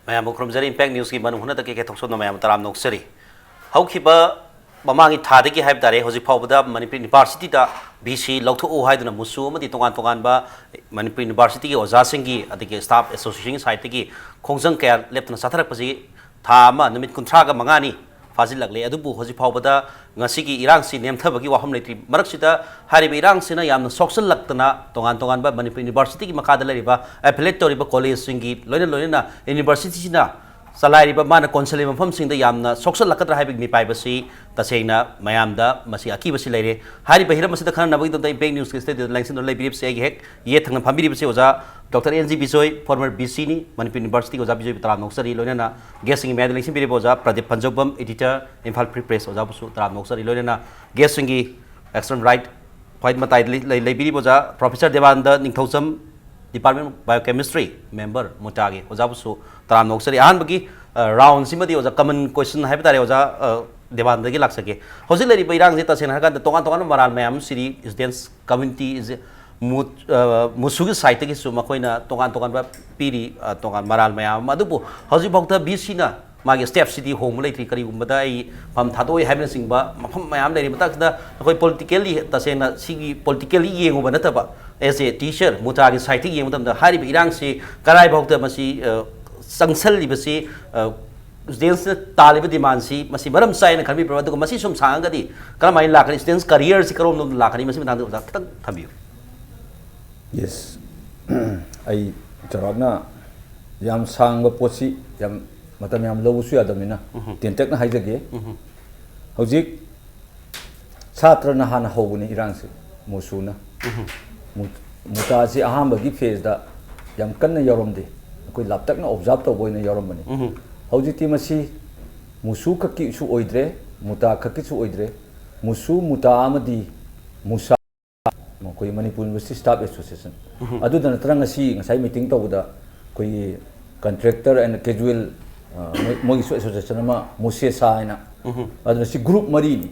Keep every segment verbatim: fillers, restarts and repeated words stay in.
ꯃꯌꯥꯝꯕꯨ ꯈꯨꯔꯨꯝꯖꯔꯤ꯫ Impact Newsꯀꯤ ꯃꯅꯨꯡ ꯍꯨꯠꯅ ꯇꯀꯦ ꯀꯦꯊꯣꯛꯆꯕꯅ ꯃꯌꯥꯝ ꯇꯔꯥꯝꯅ ꯑꯣꯛꯆꯔꯤ꯫ ꯍꯧꯈꯤꯕ ꯃꯃꯥꯡꯒꯤ ꯊꯥꯗꯒꯤ ꯍꯥꯏꯕ ꯇꯥꯔꯦ, ꯍꯧꯖꯤꯛ ꯐꯥꯎꯕꯗ ꯃꯅꯤꯄꯨꯔ ꯌꯨꯅꯤꯚꯔꯁꯤꯇꯤꯗ ꯕꯤ ꯁꯤ ꯂꯧꯊꯣꯛꯎ ꯍꯥꯏꯗꯨꯅ ꯃꯨꯁꯨ ꯑꯃꯗꯤ ꯇꯣꯉꯥꯟ ꯇꯣꯉꯥꯟꯕ ꯃꯅꯤꯄꯨꯔ ꯌꯨꯅꯤꯚꯔꯁꯤꯇꯤꯒꯤ ꯑꯣꯖꯥꯁꯤꯡꯒꯤ ꯑꯗꯒꯤ staff association ꯁꯥꯏꯠꯇꯒꯤ ꯈꯣꯡꯖꯪ ꯀꯌꯥ ꯂꯦꯞꯇꯅ ꯆꯠꯊꯔꯛꯄꯁꯤ ꯊꯥ ꯑꯃ ꯅꯨꯃꯤꯠ ꯀꯨꯟꯊ꯭ꯔꯥꯒ ꯃꯉꯥꯅꯤ ꯐꯥꯖꯤꯜꯂꯛꯂꯦ꯫ ꯑꯗꯨꯕꯨ ꯍꯧꯖꯤꯛ ꯐꯥꯎꯕꯗ ꯉꯁꯤꯒꯤ ꯏꯔꯥꯡꯁꯤ ꯅꯦꯝꯊꯕꯒꯤ ꯋꯥꯐꯝ ꯂꯩꯇ꯭ꯔꯤ꯫ ꯃꯔꯛꯁꯤꯗ ꯍꯥꯏꯔꯤꯕ ꯏꯔꯥꯡꯁꯤꯅ ꯌꯥꯝꯅ ꯁꯣꯛꯆꯜꯂꯛꯇꯅ ꯇꯣꯉꯥꯟ ꯇꯣꯉꯥꯟꯕ ꯃꯅꯤꯄꯨꯔ ꯌꯨꯅꯤꯚꯔꯁꯤꯇꯤꯒꯤ ꯃꯈꯥꯗ ꯂꯩꯔꯤꯕ affiliate ꯇꯧꯔꯤꯕ ꯀꯣꯂꯦꯖꯁꯤꯡꯒꯤ ꯂꯣꯏꯅ ꯂꯣꯏꯅꯅ ꯌꯨꯅꯤꯚꯔꯁꯤꯇꯤꯁꯤꯅ ꯆꯂꯥꯏꯔꯤꯕ ꯃꯥꯅ ꯀꯣꯟꯁꯤꯜꯂꯤꯕ ꯃꯐꯝꯁꯤꯡꯗ ꯌꯥꯝꯅ ꯁꯣꯛꯆꯜꯂꯛꯀꯗ꯭ꯔꯥ ꯍꯥꯏꯕꯒꯤ ꯃꯤꯄꯥꯏꯕꯁꯤ ꯇꯁꯦꯡꯅ ꯃꯌꯥꯝꯗ ꯃꯁꯤ ꯑꯀꯤꯕꯁꯤ ꯂꯩꯔꯦ꯫ ꯍꯥꯏꯔꯤꯕ ꯍꯤꯔꯝ ꯑꯁꯤꯗ ꯈꯟꯅꯅꯕꯒꯤꯗꯃꯛꯇ Impact Newsꯀꯤ ꯁ꯭ꯇꯨꯗꯤꯑꯣꯗ ꯂꯦꯡꯁꯤꯟꯗꯨꯅ ꯂꯩꯕꯤꯔꯤꯕꯁꯤ ꯑꯩꯒꯤ ꯍꯦꯛ ꯌꯦꯠ ꯊꯪꯅ ꯐꯝꯕꯤꯔꯤꯕꯁꯤ ꯑꯣꯖꯥ doctor N G Bijoy, former B ꯁꯤꯅꯤ, ꯃꯅꯤꯄꯨꯔ ꯌꯨꯅꯤꯚꯔꯁꯤꯇꯤꯒꯤ ꯑꯣꯖꯥ ꯕꯤꯖꯣꯏꯕꯨ ꯇꯔꯥꯝꯅ ꯑꯣꯛꯆꯔꯤ꯫ ꯂꯣꯏꯅꯅ ꯒꯦꯁꯁꯤꯡꯒꯤ ꯃꯌꯥꯏꯗ ꯂꯦꯡꯁꯤꯟꯕꯤꯔꯤꯕ ꯑꯣꯖꯥ Pradeep ꯄꯟꯖꯧꯕꯝ, editor, Imphal free press, ꯑꯣꯖꯥꯕꯨꯁꯨ ꯇꯔꯥꯝꯅ ꯑꯣꯛꯆꯔꯤ꯫ ꯂꯣꯏꯅꯅ ꯒꯦꯁꯁꯤꯡꯒꯤ extreme right, ꯈ꯭ꯋꯥꯏ ꯃꯇꯥꯏꯗ ꯂꯩ- ꯂꯩ- ꯂꯩꯕꯤꯔꯤꯕ ꯑꯣꯖꯥ professor Debananda Ningthoujam, Department of Biochemistry, member ꯃꯨꯇꯥꯒꯤ ꯑꯣꯖꯥꯕꯨꯁꯨ ꯇꯔꯥꯝꯅ ꯑꯣꯛꯆꯔꯤ꯫ ꯑꯍꯥꯟꯕꯒꯤ ꯔꯥꯎꯟꯁꯤꯃꯗꯤ ꯑꯣꯖꯥ, common question ꯍꯥꯏꯕ ꯇꯥꯔꯦ, ꯑꯣꯖꯥ ꯗꯦꯕꯥꯅꯟꯗꯒꯤ ꯂꯥꯛꯆꯒꯦ꯫ ꯍꯧꯖꯤꯛ ꯂꯩꯔꯤꯕ ꯏꯔꯥꯡꯁꯤ ꯇꯁꯦꯡꯅ ꯍꯥꯏꯔꯀꯥꯟꯗ ꯇꯣꯉꯥꯟ ꯇꯣꯉꯥꯟꯕ ꯃꯔꯥꯜ ꯃꯌꯥꯝ ꯑꯃ ꯁꯤꯔꯤ, students community is ꯃꯨ- ꯑ, ꯃꯨꯁꯨꯒꯤ ꯁꯥꯏꯠꯇꯒꯤꯁꯨ ꯃꯈꯣꯏꯅ ꯇꯣꯉꯥꯟ ꯇꯣꯉꯥꯟꯕ ꯄꯤꯔꯤ, ꯑ, ꯇꯣꯉꯥꯟ ꯃꯔꯥꯜ ꯃꯌꯥꯝ ꯑꯃ꯫ ꯑꯗꯨꯕꯨ ꯍꯧꯖꯤꯛꯐꯥꯎꯗ ꯕꯤ ꯁꯤꯅ ꯃꯥꯒꯤ ꯁ꯭ꯇꯦꯞꯁꯤꯗꯤ ꯍꯣꯡꯕ ꯂꯩꯇ꯭ꯔꯤ꯫ ꯀꯔꯤꯒꯨꯝꯕꯗ ꯑꯩ ꯐꯝ ꯊꯥꯗꯣꯛꯑꯣꯏ ꯍꯥꯏꯕꯅꯆꯤꯡꯕ ꯃꯐꯝ ꯃꯌꯥꯝ ꯂꯩꯔꯤ꯫ ꯃꯇꯥꯡꯁꯤꯗ ꯑꯩꯈꯣꯏ politically, ꯇꯁꯦꯡꯅ ꯁꯤꯒꯤ politically ꯌꯦꯡꯉꯨꯕ ꯅꯠꯇꯕ, as a teacher, ꯃꯨꯇꯥꯒꯤ ꯁꯥꯏꯠꯇꯒꯤ ꯌꯦꯡꯕ ꯃꯇꯝꯗ ꯍꯥꯏꯔꯤꯕ ꯏꯔꯥꯡꯁꯤ ꯀꯗꯥꯏꯐꯥꯎꯗ ꯃꯁꯤ, ꯑ, ꯆꯪꯁꯜꯂꯤꯕꯁꯤ, ꯑ, students ꯇꯥꯜꯂꯤꯕ demandꯁꯤ ꯃꯁꯤ ꯃꯔꯝ ꯆꯥꯏꯅ ꯈꯟꯕꯤꯕ꯭ꯔꯥ? ꯑꯗꯨꯒ ꯃꯁꯤ ꯁꯨꯝ ꯁꯥꯡꯉꯒꯗꯤ ꯀꯔꯝꯍꯥꯏꯅ ꯂꯥꯛꯀꯅꯤ? Students careerꯁꯤ ꯀꯔꯣꯝꯗ ꯂꯥꯛꯀꯅꯤ? ꯃꯁꯤ ꯃꯇꯥꯡꯗ ꯑꯣꯖꯥ ꯈꯤꯇꯪ ꯊꯝꯕꯤꯌꯨ꯫ Yes꯫ ꯑꯩ ꯆꯥꯎꯔꯥꯛꯅ ꯌꯥꯝ ꯁꯥꯡꯕ ꯄꯣꯠꯁꯤ ꯌꯥꯝ ꯃꯇꯝ ꯌꯥꯝ ꯂꯧꯕꯁꯨ ꯌꯥꯗꯕꯅꯤꯅ ꯇꯦꯟꯇꯛꯅ ꯍꯥꯏꯖꯒꯦ꯫ ꯍꯧꯖꯤꯛ ꯁꯥꯇ꯭ꯔꯅ ꯍꯥꯟꯅ ꯍꯧꯕꯅꯤ ꯏꯔꯥꯡꯁꯦ, ꯃꯨꯁꯨꯅ꯫ ꯃꯨ- ꯃꯨꯇꯥꯁꯤ ꯑꯍꯥꯟꯕꯒꯤ phaseꯇ ꯌꯥꯝ ꯀꯟꯅ ꯌꯥꯎꯔꯝꯗꯦ, ꯑꯩꯈꯣꯏ ꯂꯥꯞꯇꯛꯅ observe ꯇꯧꯕ ꯑꯣꯏꯅ ꯌꯥꯎꯔꯝꯕꯅꯤ꯫ ꯍꯧꯖꯤꯛꯇꯤ ꯃꯁꯤ ꯃꯨꯁꯨ ꯈꯛꯀꯤꯁꯨ ꯑꯣꯏꯗ꯭ꯔꯦ, ꯃꯨꯇꯥ ꯈꯛꯀꯤꯁꯨ ꯑꯣꯏꯗ꯭ꯔꯦ꯫ ꯃꯨꯁꯨ, ꯃꯨꯇꯥ ꯑꯃꯗꯤ ꯃꯨꯁꯥ, ꯃꯈꯣꯏ ꯃꯅꯤꯄꯨꯔ ꯌꯨꯅꯤꯚꯔꯁꯤꯇꯤ staff association, ꯑꯗꯨꯗ ꯅꯠꯇꯅ ꯉꯁꯤ, ꯉꯁꯥꯏ meeting ꯇꯧꯕꯗ ꯑꯩꯈꯣꯏꯒꯤ contractor and casual, ꯑ, ꯃꯣꯏ- ꯃꯣꯏꯒꯤꯁꯨ association ꯑꯃ, ꯃꯨꯁꯦꯁꯥ ꯍꯥꯏꯅ, ꯑꯗꯨꯅ ꯁꯤ group ꯃꯔꯤꯅꯤ꯫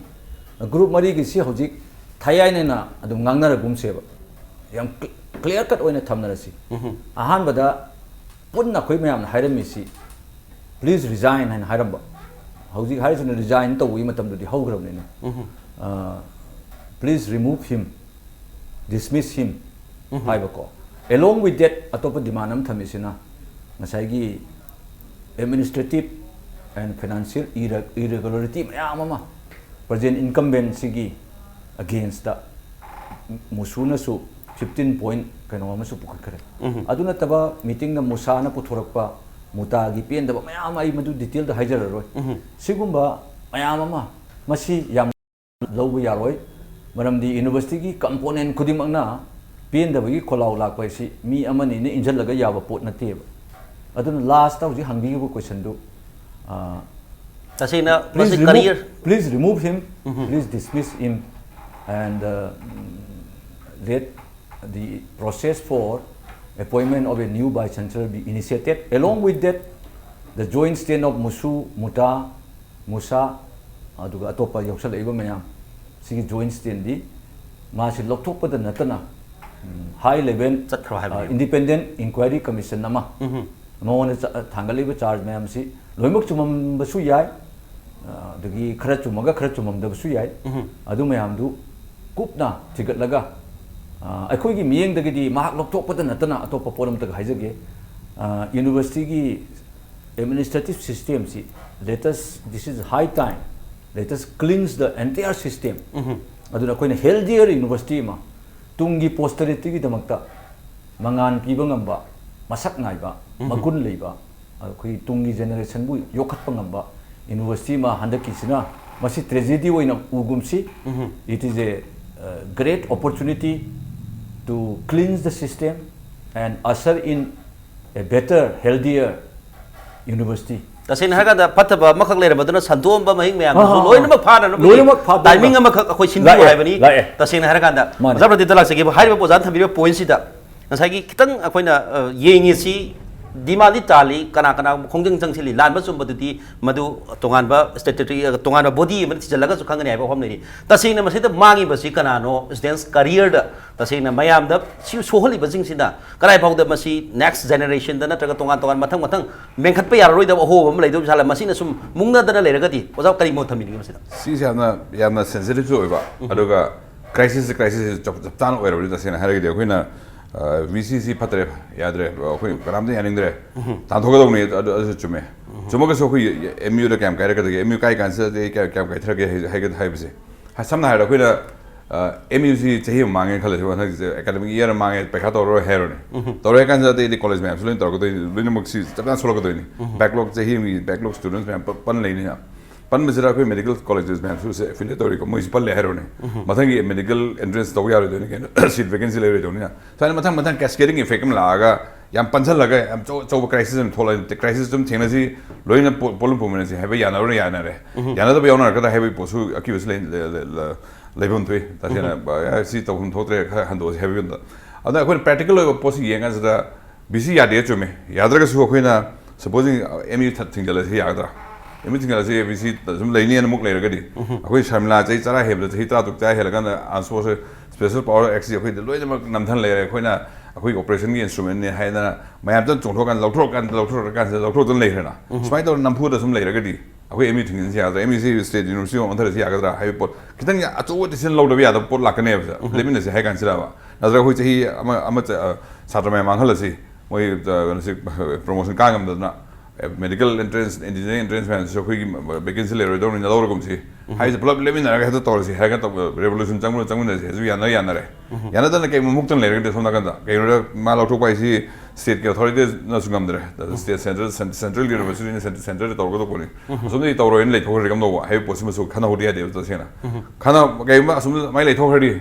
Group ꯃꯔꯤꯒꯤꯁꯤ ꯍꯧꯖꯤꯛ ꯊꯥꯏꯅꯅ ꯑꯗꯨꯝ ꯉꯥꯡꯅꯔꯒꯨꯝꯁꯦꯕ, ꯌꯥꯝ cl- clear cut ꯑꯣꯏꯅ ꯊꯝꯅꯔꯁꯤ꯫ ꯑꯍꯥꯟꯕꯗ ꯄꯨꯟꯅ ꯑꯩꯈꯣꯏ ꯃꯌꯥꯝꯅ ꯍꯥꯏꯔꯝꯃꯤꯁꯤ, "Please resign" ꯍꯥꯏꯅ ꯍꯥꯏꯔꯝꯕ꯫ ꯍꯧꯖꯤꯛ ꯍꯥꯏꯔꯤꯁꯤꯅ resign ꯇꯧꯕꯒꯤ ꯃꯇꯝꯗꯨꯗꯤ ꯍꯧꯈ꯭ꯔꯕꯅꯤꯅ꯫ "Please remove him, dismiss him" ꯍꯥꯏꯕꯀꯣ꯫ Along with that, ꯑꯇꯣꯞꯄ demand ꯑꯃ ꯊꯝꯃꯤꯁꯤꯅ ꯉꯁꯥꯏꯒꯤ administrative and financial irre- irregularity ꯃꯌꯥꯝ ꯑꯃ present incumbent ꯁꯤꯒꯤ against ꯇ ꯃꯨꯁꯨꯅꯁꯨ fifteen point ꯀꯩꯅꯣ ꯑꯃꯁꯨ ꯄꯨꯈꯠꯈ꯭ꯔꯦ꯫ ꯑꯗꯨ ꯅꯠꯇꯕ meeting ꯗ ꯃꯨꯁꯥꯅ ꯄꯨꯊꯣꯔꯛꯄ ꯃꯨꯇꯥꯒꯤ ꯄꯦꯟꯗꯕ ꯃꯌꯥꯝ ꯑꯃ ꯑꯩ ꯃꯗꯨ detail ꯗ ꯍꯥꯏꯖꯔꯔꯣꯏ꯫ ꯁꯤꯒꯨꯝꯕ ꯃꯌꯥꯝ ꯑꯃ ꯃꯁꯤ ꯌꯥꯝ ꯂꯧꯕ ꯌꯥꯔꯣꯏ꯫ ꯃꯔꯝꯗꯤ university ꯒꯤ component ꯈꯨꯗꯤꯡꯃꯛꯅ ꯄꯦꯟꯗꯕꯒꯤ ꯈꯣꯜꯂꯥꯎ ꯂꯥꯛꯄ ꯍꯥꯏꯁꯤ ꯃꯤ ꯑꯃꯅꯤꯅ ꯏꯟꯁꯤꯜꯂꯒ ꯌꯥꯕ ꯄꯣꯠ ꯅꯠꯇꯦꯕ꯫ ꯑꯗꯨꯅ last ꯇ ꯍꯧꯖꯤꯛ ꯍꯪꯕꯤꯈꯤꯕ question ꯗꯨ, ꯑ, ꯇꯁꯦꯡꯅ "Please ꯃꯁꯤ remove, career please remove him, please dismiss him, and uh, let the process for appointment of a new vice chancellor be initiated. Along with that, the joint stand of ꯃꯨꯁꯨ, ꯃꯨꯇꯥ, Musa, ꯑꯗꯨꯒ ꯑꯇꯣꯞꯄ ꯌꯥꯎꯁꯜꯂꯛꯏꯕ ꯃꯌꯥꯝ ꯁꯤꯒꯤ joint stand ꯗꯤ ꯃꯥꯁꯤ ꯂꯧꯊꯣꯛꯄꯗ ꯅꯠꯇꯅ, ꯎꯝ, high level, ꯆꯠꯈ꯭ꯔꯣ ꯍꯥꯏꯕꯅꯤ꯫ ꯑ, independent inquiry commission ꯑꯃ ꯃꯉꯣꯟꯗ ꯆ- ꯊꯥꯡꯒꯠꯂꯤꯕ charge ꯃꯌꯥꯝꯁꯤ ꯂꯣꯏꯅꯃꯛ ꯆꯨꯝꯃꯝꯕꯁꯨ ꯌꯥꯏ, ꯑ, ꯑꯗꯒꯤ ꯈꯔ ꯆꯨꯝꯃꯒ ꯈꯔ ꯆꯨꯝꯃꯝꯗꯕꯁꯨ ꯌꯥꯏ꯫ ꯑꯗꯨ ꯃꯌꯥꯝꯗꯨ ꯀꯨꯞꯅ ꯊꯤꯒꯠꯂꯒ, ꯑ, ꯑꯩꯈꯣꯏꯒꯤ ꯃꯤꯠꯌꯦꯡꯗꯒꯤꯗꯤ ꯃꯍꯥꯛ ꯂꯧꯊꯣꯛꯄꯗ ꯅꯠꯇꯅ ꯑꯇꯣꯞꯄ ꯄꯣꯠ ꯑꯃꯇꯒ ꯍꯥꯏꯖꯒꯦ꯫ ꯑ, university ꯒꯤ administrative system ꯁꯤ, let us, this is high time, let us cleanse the entire system. ꯑꯗꯨꯅ ꯑꯩꯈꯣꯏꯅ healthier university ꯑꯃ ꯇꯨꯡꯒꯤ posterity ꯒꯤꯗꯃꯛꯇ ꯃꯉꯥꯟ ꯄꯤꯕ ꯉꯝꯕ, ꯃꯁꯛ ꯅꯥꯏꯕ, ꯃꯒꯨꯟ ꯂꯩꯕ, ꯑꯩꯈꯣꯏꯒꯤ ꯇꯨꯡꯒꯤ generation ꯕꯨ ꯌꯣꯛꯈꯠꯄ ꯉꯝꯕ university ꯑꯃ ꯍꯟꯗꯛꯀꯤꯁꯤꯅ ꯃꯁꯤ tragedy ꯑꯣꯏꯅ ꯎꯒꯨꯝꯁꯤ꯫ It is a uh, great opportunity to cleanse the system and usher in a better, healthier university. ꯇꯁꯦꯡꯅ ꯍꯥꯏꯔꯀꯥꯟꯗ ꯐꯠꯇꯕ ꯑꯃꯈꯛ ꯂꯩꯔꯝꯕꯗꯨꯅ ꯁꯟꯗꯣꯛꯑꯝꯕ ꯃꯍꯤꯛ ꯃꯌꯥꯝꯗꯨꯁꯨ ꯑꯥ, ꯑꯥ, ꯂꯣꯏꯅꯃꯛ ꯑꯥ꯫ ꯐꯥꯅꯅꯕꯒꯤ ꯂꯣꯏꯅꯃꯛ ꯐꯥꯗꯣꯛꯑꯒ꯫ Timing ꯑꯃꯈꯛ ꯑꯩꯈꯣꯏ ꯁꯤꯟꯕꯤꯌꯨ ꯂꯥꯛꯑꯦ, ꯍꯥꯏꯕꯅꯤ꯫ ꯂꯥꯛꯑꯦ꯫ ꯇꯁꯦꯡꯅ ꯍꯥꯏꯔꯀꯥꯟꯗ ꯃꯥꯅꯦ꯫ ꯑꯣꯖꯥ ꯄ꯭ꯔꯗꯤꯞꯇ ꯂꯥꯛꯆꯒꯦꯕ꯫ ꯍꯥꯏꯔꯤꯕ ꯑꯣꯖꯥꯅ ꯊꯝꯕꯤꯔꯤꯕ point ꯁꯤꯗ ꯉꯁꯥꯏꯒꯤ ꯈꯤꯇꯪ ꯑꯩꯈꯣꯏꯅ, ꯑ, ꯌꯦꯡꯉꯤꯁꯤ ꯗꯤꯃꯥꯟꯗꯤ ꯇꯥꯜꯂꯤ, ꯀꯅꯥ ꯀꯅꯥ ꯈꯣꯡꯖꯪ ꯆꯪꯁꯤꯜꯂꯤ, ꯂꯥꯟꯕ ꯆꯨꯝꯕꯗꯨꯗꯤ ꯃꯗꯨ ꯇꯣꯉꯥꯟꯕ ꯁ꯭ꯇꯦꯇꯨꯇꯔꯤ, ꯇꯣꯉꯥꯟꯕ ꯕꯣꯗꯤ ꯑꯃꯗ ꯊꯤꯖꯤꯜꯂꯒꯁꯨ ꯈꯪꯒꯅꯤ ꯍꯥꯏꯕ ꯋꯥꯐꯝ ꯂꯩꯔꯤ꯫ ꯇꯁꯦꯡꯅ ꯃꯁꯤꯗ ꯃꯥꯡꯉꯤꯕꯁꯤ ꯀꯅꯥꯅꯣ? ꯁ꯭ꯇꯨꯗꯦꯟꯁ ꯀꯔꯤꯌꯔꯗ ꯇꯁꯦꯡꯅ ꯃꯌꯥꯝꯗ ꯁꯤ ꯁꯣꯛꯍꯜꯂꯤꯕꯁꯤꯡꯁꯤꯅ ꯀꯗꯥꯏ ꯐꯥꯎꯗ ꯃꯁꯤ ꯅꯦꯛꯁ ꯖꯦꯅꯦꯔꯦꯁꯟꯗ ꯅꯠꯇ꯭ꯔꯒ ꯇꯣꯉꯥꯟ ꯇꯣꯉꯥꯟ ꯃꯊꯪ ꯃꯊꯪ ꯃꯦꯟꯈꯠꯄ ꯌꯥꯔꯔꯣꯏꯗꯕ ꯑꯍꯣꯕ ꯑꯃ ꯂꯩꯗꯧꯕ ꯖꯥꯠꯂ? ꯃꯁꯤꯅ ꯁꯨꯝ ꯃꯨꯛꯅꯗꯅ ꯂꯩꯔꯒꯗꯤ ꯑꯣꯖꯥ ꯀꯔꯤ ꯃꯣꯠ ꯊꯝꯕꯤꯅꯤꯡꯉꯤ ꯃꯁꯤꯗ? ꯁꯤꯁꯦ ꯌꯥꯝꯅ ꯌꯥꯝꯅ ꯁꯦꯟꯁꯤꯇꯤꯞꯁꯨ ꯑꯣꯏꯕ, ꯑꯗꯨꯒ ꯀ꯭ꯔꯥꯏꯁꯤꯁꯁꯦ ꯀ꯭ꯔꯥꯏꯁꯤꯁ ꯆꯞ ꯆꯞ ꯆꯥꯅ ꯑꯣꯏꯔꯕꯅꯤ꯫ ꯇꯁꯦꯡꯅ ꯍꯥꯏꯔꯒꯗꯤ ꯑꯩꯈꯣꯏꯅ ꯚꯤ ꯁꯤꯁꯤ ꯐꯠꯇ꯭ꯔꯦ, ꯌꯥꯗ꯭ꯔꯦ, ꯑꯩꯈꯣꯏ ꯀꯅꯥꯝꯇ ꯌꯥꯅꯤꯡꯗ꯭ꯔꯦ, ꯇꯥꯟꯊꯣꯛꯀꯗꯧꯅꯤ꯫ ꯑꯗꯨ ꯑꯗꯨꯁꯨ ꯆꯨꯝꯃꯦ꯫ ꯆꯨꯝꯃꯒꯁꯨ ꯑꯩꯈꯣꯏ ꯑꯦꯝ ꯌꯨꯗ ꯀꯌꯥꯝ ꯀꯥꯏꯔꯛꯀꯗꯒꯦ, ꯑꯦꯝ ꯌꯨ ꯀꯥꯏ ꯀꯥꯟꯁꯤꯗꯗꯤ ꯑꯩ ꯀꯌꯥꯝ ꯀꯌꯥꯝ ꯀꯥꯏꯊꯔꯛꯀꯦ ꯍꯥꯏ- ꯍꯥꯏꯒ- ꯍꯥꯏꯕꯁꯦ꯫ ꯍꯥꯏ- ꯁꯝꯅ ꯍꯥꯏꯔꯕꯗ ꯑꯩꯈꯣꯏꯅ ꯑꯦꯝ ꯌꯨꯁꯤ ꯆꯍꯤ ꯑꯃ ꯃꯥꯡꯉꯦ ꯈꯜꯂꯁꯤꯕ, ꯍꯟꯗꯛꯁꯦ ꯑꯦꯀꯥꯗꯃꯤꯛ ꯏꯌꯔ ꯃꯥꯡꯉꯦ, ꯄꯩꯈꯥ ꯇꯧꯔꯔꯣꯏ ꯍꯥꯏꯔꯣꯅꯦ꯫ ꯇꯧꯔꯦ ꯍꯥꯏ ꯀꯥꯟꯁꯤꯗ ꯑꯇꯩꯗꯤ ꯀꯣꯂꯦꯖ ꯃꯌꯥꯝꯁꯨ ꯂꯣꯏꯅ ꯇꯧꯔꯛꯀꯗꯣꯏꯅꯤ, ꯂꯣꯏꯅꯃꯛ ꯁꯤ ꯆꯞ ꯆꯥꯅ ꯁꯣꯛꯂꯛꯀꯗꯣꯏꯅꯤ꯫ ꯕꯦꯛꯂꯣꯛ, ꯆꯍꯤ ꯑꯃꯒꯤ ꯕꯦꯛꯂꯣꯛ ꯁ꯭ꯇꯨꯗꯦꯟꯁ ꯃꯌꯥꯝ ꯄ- ꯄꯟ ꯂꯩꯅꯤꯅ꯫ ꯄꯟꯕꯁꯤꯗ ꯑꯩꯈꯣꯏ ꯃꯦꯗꯤꯀꯦꯜ ꯀꯣꯂꯦꯖꯦꯁ ꯃꯌꯥꯝꯁꯨ ꯑꯦꯐꯤꯂꯦꯠ ꯇꯧꯔꯤꯀꯣ, ꯃꯣꯏꯁꯨ ꯄꯜꯂꯦ ꯍꯥꯏꯔꯣꯅꯦ꯫ ꯃꯊꯪꯒꯤ ꯃꯦꯗꯤꯀꯦꯜ ꯑꯦꯟꯇ꯭ꯔꯦꯟꯁ ꯇꯧꯕ ꯌꯥꯔꯣꯏꯗꯣꯏꯅꯤ ꯀꯩꯅꯣ, ꯁꯤꯠ ꯚꯦꯀꯦꯟꯁꯤ ꯂꯩꯔꯣꯏꯗꯧꯅꯤꯅ꯫ ꯁꯨꯃꯥꯏꯅ ꯃꯊꯪ ꯃꯊꯪ ꯀꯦꯁꯀꯦꯗꯤꯡ ꯏꯐꯦꯛ ꯑꯃ ꯂꯥꯛꯑꯒ ꯌꯥꯝ ꯄꯟꯁꯜꯂꯒ ꯌꯥꯝ ꯑꯆꯧ- ꯑꯆꯧꯕ ꯀ꯭ꯔꯥꯏꯁꯤꯁ ꯑꯃ ꯊꯣꯛꯂꯛꯑꯦ꯫ ꯀ꯭ꯔꯥꯏꯁꯤꯁ ꯑꯗꯨꯝ ꯊꯦꯡꯅꯁꯤ, ꯂꯣꯏꯅ ꯄꯣ- ꯄꯣꯠꯂꯨꯝ ꯄꯨꯝꯅꯁꯤ ꯍꯥꯏꯕ ꯌꯥꯅꯕꯅ ꯌꯥꯅꯔꯦ꯫ ꯌꯥꯅꯗꯕ ꯌꯥꯎꯅꯔꯛꯀꯗ꯭ꯔꯥ ꯍꯥꯏꯕꯒꯤ ꯄꯣꯠꯁꯨ ꯑꯀꯤꯕꯁꯨ ꯂꯩ- ꯂꯩ- ꯂꯩ- ꯂꯩ- ꯂꯩꯐꯝ ꯊꯣꯛꯏ꯫ ꯇꯁꯦꯡꯅ ꯁꯤ ꯇꯧꯐꯝ ꯊꯣꯛꯇ꯭ꯔꯦ, ꯈꯔ ꯍꯟꯗꯣꯛꯑꯁꯤ ꯍꯥꯏꯕꯒꯤ ꯃꯇꯝꯗ꯫ ꯑꯗꯨꯅ ꯑꯩꯈꯣꯏꯅ ꯄ꯭ꯔꯦꯛꯇꯤꯀꯦꯜ ꯑꯣꯏꯕ ꯄꯣꯠꯁꯤ ꯌꯦꯡ ꯀꯥꯟꯁꯤꯗ ꯕꯤ ꯁꯤ ꯌꯥꯗꯦ, ꯆꯨꯝꯃꯦ꯫ ꯌꯥꯗ꯭ꯔꯒꯁꯨ ꯑꯩꯈꯣꯏꯅ ꯁꯄꯣꯖꯤꯡ ꯑꯦꯝ ꯌꯨ ꯊꯤꯡꯖꯤꯜꯂꯁꯤ ꯌꯥꯒꯗ꯭ꯔꯥ? ꯑꯦꯝ ꯌꯨ ꯊꯤꯡꯖꯤꯜꯂꯁꯤ, ꯕꯤ ꯁꯤ ꯁꯨꯝ ꯂꯩꯅꯤꯅ ꯑꯃꯨꯛ ꯂꯩꯔꯒꯗꯤ, ꯑꯩꯈꯣꯏ ꯁꯔꯃꯤꯂꯥ ꯆꯍꯤ ꯇꯔꯥ ꯍꯦꯟꯕꯗ, ꯆꯍꯤ ꯇꯔꯥ ꯇꯔꯨꯛ ꯇꯔꯥ ꯍꯦꯜꯂꯀꯥꯟꯗ ꯑꯥꯔꯝ ꯐꯣꯔꯁ ꯁ꯭ꯄꯦꯁꯦꯜ ꯄꯥꯋꯔ ꯑꯦꯛꯁꯤ ꯑꯩꯈꯣꯏꯗ ꯂꯣꯏꯅꯃꯛ ꯅꯝꯊꯟ ꯂꯩꯔꯦ꯫ ꯑꯩꯈꯣꯏꯅ ꯑꯩꯈꯣꯏꯒꯤ ꯑꯣꯄꯔꯦꯁꯟꯒꯤ ꯏꯟꯁꯇ꯭ꯔꯨꯃꯦꯟꯅꯤ ꯍꯥꯏꯗꯅ ꯃꯌꯥꯝꯇ ꯆꯣꯡꯊꯣꯛꯑꯀꯥꯟꯗ, ꯂꯧꯊꯣꯔꯛꯀꯥꯟꯗ, ꯂꯧꯊꯣꯔꯛꯑꯀꯥꯟꯁꯤꯗ ꯂꯧꯊꯣꯛꯇꯅ ꯂꯩꯈ꯭ꯔꯦꯅ꯫ ꯁꯨꯃꯥꯏꯅ ꯇꯧꯔ ꯅꯝꯐꯨꯗ ꯁꯨꯝ ꯂꯩꯔꯒꯗꯤ ꯑꯩꯈꯣꯏ ꯑꯦꯝ ꯌꯨ ꯊꯤꯡꯖꯤꯟꯁꯤ ꯌꯥꯒꯗ꯭ꯔꯥ, ꯑꯦꯝ ꯌꯨ ꯁꯤ ꯁ꯭ꯇꯦꯠ ꯌꯨꯅꯤꯚꯔꯁꯤꯇꯤ ꯑꯣꯟꯊꯔꯁꯤ ꯌꯥꯒꯗ꯭ꯔꯥ ꯍꯥꯏꯕ ꯄꯣꯠ, ꯈꯤꯇꯪ ꯑꯆꯧꯕ ꯗꯤꯁꯤꯖꯟ ꯂꯧꯗꯕ ꯌꯥꯗꯕ ꯄꯣꯠ ꯂꯥꯛꯀꯅꯦꯕ꯫ ꯂꯦꯞꯃꯤꯟꯅꯁꯤ ꯍꯥꯏ ꯀꯥꯟꯁꯤꯗꯕ꯫ ꯅꯠꯇ꯭ꯔꯒ ꯑꯩꯈꯣꯏ ꯆꯍꯤ ꯑꯃ ꯑꯃ ꯆ- ꯑ, ꯁꯥꯇ꯭ꯔ ꯃꯌꯥꯝ ꯃꯥꯡꯍꯜꯂꯁꯤ, ꯃꯣꯏ, ꯑ, ꯀꯩꯅꯣꯁꯤ, ꯄ꯭ꯔꯣꯃꯣꯁꯟ ꯀꯥ ꯉꯝꯗꯗꯅ, ꯑꯦ, ꯃꯦꯗꯤꯀꯦꯜ ꯑꯦꯟꯇ꯭ꯔꯦꯟꯁ, ꯏꯟꯖꯤꯅꯤꯌꯥꯔꯤꯡ ꯑꯦꯟꯇ꯭ꯔꯦꯟꯁ ꯃꯌꯥꯝꯁꯤꯁꯨ ꯑꯩꯈꯣꯏꯒꯤ ꯚꯦꯀꯦꯟꯁꯤ ꯂꯩꯔꯣꯏꯗꯧꯅꯤꯅ ꯂꯧꯔꯒꯨꯝꯁꯤ ꯍꯥꯏꯁꯦ꯫ ꯄꯨꯂꯞ ꯂꯦꯞꯃꯤꯟꯅꯔꯒ ꯍꯦꯛꯇ ꯇꯧꯔꯁꯤ ꯍꯥꯏꯔꯒ ꯇꯧ- ꯔꯦꯚꯣꯂꯨꯁꯟ ꯆꯪꯕ ꯆꯪꯃꯤꯟꯅꯁꯤ ꯍꯥꯏꯁꯨ ꯌꯥꯅ ꯌꯥꯅꯔꯦ꯫ ꯌꯥꯅꯗꯅ ꯀꯩꯒꯨꯝꯕ ꯃꯨꯛꯇꯅ ꯂꯩꯔꯒꯗꯤ ꯁꯣꯝ ꯅꯥꯀꯟꯗ ꯀꯩꯅꯣꯗ ꯃꯥ ꯂꯧꯊꯣꯛꯄ ꯍꯥꯏꯁꯤ ꯁ꯭ꯇꯦꯠꯀꯤ ꯑꯣꯊꯣꯔꯤꯇꯤꯅꯁꯨ ꯉꯝꯗ꯭ꯔꯦ꯫ ꯁ꯭ꯇꯦꯠ ꯁꯦꯟꯇ꯭ꯔꯦꯜ ꯁꯦꯟꯇ꯭ꯔꯦꯜ ꯌꯨꯅꯤꯚꯔꯁꯤꯇꯤꯅ ꯁꯦꯟꯇ꯭ꯔꯦꯜꯗ ꯇꯧꯔꯒ ꯇꯧꯕꯅꯤ꯫ ꯑꯁꯣꯝꯗꯗꯤ ꯇꯧꯔꯣꯏꯅ ꯂꯩꯊꯣꯛꯈ꯭ꯔꯗꯤ ꯀꯝꯗꯧꯕ ꯍꯥꯏꯕ ꯄꯣꯠꯁꯤꯃꯁꯨ ꯈꯟꯅꯍꯧꯗ ꯌꯥꯗꯦꯕ꯫ ꯇꯁꯦꯡꯅ ꯈꯟꯅ ꯀꯩꯒꯨꯝꯕ ꯑꯁꯣꯝꯗ ꯑꯗꯨꯃꯥꯏꯅ ꯂꯩꯊꯣꯛꯈ꯭ꯔꯗꯤ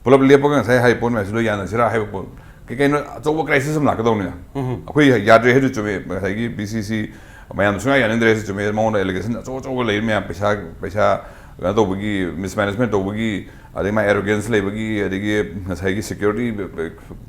ꯄꯨꯂꯞ ꯂꯦꯞꯄꯒ ꯉꯁꯥꯏ ꯍꯥꯏꯔꯤꯕ ꯄꯣꯠ ꯃꯌꯥꯝꯁꯤ ꯂꯣꯏ ꯌꯥꯅꯁꯤꯔꯥ ꯍꯥꯏꯕ ꯄꯣꯠ, ꯀꯩ ꯀꯩꯅꯣ ꯑꯆꯧꯕ ꯀ꯭ꯔꯥꯏꯁꯤꯁ ꯑꯃ ꯂꯥꯛꯀꯗꯧꯅꯤꯅ꯫ ꯑꯩꯈꯣꯏ ꯌꯥꯗ꯭ꯔꯦ ꯍꯥꯏꯗꯨ ꯆꯨꯝꯃꯦ, ꯉꯁꯥꯏꯒꯤ ꯕꯤ ꯁꯤ ꯁꯤ ꯃꯌꯥꯝꯅ ꯁꯨꯡꯌꯥ ꯌꯥꯅꯤꯡꯗ꯭ꯔꯦ ꯍꯥꯏꯁꯨ ꯆꯨꯝꯃꯦ꯫ ꯃꯉꯣꯟꯗ ꯑꯦꯂꯤꯒꯦꯁꯟ ꯑꯆꯧ ꯑꯆꯧꯕ ꯂꯩꯔꯤ ꯃꯌꯥꯝ, ꯄꯩꯁꯥ ꯄꯩꯁꯥ ꯀꯩꯅꯣ ꯇꯧꯕꯒꯤ, ꯃꯤꯁꯃꯦꯅꯦꯖꯃꯦꯟ ꯇꯧꯕꯒꯤ, ꯑꯗꯩ ꯃꯥ ꯑꯦꯔꯣꯒꯦꯟꯁ ꯂꯩꯕꯒꯤ, ꯑꯗꯒꯤ ꯉꯁꯥꯏꯒꯤ ꯁꯦꯀ꯭ꯌꯨꯔꯤꯇꯤ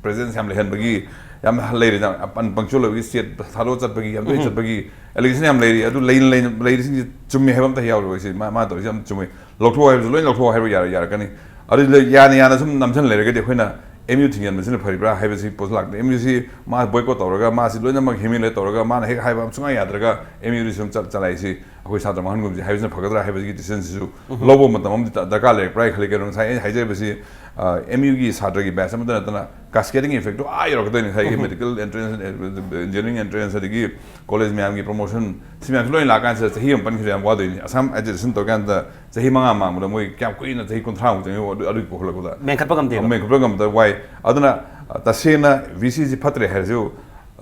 ꯄ꯭ꯔꯦꯖꯦꯟꯁ ꯌꯥꯝ ꯂꯩꯍꯟꯕꯒꯤ, ꯌꯥꯝ ꯂꯩꯔꯤꯗ, ꯑꯟꯄꯪꯆꯨꯋꯦꯜ ꯑꯣꯏꯕꯒꯤ, ꯁ꯭ꯇꯦꯠ ꯊꯥꯗꯣꯛꯑ ꯆꯠꯄꯒꯤ, ꯌꯥꯝ ꯇꯣꯏꯅ ꯆꯠꯄꯒꯤ ꯑꯦꯂꯤꯒꯦꯁꯟ ꯌꯥꯝ ꯂꯩꯔꯤ꯫ ꯑꯗꯨ ꯂꯩ-, ꯂꯩ-, ꯂꯩꯔꯤꯁꯤꯡꯁꯦ ꯆꯨꯝꯃꯦ ꯍꯥꯏꯕ ꯑꯝꯇ ꯌꯥꯎꯔꯣꯏ꯫ ꯁꯤ ꯃꯥ, ꯃꯥ ꯇꯧꯔꯤꯁꯦ ꯌꯥꯝ ꯆꯨꯝꯃꯦ꯫ ꯂꯧꯊꯣꯛꯑꯣ ꯍꯥꯏꯕꯁꯨ ꯂꯣꯏ ꯂꯧꯊꯣꯛꯑꯣ ꯍꯥꯏꯕ ꯌꯥꯔ-, ꯌꯥꯔꯛꯀꯅꯤ꯫ ꯑꯗꯨ ꯂꯩ-, ꯌꯥꯅ ꯌꯥꯅ ꯁꯨꯝ ꯅꯝꯁꯤꯟ ꯂꯩꯔꯒꯗꯤ ꯑꯩꯈꯣꯏꯅ ꯑꯦꯝ ꯌꯨ ꯊꯤꯡꯖꯤꯟꯕꯁꯤꯅ ꯐꯔꯤꯕ꯭ꯔꯥ ꯍꯥꯏꯕꯁꯤ ꯄꯣꯠꯁꯨ ꯂꯥꯛꯇꯦ꯫ ꯑꯦꯝ ꯌꯨꯁꯤ ꯃꯥ ꯕꯣꯏꯀꯣꯠ ꯇꯧꯔꯒ, ꯃꯥꯁꯤ ꯂꯣꯏꯅꯃꯛ ꯍ꯭ꯌꯨꯃꯤꯂꯦꯠ ꯇꯧꯔꯒ, ꯃꯥꯅ ꯍꯦꯛ ꯍꯥꯏꯕ ꯑꯃ ꯁꯨꯡꯌꯥ ꯌꯥꯗ꯭ꯔꯒ ꯑꯦꯝ ꯌꯨꯗꯤ ꯁꯨꯝ ꯆꯠ-, ꯆꯂꯥꯏꯁꯤ ꯑꯩꯈꯣꯏ ꯁꯥꯇ꯭ꯔ ꯃꯥꯡꯍꯟꯒꯨꯝꯁꯤ ꯍꯥꯏꯕꯁꯤꯅ ꯐꯒꯗ꯭ꯔꯥ ꯍꯥꯏꯕꯁꯤꯒꯤ ꯗꯤꯁꯤꯖꯟꯁꯤꯁꯨ ꯂꯧꯕ ꯃꯇꯝ ꯑꯃꯗꯤ ꯗ-, ꯗꯔꯀꯥꯔ ꯂꯩꯔꯛꯄ꯭ꯔꯥ ꯍꯥꯏꯅ ꯈꯜꯂꯤ꯫ ꯀꯩꯅꯣ, ꯉꯁꯥꯏ ꯑꯩꯅ ꯍꯥꯏꯖꯔꯤꯕꯁꯤ, ꯑꯦꯝ ꯌꯨꯒꯤ ꯁꯥꯇ꯭ꯔꯒꯤ ꯕꯦꯆ ꯑꯃꯠꯇ ꯅꯠꯇꯅ ꯀꯥꯁꯀꯦꯗꯤꯡ ꯏꯐꯦꯛꯇꯣ ꯑꯥ ꯌꯧꯔꯛꯀꯗꯣꯏꯅꯤ꯫ ꯉꯁꯥꯏꯒꯤ ꯃꯦꯗꯤꯀꯦꯜ ꯑꯦꯟꯇ꯭ꯔꯦꯟꯁ, ꯏꯟꯖꯤꯅꯤꯌꯥꯔꯤꯡ ꯑꯦꯟꯇ꯭ꯔꯦꯟꯁ, ꯑꯗꯒꯤ ꯀꯣꯂꯦꯖ ꯃꯌꯥꯝꯒꯤ ꯄ꯭ꯔꯣꯃꯣꯁꯟ, ꯁꯤ ꯃꯌꯥꯝꯁꯤ ꯂꯣꯏ ꯂꯥꯛꯀꯥꯟꯁꯤꯗ ꯆꯍꯤ ꯑꯃ ꯄꯟꯈꯤꯕ ꯌꯥꯝ ꯋꯥꯗꯣꯏꯅꯤ꯫ ꯑꯁꯥꯝ ꯑꯦꯖꯤꯇꯦꯁꯟ ꯇꯧꯔꯀꯥꯟꯗ ꯆꯍꯤ ꯃꯉꯥ ꯃꯥꯡꯕꯗ ꯃꯣꯏ ꯀꯌꯥꯝ ꯀꯨꯏꯅ ꯆꯍꯤ ꯀꯨꯟꯊ꯭ꯔꯥꯃꯨꯛ ꯆꯪꯉꯤ ꯑꯗꯨ, ꯑꯗꯨꯒꯤ ꯄꯨꯈꯠꯂꯛꯄꯗ? ꯃꯦꯟꯈꯠꯄ ꯉꯝꯗꯦꯕ꯫ ꯃꯦꯟꯈꯠꯄ ꯉꯝꯗꯕ ꯋꯥꯏ꯫ ꯑꯗꯨꯅ, ꯑ, ꯇꯁꯦꯡꯅ ꯚꯤ ꯁꯤꯁꯤ ꯐꯠꯇ꯭ꯔꯦ ꯍꯥꯏꯔꯁꯨ,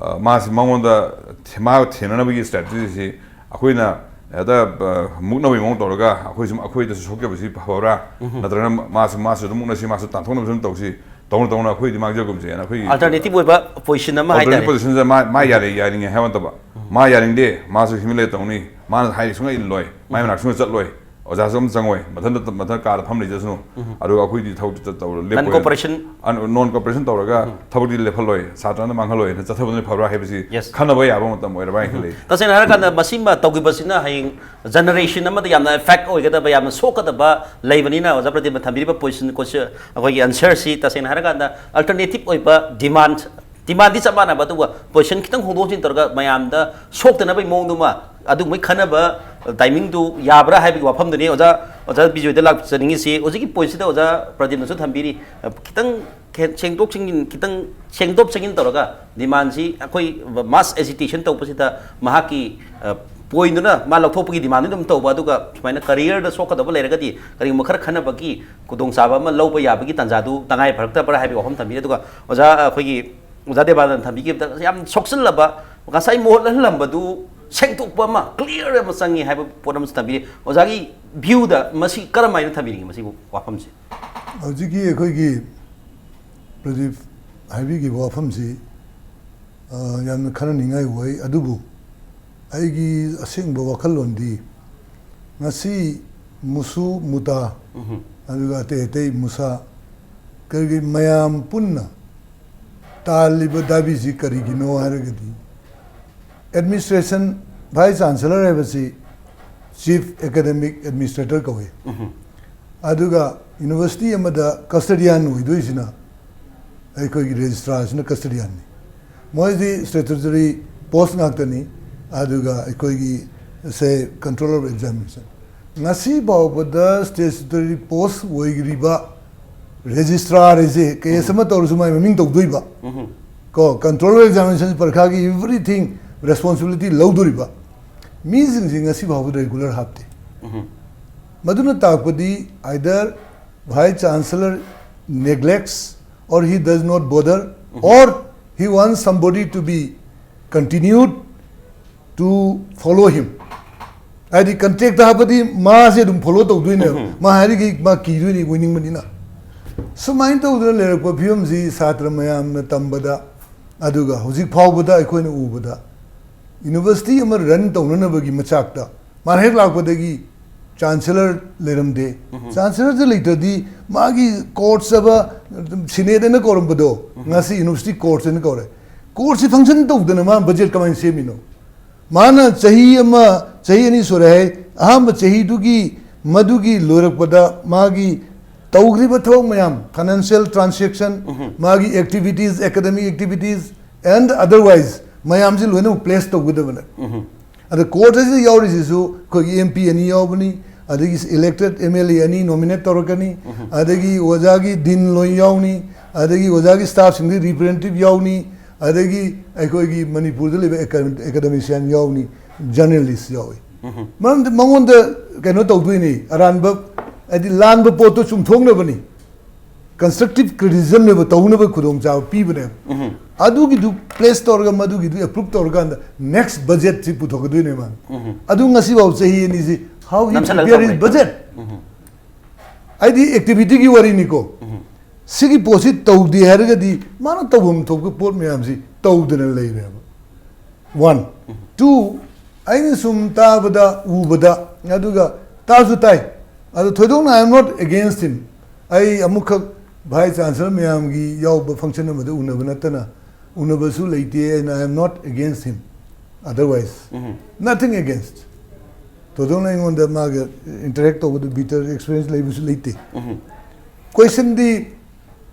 ꯑ, ꯃꯥꯁꯤ ꯃꯉꯣꯟꯗ ꯊꯦ-, ꯃꯥ ꯊꯦꯡꯅꯅꯕꯒꯤ ꯁ꯭ꯇ꯭ꯔꯦꯇꯦꯖꯤꯁꯤ ꯑꯩꯈꯣꯏꯅ ꯍꯦꯛꯇ, ꯑ, ꯃꯨꯛꯅꯕꯒꯤ ꯃꯑꯣꯡ ꯇꯧꯔꯒ ꯑꯩꯈꯣꯏꯁꯨ, ꯑꯩꯈꯣꯏꯗꯁꯨ ꯁꯣꯛꯆꯕꯁꯤ ꯐꯕ꯭ꯔꯥ? ꯅꯠꯇ꯭ꯔꯒꯅ ꯃꯥꯁꯨ, ꯃꯥꯁꯨ ꯑꯗꯨꯝ ꯃꯨꯛꯅꯁꯤ, ꯃꯥꯁꯨ ꯇꯥꯟꯊꯣꯛꯅꯕꯁꯨ ꯑꯗꯨꯝ ꯇꯧꯁꯤ, ꯇꯧꯅ ꯇꯧꯅ ꯑꯩꯈꯣꯏꯗꯤ ꯃꯥꯡꯖꯒꯨꯝꯁꯦꯅ ꯑꯩꯈꯣꯏꯒꯤ ꯑꯜꯇꯔꯅꯦꯇꯤꯚ ꯑꯣꯏꯕ ꯄꯣꯖꯤꯁꯟ ꯑꯃ ꯍꯥꯏꯇꯥꯔꯦ꯫ ꯑꯜꯇꯔꯅꯦꯇꯤꯚ ꯄꯣꯖꯤꯁꯟꯁꯦ ꯃꯥ, ꯃꯥ ꯌꯥꯔꯦ, ꯌꯥꯅꯤꯡꯉꯦ ꯍꯥꯏꯕ ꯅꯠꯇꯕ, ꯃꯥ ꯌꯥꯅꯤꯡꯗꯦ, ꯃꯥꯁꯨ ꯍ꯭ꯌꯨꯃꯤꯂꯦꯠ ꯇꯧꯅꯤ, ꯃꯥꯅ ꯍꯥꯏꯔꯤ ꯁꯨꯡꯌꯥ ꯏꯜꯂꯣꯏ, ꯃꯥꯏ ꯃꯅꯥꯛ ꯁꯨꯡꯌꯥ ꯆꯠꯂꯣꯏ, ꯑꯣꯖꯥꯁꯨ ꯑꯃ ꯆꯪꯉꯣꯏ, ꯃꯊꯟꯇ, ꯃꯊꯟ ꯀꯥꯗ ꯐꯝ ꯂꯩꯖꯁꯅꯨ꯫ ꯑꯗꯨꯒ ꯑꯩꯈꯣꯏꯗꯤ ꯊꯕꯛꯇꯤ ꯆꯠ-, ꯇꯧꯔ ꯅꯟ ꯂꯦꯞꯄꯣꯏ꯫ ꯀꯣꯑꯣꯄꯔꯦꯁꯟ꯫ ꯑꯟ-, ꯅꯣꯟ ꯀꯣꯑꯣꯄꯔꯦꯁꯟ ꯇꯧꯔꯒ ꯊꯕꯛꯇꯤ ꯂꯦꯞꯍꯜꯂꯣꯏ, ꯁꯥꯇ꯭ꯔꯅ ꯃꯥꯡꯍꯜꯂꯣꯏꯅ ꯆꯠꯊꯕꯗꯨꯅ ꯐꯕ꯭ꯔꯥ ꯍꯥꯏꯕꯁꯤ ꯌꯦꯁ꯫ ꯈꯟꯅꯕ ꯌꯥꯕ ꯃꯇꯝ ꯑꯣꯏꯔꯕ ꯍꯥꯏꯅ ꯈꯜꯂꯤ꯫ ꯇꯁꯦꯡꯅ ꯍꯥꯏꯔꯀꯥꯟꯗ ꯃꯁꯤꯃ ꯇꯧꯈꯤꯕꯁꯤꯅ ꯍꯌꯦꯡ ꯖꯦꯅꯦꯔꯦꯁꯟ ꯑꯃꯗ ꯌꯥꯝꯅ ꯏꯐꯦꯛ ꯑꯣꯏꯒꯗꯕ, ꯌꯥꯝꯅ ꯁꯣꯛꯀꯗꯕ ꯂꯩꯕꯅꯤꯅ ꯑꯣꯖꯥ ꯄ꯭ꯔꯗꯤꯞꯅ ꯊꯝꯕꯤꯔꯤꯕ ꯄꯣꯖꯤꯁꯟ, ꯀꯣꯏꯁꯟ, ꯑꯩꯈꯣꯏꯒꯤ ꯑꯟꯁꯔꯁꯤ ꯇꯁꯦꯡꯅ ꯍꯥꯏꯔꯀꯥꯟꯗ ꯑꯜꯇꯔꯅꯦꯇꯤꯚ ꯑꯣꯏꯕ ꯗꯤꯃꯥꯟ, ꯗꯤꯃꯥꯟꯗꯤ ꯆꯞ ꯃꯥꯟꯅꯕ, ꯑꯗꯨꯒ ꯄꯣꯖꯤꯁꯟ ꯈꯤꯇꯪ ꯍꯣꯡꯗꯣꯛ ꯍꯣꯡꯖꯤꯟ ꯇꯧꯔꯒ ꯃꯌꯥꯝꯗ ꯁꯣꯛꯇꯅꯕꯒꯤ ꯃꯑꯣꯡꯗꯨꯃ, ꯑꯗꯨꯒꯨꯝꯕꯒꯤ ꯈꯟꯅꯕ ꯇꯥꯏꯃꯤꯡꯗꯨ ꯌꯥꯕ꯭ꯔꯥ ꯍꯥꯏꯕꯒꯤ ꯋꯥꯐꯝꯗꯨꯅꯤ ꯑꯣꯖꯥ, ꯑꯣꯖꯥ ꯕꯤꯖꯣꯏꯗ ꯂꯥꯛꯆꯅꯤꯡꯉꯤꯁꯤ꯫ ꯍꯧꯖꯤꯛꯀꯤ ꯄꯣꯏꯟꯁꯤꯗ ꯑꯣꯖꯥ ꯄ꯭ꯔꯗꯤꯞꯅꯁꯨ ꯊꯝꯕꯤꯔꯤ, ꯑ, ꯈꯤꯇꯪ ꯈꯦ-, ꯁꯦꯡꯗꯣꯛ ꯁꯦꯡꯖꯤꯟ, ꯈꯤꯇꯪ ꯁꯦꯡꯗꯣꯛ ꯁꯦꯡꯖꯤꯟ ꯇꯧꯔꯒ ꯗꯤꯃꯥꯟꯁꯤ ꯑꯩꯈꯣꯏ ꯃꯥꯁ ꯑꯦꯖꯤꯇꯦꯁꯟ ꯇꯧꯕꯁꯤꯗ ꯃꯍꯥꯛꯀꯤ, ꯑ, ꯄꯣꯏꯟꯗꯨꯅ ꯃꯥ ꯂꯧꯊꯣꯛꯄꯒꯤ ꯗꯤꯃꯥꯟꯗꯨ ꯑꯗꯨꯝ ꯇꯧꯕ, ꯑꯗꯨꯒ ꯁꯨꯃꯥꯏꯅ ꯀꯔꯤꯌꯔꯗ ꯁꯣꯛꯀꯗꯕ ꯂꯩꯔꯒꯗꯤ ꯀꯔꯤꯒꯨꯝꯕ ꯈꯔ ꯈꯟꯅꯕꯒꯤ ꯈꯨꯗꯣꯡꯆꯥꯕ ꯑꯃ ꯂꯧꯕ ꯌꯥꯕꯒꯤ ꯇꯥꯟꯖꯥꯗꯨ ꯇꯉꯥꯏ ꯐꯔꯛꯇꯕ꯭ꯔꯥ ꯍꯥꯏꯕꯒꯤ ꯋꯥꯐꯝ ꯊꯝꯕꯤꯔꯤ꯫ ꯑꯗꯨꯒ ꯑꯣꯖꯥ, ꯑꯩꯈꯣꯏꯒꯤ ꯑꯣꯖꯥ ꯗꯦꯕꯥꯅꯟꯗ ꯊꯝꯕꯤꯈꯤꯕꯗ ꯌꯥꯝ ꯁꯣꯛꯆꯤꯜꯂꯕ, ꯉꯁꯥꯏ ꯃꯣꯠꯍꯜꯂꯝꯕꯗꯨ ꯁꯦꯡꯗꯣꯛꯄ ꯑꯃ, ꯀ꯭ꯂꯤꯌꯥꯔ ꯑꯃ ꯆꯪꯉꯤ ꯍꯥꯏꯕ ꯄꯣꯠ ꯑꯃꯁꯨ ꯊꯝꯕꯤꯔꯤ꯫ ꯑꯣꯖꯥꯒꯤ ꯚ꯭ꯌꯨꯗ ꯃꯁꯤ ꯀꯔꯝꯍꯥꯏꯅ ꯊꯝꯕꯤꯅꯤꯡꯉꯤ, ꯃꯁꯤꯕꯨ ꯋꯥꯐꯝꯁꯦ? ꯍꯧꯖꯤꯛꯀꯤ ꯑꯩꯈꯣꯏꯒꯤ ꯄ꯭ꯔꯗꯤꯞ ꯍꯥꯏꯕꯤꯈꯤꯕ ꯋꯥꯐꯝꯁꯤ, ꯑ, ꯌꯥꯝꯅ ꯈꯟꯅꯅꯤꯡꯉꯥꯏ ꯑꯣꯏ꯫ ꯑꯗꯨꯕꯨ ꯑꯩꯒꯤ ꯑꯁꯦꯡꯕ ꯋꯥꯈꯜꯂꯣꯟꯗꯤ ꯉꯁꯤ ꯃꯨꯁꯨ ꯃꯨꯇꯥ ꯑꯗꯨꯒ ꯑꯇꯩ ꯑꯇꯩ ꯃꯨꯁꯥ, ꯀꯔꯤꯒꯤ ꯃꯌꯥꯝ ꯄꯨꯟꯅ ꯇꯥꯜꯂꯤꯕ ꯗꯥꯕꯤꯁꯤ ꯀꯔꯤꯒꯤꯅꯣ ꯍꯥꯏꯔꯒꯗꯤ, administration, vice chancellor ꯍꯥꯏꯕꯁꯤ chief academic administrator ꯀꯧꯏ꯫ ꯑꯗꯨꯒ university ꯑꯃꯗ custodian ꯑꯣꯏꯗꯣꯏꯁꯤꯅ ꯑꯩꯈꯣꯏꯒꯤ registrarꯁꯤꯅ custodianꯅꯤ꯫ ꯃꯣꯏꯗꯤ statutory post ꯉꯥꯛꯇꯅꯤ꯫ ꯑꯗꯨꯒ ꯑꯩꯈꯣꯏꯒꯤ, say, controller of examination, ꯉꯁꯤ ꯐꯥꯎꯕꯗ statutory post ꯑꯣꯏꯔꯤꯕ registrar ꯍꯥꯏꯁꯦ, case ꯑꯃ ꯇꯧꯔꯁꯨ ꯃꯥꯏ ꯃꯃꯤꯡ ꯇꯧꯗꯣꯏꯕ꯫ ꯀꯣ, controller of examination ꯄꯔꯤꯈꯥꯒꯤ everything responsibility ꯂꯧꯗꯣꯔꯤꯕ ꯃꯤꯁꯤꯡꯁꯤ ꯉꯁꯤ ꯐꯥꯎꯕꯗ regular ꯍꯥꯞꯇꯦ꯫ ꯃꯗꯨꯅ ꯇꯥꯛꯄꯗꯤ either vice chancellor neglects or he does not bother, or he wants somebody to be continued to follow him. ꯍꯥꯏꯗꯤ contract ꯍꯥꯞꯄꯗꯤ ꯃꯥꯁꯦ ꯑꯗꯨꯝ follow ꯇꯧꯗꯣꯏꯅꯦꯕ꯫ ꯃꯥ ꯍꯥꯏꯔꯤꯈꯩ ꯃꯥ ꯀꯤꯗꯣꯏꯅꯤ, ꯑꯣꯏꯅꯤꯡꯕꯅꯤꯅ꯫ ꯁꯨꯃꯥꯏꯅ ꯇꯧꯗꯅ ꯂꯩꯔꯛꯄ ꯐꯤꯕꯝꯁꯤ ꯁꯥꯇ꯭ꯔ ꯃꯌꯥꯝꯅ ꯇꯝꯕꯗ, ꯑꯗꯨꯒ ꯍꯧꯖꯤꯛ ꯐꯥꯎꯕꯗ ꯑꯩꯈꯣꯏꯅ ꯎꯕꯗ, university ꯑꯃ run ꯇꯧꯅꯅꯕꯒꯤ ꯃꯆꯥꯛꯇ ꯃꯥꯅ ꯍꯦꯛ ꯂꯥꯛꯄꯗꯒꯤ chancellor ꯂꯩꯔꯝꯗꯦ꯫ Chancellorꯁꯦ ꯂꯩꯇ꯭ꯔꯗꯤ ꯃꯥꯒꯤ courts ꯑꯕ, senate ꯍꯥꯏꯅ ꯀꯧꯔꯝꯕꯗꯣ, ꯉꯁꯤ university courts ꯍꯥꯏꯅ ꯀꯧꯔꯦ꯫ Courtsꯁꯤ function ꯇꯧꯗꯅ ꯃꯥ budget ꯀꯃꯥꯏꯅ ꯁꯦꯝꯃꯤꯅꯣ? ꯃꯥꯅ ꯆꯍꯤ ꯑꯃ, ꯆꯍꯤ ꯑꯅꯤ ꯁꯨꯔꯦ ꯍꯥꯏ, ꯑꯍꯥꯟꯕ ꯆꯍꯤꯗꯨꯒꯤ, ꯃꯗꯨꯒꯤ ꯂꯣꯏꯔꯛꯄꯗ ꯃꯥꯒꯤ ꯇꯧꯈ꯭ꯔꯤꯕ ꯊꯕꯛ ꯃꯌꯥꯝ, financial transaction, ꯃꯥꯒꯤ activities, academic activities and otherwise ꯃꯌꯥꯝꯁꯤ ꯂꯣꯏꯅꯃꯛ place ꯇꯧꯒꯗꯕꯅꯦ꯫ ꯑꯗ court ꯑꯁꯤꯗ ꯌꯥꯎꯔꯤꯁꯤꯁꯨ ꯑꯩꯈꯣꯏꯒꯤ M P ꯑꯅꯤ ꯌꯥꯎꯕꯅꯤ, ꯑꯗꯒꯤ elected M L A ꯑꯅꯤ nominate ꯇꯧꯔꯛꯀꯅꯤ, ꯑꯗꯒꯤ ꯑꯣꯖꯥꯒꯤ dean ꯂꯣꯏ ꯌꯥꯎꯅꯤ, ꯑꯗꯒꯤ ꯑꯣꯖꯥꯒꯤ staffꯁꯤꯡꯗꯤ representative ꯌꯥꯎꯅꯤ, ꯑꯗꯒꯤ ꯑꯩꯈꯣꯏꯒꯤ ꯃꯅꯤꯄꯨꯔꯗ ꯂꯩꯕ acad-, academician ꯌꯥꯎꯅꯤ, journalist ꯌꯥꯎꯏ꯫ ꯃꯔꯝꯗꯤ ꯃꯉꯣꯟꯗ ꯀꯩꯅꯣ ꯇꯧꯗꯣꯏꯅꯤ, ꯑꯔꯥꯟꯕ, ꯍꯥꯏꯗꯤ ꯂꯥꯟꯕ ꯄꯣꯠꯇꯣ ꯆꯨꯝꯊꯣꯛꯅꯕꯅꯤ, constructive criticismꯅꯦꯕ, ꯇꯧꯅꯕ ꯈꯨꯗꯣꯡꯆꯥꯕ ꯄꯤꯕꯅꯦꯕ꯫ ꯑꯗꯨꯒꯤꯗꯨ place ꯇꯧꯔꯒ ꯃꯗꯨꯒꯤꯗꯨ approve ꯇꯧꯔꯀꯥꯟꯗ next budgetꯁꯤ ꯄꯨꯊꯣꯛꯀꯗꯣꯏꯅꯦ ꯃꯥꯅ꯫ ꯑꯗꯨ ꯉꯁꯤꯐꯥꯎ ꯆꯍꯤ ꯑꯅꯤꯁꯤ, how he prepare his budget? ꯍꯥꯏꯗꯤ activityꯒꯤ ꯋꯥꯔꯤꯅꯤꯀꯣ꯫ ꯁꯤꯒꯤ ꯄꯣꯠꯁꯤ ꯇꯧꯗꯦ ꯍꯥꯏꯔꯒꯗꯤ ꯃꯥꯅ ꯇꯧꯐꯝ ꯊꯣꯛꯄ ꯄꯣꯠ ꯃꯌꯥꯝꯁꯤ ꯇꯧꯗꯅ ꯂꯩꯔꯦꯕ꯫ One꯫ Two, ꯑꯩꯅ ꯁꯨꯝ ꯇꯥꯕꯗ, ꯎꯕꯗ, ꯑꯗꯨꯒ ꯇꯥꯁꯨ ꯇꯥꯏ, ꯑꯗꯣ ꯊꯣꯏꯗꯣꯛꯅ I am not against him. ꯑꯩ ꯑꯃꯨꯛꯈꯛ vice chancellor ꯃꯌꯥꯝꯒꯤ ꯌꯥꯎꯕ function ꯑꯃꯗ ꯎꯅꯕ ꯅꯠꯇꯅ ꯎꯅꯕꯁꯨ ꯂꯩꯇꯦ, and I am not against him otherwise. Nothing against. ꯊꯣꯏꯗꯣꯛꯅ ꯑꯩꯉꯣꯟꯗ ꯃꯥꯒ interact ꯇꯧꯕꯗ bitter experience ꯂꯩꯕꯁꯨ ꯂꯩꯇꯦ꯫ Questionꯗꯤ,